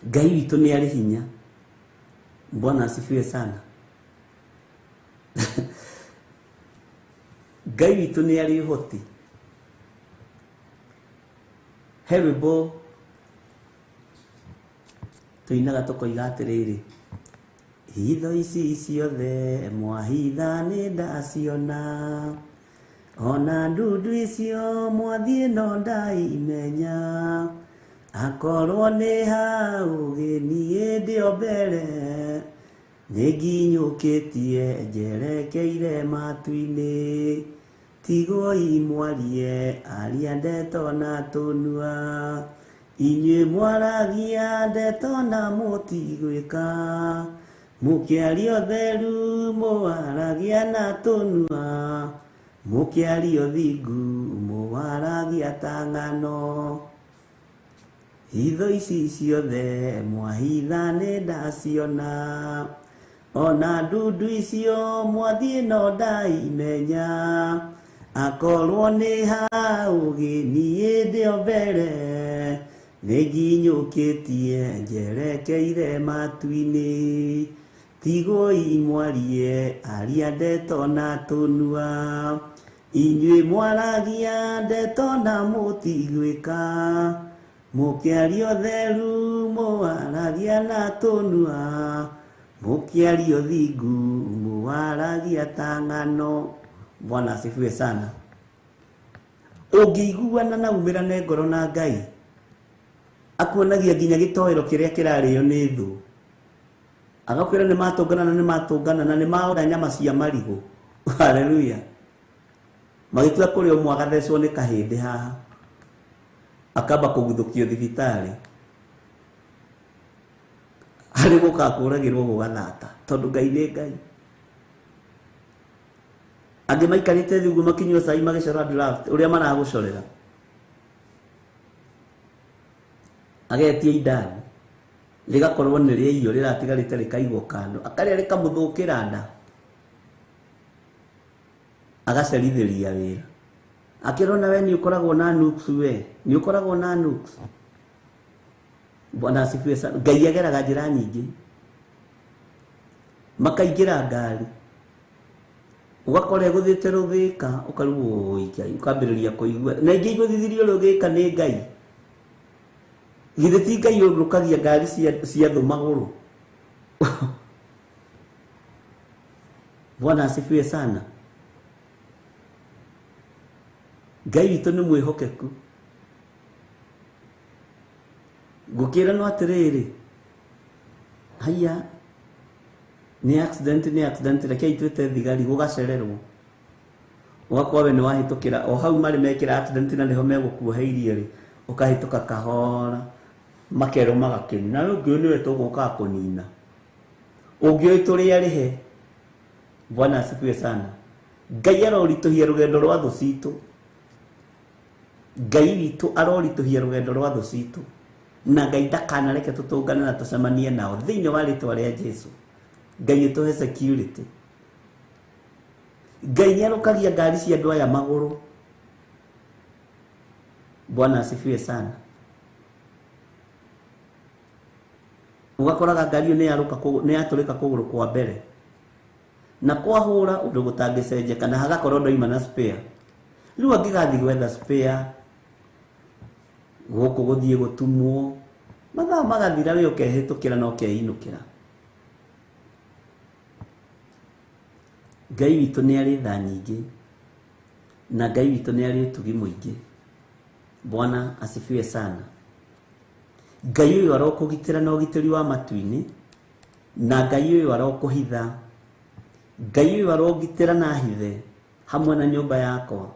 Ngai witũ nĩ arĩ hinya. Bwana asifiwe sana. Ngai witũ nĩ arĩ ũhoti. He rwĩmbo tũinaga tũkoiga atĩrĩrĩ, hitho ici ciothe mwahitha nĩ ndaciona, ona ndundu icio mwathiĩ no ndaimenya, akorwo nĩ hau niĩ ndĩ o mbere, nĩ nginyũkĩtie njerekeire matu-inĩ. Tigoi mwarie aria ndeto na tũnua, inyuĩ mwaragia ndeto na mũtigwĩka, mũkĩaria ũtheru mũwaragia na tũnua, mũkĩaria ũthingu mũwaragia ta ng'ano. Hitho ici ciothe mwahitha nĩ ndaciona, ona ndundu icio mwathiĩ no ndaimenya, akorwo nĩ hau niĩ ndĩ o mbere, nĩ nginyũkĩtie njerekeire matu-inĩ. Tigoi mwarie aria ndeto na tũnua, inyuĩ mwaragia ndeto na mũtigwĩka, mũkĩaria ũtheru mũwaragia na tũnua, mũkĩaria ũthingu mũwaragia ta ng'ano. Bwana asifiwe sana. Ũngĩiguana na umĩrane ngoro na Ngai, Akuonagia nginya gĩtoero kĩrĩa kĩrarĩo nĩ thũ. Agakwĩra nĩ matũngana na nĩ matũngana na nĩ maora nyama cia marigũ. Haleluya. Magĩtua kũrĩ ũmwe agathecwo nĩ kahĩndĩ haha. Akamba kũguthũkio thibitarĩ. Harĩ gũka kũragĩrwo gũgathata tondũ Ngai nĩ Ngai. Angĩ maikarĩte thĩ ũguo makĩnyua cai magĩcora draft ũrĩa maragũcorera. Agetia indathi rĩgakorwo nĩ rĩa irio rĩratigarĩte rĩkaigwo kando, akarĩa rĩkamũthũkĩra nda, agacerithĩria wĩra. Akĩrona we nĩ ũkoragwo na nuks, we nĩ ũkoragwo na nuks. Bwana asifiwe sana. Ngai ageraga njĩra nyingĩ. Makaingĩra ngari, ũgakora ĩgũthĩte rũthĩka, ũkarigwo oi Ngai, ũkambĩrĩria kũigua na ingĩ igũthithirio rũthĩka nĩ Ngai. Githĩ ti Ngai ũrũkagia ngari cia thũ magũrũ? Bwana asifiwe sana. Ngai witũ nĩ mwĩhokeku. Ngũkĩra no atĩrĩrĩ, haiya, nĩ accident, nĩ accident, rekei twĩte thigari, gũgacererwo. Ũgakorwo we nĩ wahĩtũkĩra o hau marĩ mekĩra accident na nĩho megũkuoheirie rĩ, ũkahĩtũka kahora, makerwo magakĩnina, na ũngĩ nĩwe tũgũkaga kũnina. Ũngĩũĩ tũrĩ arĩhe. Bwana asifiwe sana. Ngai aroritũhia rũgendo rwa thũ citũ. Ngai witũ aroritũhia rũgendo rwa thũ citũ. Na Ngai ndakanareke tũtũngane na tũcemanie nao thĩinĩ wa rĩtwa rĩa Jesu. Ngai ũtũhe security. Ngai nĩarũkagia ngari cia andũ aya magũrũ. Bwana asifiwe sana. Ũgakoraga ngari ĩyo nĩ yatũrĩka kũgũrũ kwa mbere na kwahũra ũndũ gũtangĩcenjeka, na hagakorwo ndoima na spare. Rĩu angĩgathiĩ gwetha spare gũkũ gũthiĩ gũtumwo, mathaa magathira, we ũkehĩtũkĩra na ũkeinũkĩra. Ngai witũ nĩ arĩ tha nyingĩ, na Ngai witũ nĩ arĩ ũtugi mũingĩ. Bwana asifiwe sana. Ngai ũyũ arokũgitĩra na ũgitĩri wa matu-inĩ, na Ngai ũyũ arokũhitha. Ngai ũyũ arongitĩra na hithe hamwe na nyũmba yakwa,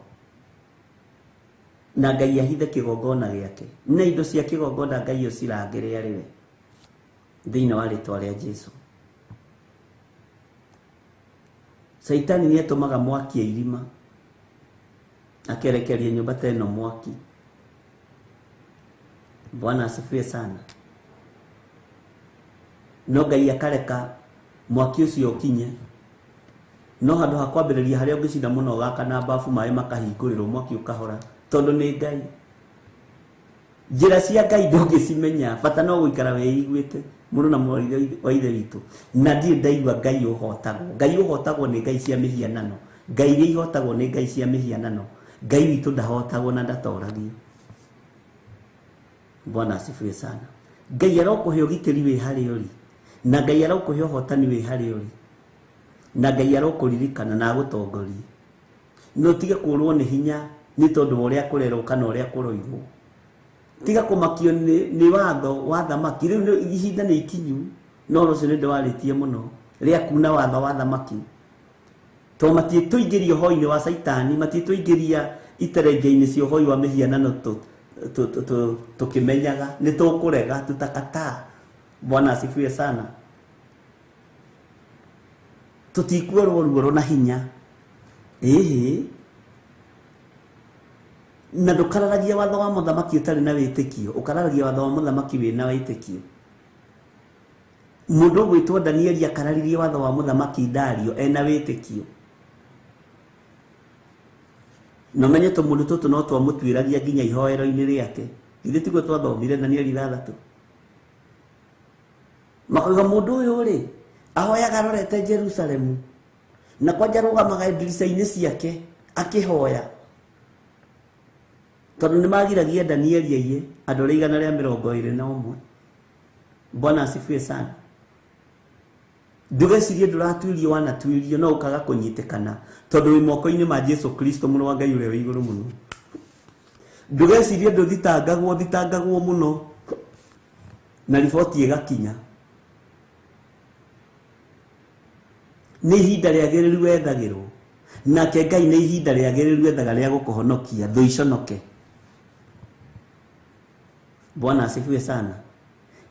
na Ngai ahithe kĩgongona gĩake na indo cia kĩgongona, Ngai ũcirangĩre arĩ we thĩinĩ wa rĩtwa rĩa Jesu. Caitani nĩ atũmaga mwaki irima, akerekeria nyũmba ta ĩno mwaki. Bwana asifiwe sana. No Ngai akareka mwaki ũcio ũkinye, no handũ ha kwambĩrĩria harĩa ũngĩcinda mũno ũgakana babu, maĩ makahingũrĩrwo, mwaki ũkahora, tondũ nĩ Ngai. Njĩra cia Ngai ndũngĩcimenya, bata no gũikara wĩiguĩte mũno na mwarĩ wa ithe witũ. Na ndirĩ ndaigua Ngai ũhotagwo. Ngai ũhotagwo nĩ ngai cia mĩhianano. Ngai iria ihotagwo nĩ ngai cia mĩhianano. Ngai witũ ndahotagwo na ndatoragio. Bwana asifiwe sana. Ngai arokũhe ũgitĩri wĩ harĩa ũrĩ, na Ngai arokũhe ũhotani wĩ harĩa ũrĩ, na Ngai arokũririkana na agũtongorie. Na ũtige kũrwo nĩ hinya nĩ tondũ wa ũrĩa kũrerwo kana ũrĩa kũroigwo. Tiga kũmakio nĩ watho wa thamaki. Rĩu ihinda nĩ ikinyu, no rũciũ nĩ ndĩwarĩtie mũno rĩa kuna watho wa thamaki. To matiĩtũingĩria ũhoi-inĩ wa Caitani, matiĩtũingĩria iterenje-inĩ cia ũhoi wa mĩhianano tũkĩmenyaga nĩ tũkũrega, tutakataa. Bwana asifiwe sana. Tũtikuorwo ruoro na hinya. Ĩhĩ. Na ndũkararagia watho wa mũthamaki ũtarĩ na wĩtĩkio, ũkararagia watho wa mũthamaki wĩna wĩtĩkio. Mũndũ ũgwĩtwo Danieli akararirie watho wa mũthamaki Dario ena wĩtĩkio. Na ũmenye tũmũndũ tũtũ no twamũtuĩragia nginya ihoero-inĩ rĩake. Githĩ tiguo twathomire Danieli 6? Makauga mũndũ ũyũ rĩ, ahoyaga arorete Jerusalemu, na kwanja arũgamaga ndirica-inĩ ciake akĩhoya. Tondũ nĩ magiragia Danieli aiye andũ arĩa 121. Bwana asifiwe sana. Ndũgecirie ndũratuirio, wanatuirio no ũkaga kũnyitĩkana, tondũ wĩ moko-inĩ ma Jesu Kristo mũrũ wa Ngai ũrĩa wĩ igũrũ mũno. Ndũgecirie ndũthitangagwo, thitangagwo mũno. Na riboti ĩgakinya. Nĩ ihinda rĩagĩrĩru wethagĩrwo. Nake Ngai nĩ ihinda rĩagĩrĩru ethaga rĩa gũkũhonokia thũ iconoke. Bwana asifiwe sana.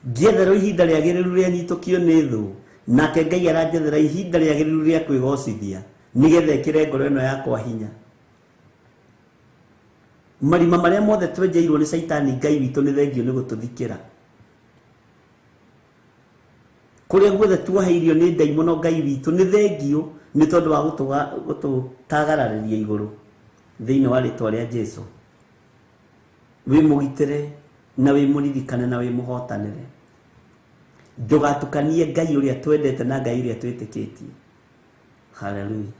Ngĩetherwo ihinda rĩagĩrĩru rĩanyitũkio nĩ thũ, nake Ngai aranjethera ihinda rĩagĩrĩru rĩa kwĩgocithia nĩgetha ĩkĩre ngoro ĩno yakwa hinya. Marima marĩa mothe twenjeirwo nĩ Caitani, Ngai witũ nĩ thengio nĩ gũtũthikĩra. Kũrĩa guothe tuoheirio nĩ ndaimono, Ngai witũ nĩ thengio nĩ tondũ wa gũtũtagararĩria igũrũ thĩinĩ wa rĩtwa rĩa Jesu. Wĩ mũgitĩre na wĩ mũririkane na wĩ mũhotanĩre. Ndũgatukanie Ngai ũrĩa twendete na Ngai ũrĩa twĩtĩkĩtie. Haleluya.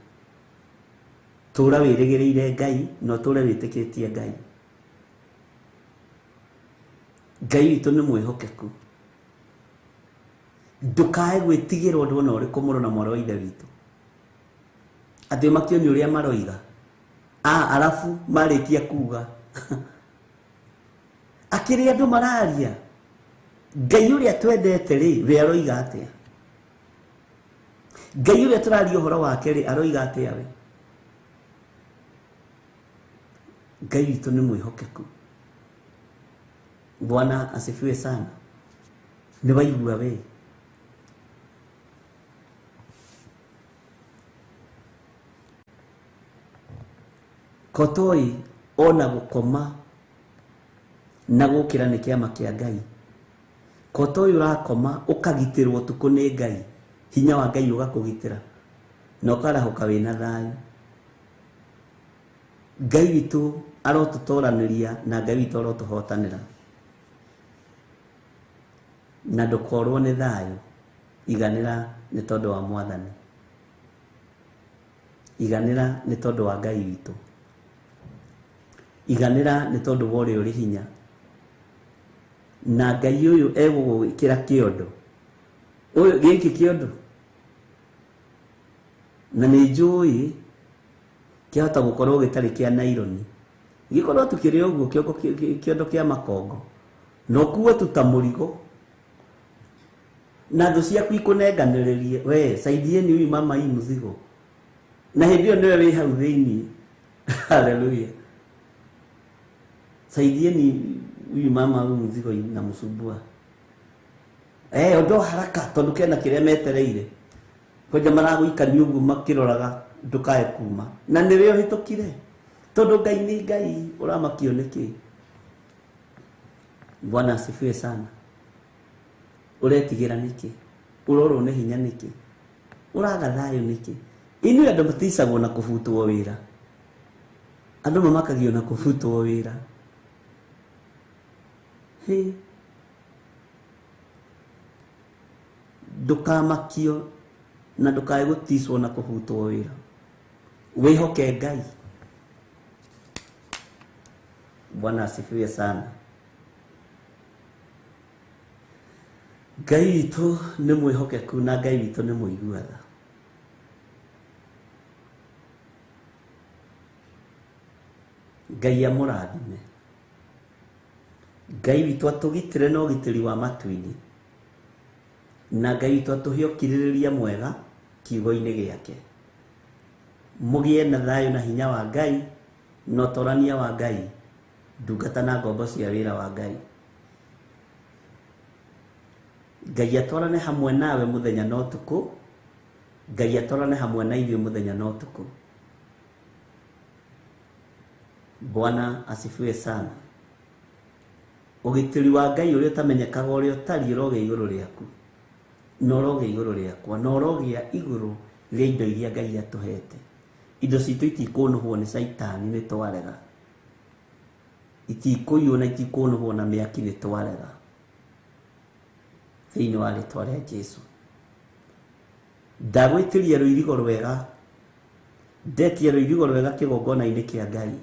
Tũra wĩrĩgĩrĩire Ngai na ũtũre wĩtĩkĩtie Ngai. Ngai witũ nĩ mwĩhokeku. Ndũkae gwĩtigĩra ũndũ ona ũrĩkũ mũrũ na mwarĩ wa ithe witũ. Atĩ ũmakio nĩ ũrĩa maroiga. Arabu marĩkia kuga. Akĩrĩ andũ mararia. Ngai ũrĩa twendete rĩ, we aroiga atĩa? Ngai ũrĩa tũraria ũhoro wake rĩ, aroiga atĩa we? Ngai witũ nĩ mwĩhokeku. Bwana asifiwe sana. Nĩ waigua we? Kotoi ona gũkoma na gũkĩra nĩ kĩama kĩa Ngai. Kotoi ũrakoma ũkagitĩrwo ũtukũ nĩ Ngai, hinya wa Ngai ũgakũgitĩra na ũkarahũka wĩna thayũ. Ngai witũ arotũtoranĩria na Ngai witũ arotũhotanĩra. Na ndũkorwo nĩ thayũ, iganĩra nĩ tondũ wa Mwathani. Iganĩra nĩ tondũ wa Ngai witũ. Iganĩra nĩ tondũ wa ũrĩa ũrĩ hinya. Na Ngai ũyũ egũgwĩkĩra kĩondo. Ũyũ gĩkĩ kĩondo. Na nĩ njũĩ kĩahota gũkorwo gĩtarĩ kĩa naironi. Gĩkorwo tu kĩrĩ ũguo kĩondo kĩa makongo. Na ũkue tu ta mũrigo. Na thũ ciaku ikũnenganĩrĩrie, we saidieni huyu mama hii mzigo. Na hĩndĩ ĩyo nĩwe wĩ hau thĩinĩ. Haleluya. Saidieni huyu mama huyu mzigo inamsumbua. Ondoa haraka tondũ kena kĩrĩa metereire. Kwanja maragũikania ũguo makĩroraga ndũkae kuma. Na nĩwe ũhĩtũkire. Tondũ Ngai nĩ Ngai, ũramakio nĩkĩ? Bwana asifiwe sana. Ũretigĩra nĩkĩ? Ũrorwo nĩ hinya nĩkĩ? Ũraga thayũ nĩkĩ? Inyuĩ andũ mũticagwo na kũbutwo wĩra. Andũ mamakagio na kũbutwo wĩra. Hĩ. Ndũkamakio na ndũkae gũticwo na kũbutwo wĩra. Wĩhoke Ngai. Bwana asifiwe sana. Ngai witũ nĩ mwĩhokeku na Ngai witũ nĩ mũigua tha. Ngai amũrathime. Ngai witũ atũgitĩre na ũgitĩri wa matu-inĩ. Na Ngai witũ atũhe ũkirĩrĩria mwega kiugo-inĩ gĩake. Mũgĩe na thayũ na hinya wa Ngai na ũtorania wa Ngai, ndungata na ngombo cia wĩra wa Ngai. Ngai atwarane hamwe nawe mũthenya na ũtukũ. Ngai atwarane hamwe na ithuĩ mũthenya na ũtukũ. Bwana asifiwe sana. Ũgitĩri wa Ngai ũrĩa ũtamenyekaga ũrĩa ũtariĩ ũrogĩa igũrũ rĩaku, na ũrogĩa igũrũ rĩakwa, na ũrogĩa igũrũ rĩa indo iria Ngai atũhete. Indo citũ itikũnũhwo nĩ Caitani nĩ twarega. Itikũiywo na itikũnũhwo na mĩaki nĩ twarega. Thĩinĩ wa rĩtwa rĩa Jesu. Ndagwĩtĩria rũirigo rwega, ndetia rũirigo rwega kĩgongona-inĩ kĩa Ngai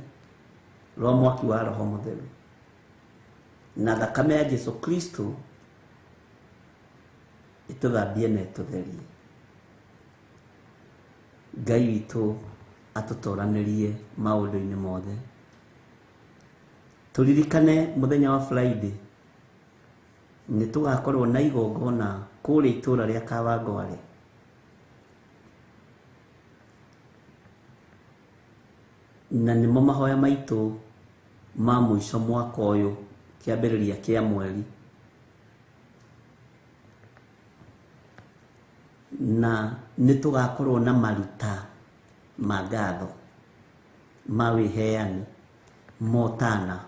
rwa mwaki wa Roho Mũtheru. Na thakame ya Jesu Kristo ĩtũthambie na ĩtũtherie. Ngai witũ atũtoranĩrie maũndũ-inĩ mothe. Tũririkane mũthenya wa Friday. Nĩ tũgakorwo na igongona kũrĩa itũra rĩa Kawangware. Na nĩmo mahoya maitũ ma mũico mwaka ũyũ, kĩambĩrĩria kĩa mweri. Na nĩ tũgakorwo na maruta ma ngatho ma wĩheani motana.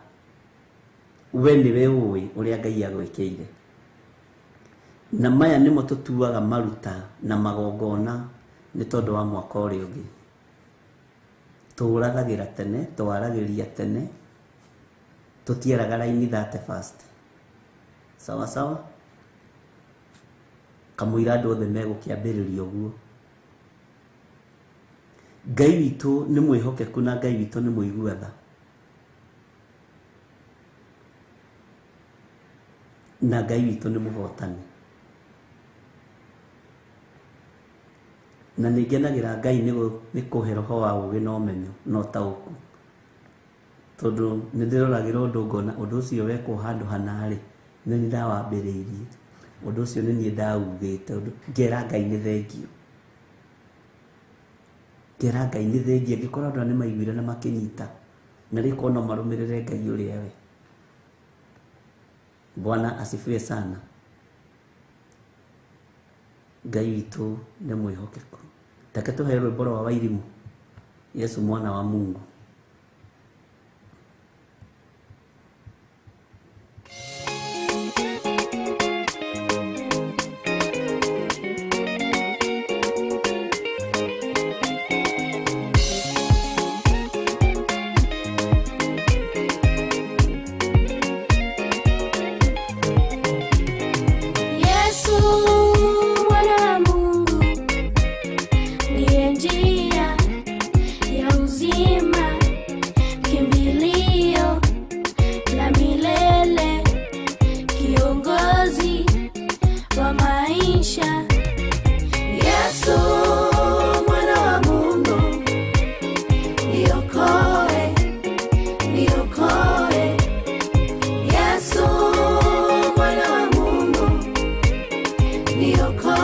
We nĩwe ũĩ ũrĩa Ngai agwĩkĩire. Na maya nĩmo tũtuaga maruta na magongona nĩ tondũ wa mwaka ũrĩa ũngĩ. Tũrathagĩra tene, twaragĩria tene, tũtiaraga raini 31st. Sawa sawa? Kamũira andũ othe megũkĩambĩrĩria ũguo. Ngai witũ nĩ mwĩhokeku na Ngai witũ nĩ mũigua tha. Na Ngai witũ nĩ mũhotani. Na nĩ ngenagĩra Ngai nĩ kũhe roho wa ũgĩ na ũmenyo na ũtaũku. Tondũ nĩ ndĩroragĩra ũndũ ngona ũndũ ũcio wekwo handũ hana-rĩ, nĩ niĩ ndawambĩrĩirie. Ũndũ ũcio nĩ niĩ ndaugĩte, ngera Ngai nĩ thengiũ. Ngera Ngai nĩ thengiũ, angĩkorwo andũ aya nĩ maiguire na makĩnyita, na rĩu korwo no marũmĩrĩre Ngai ũrĩa we. Bwana asifiwe sana. Ngai witũ nĩ mwĩhokeku. Reke tũhe rwĩmbo rwa Wairimũ, Yesu mwana wa Mungu. Yesu mwana wa Mungu ndiye njia ya uzima, kimbilio la milele, kiongozi wa maisha. Yesu mwana wa Mungu, niokoe, niokoe. Yesu mwana wa Mungu, niokoe.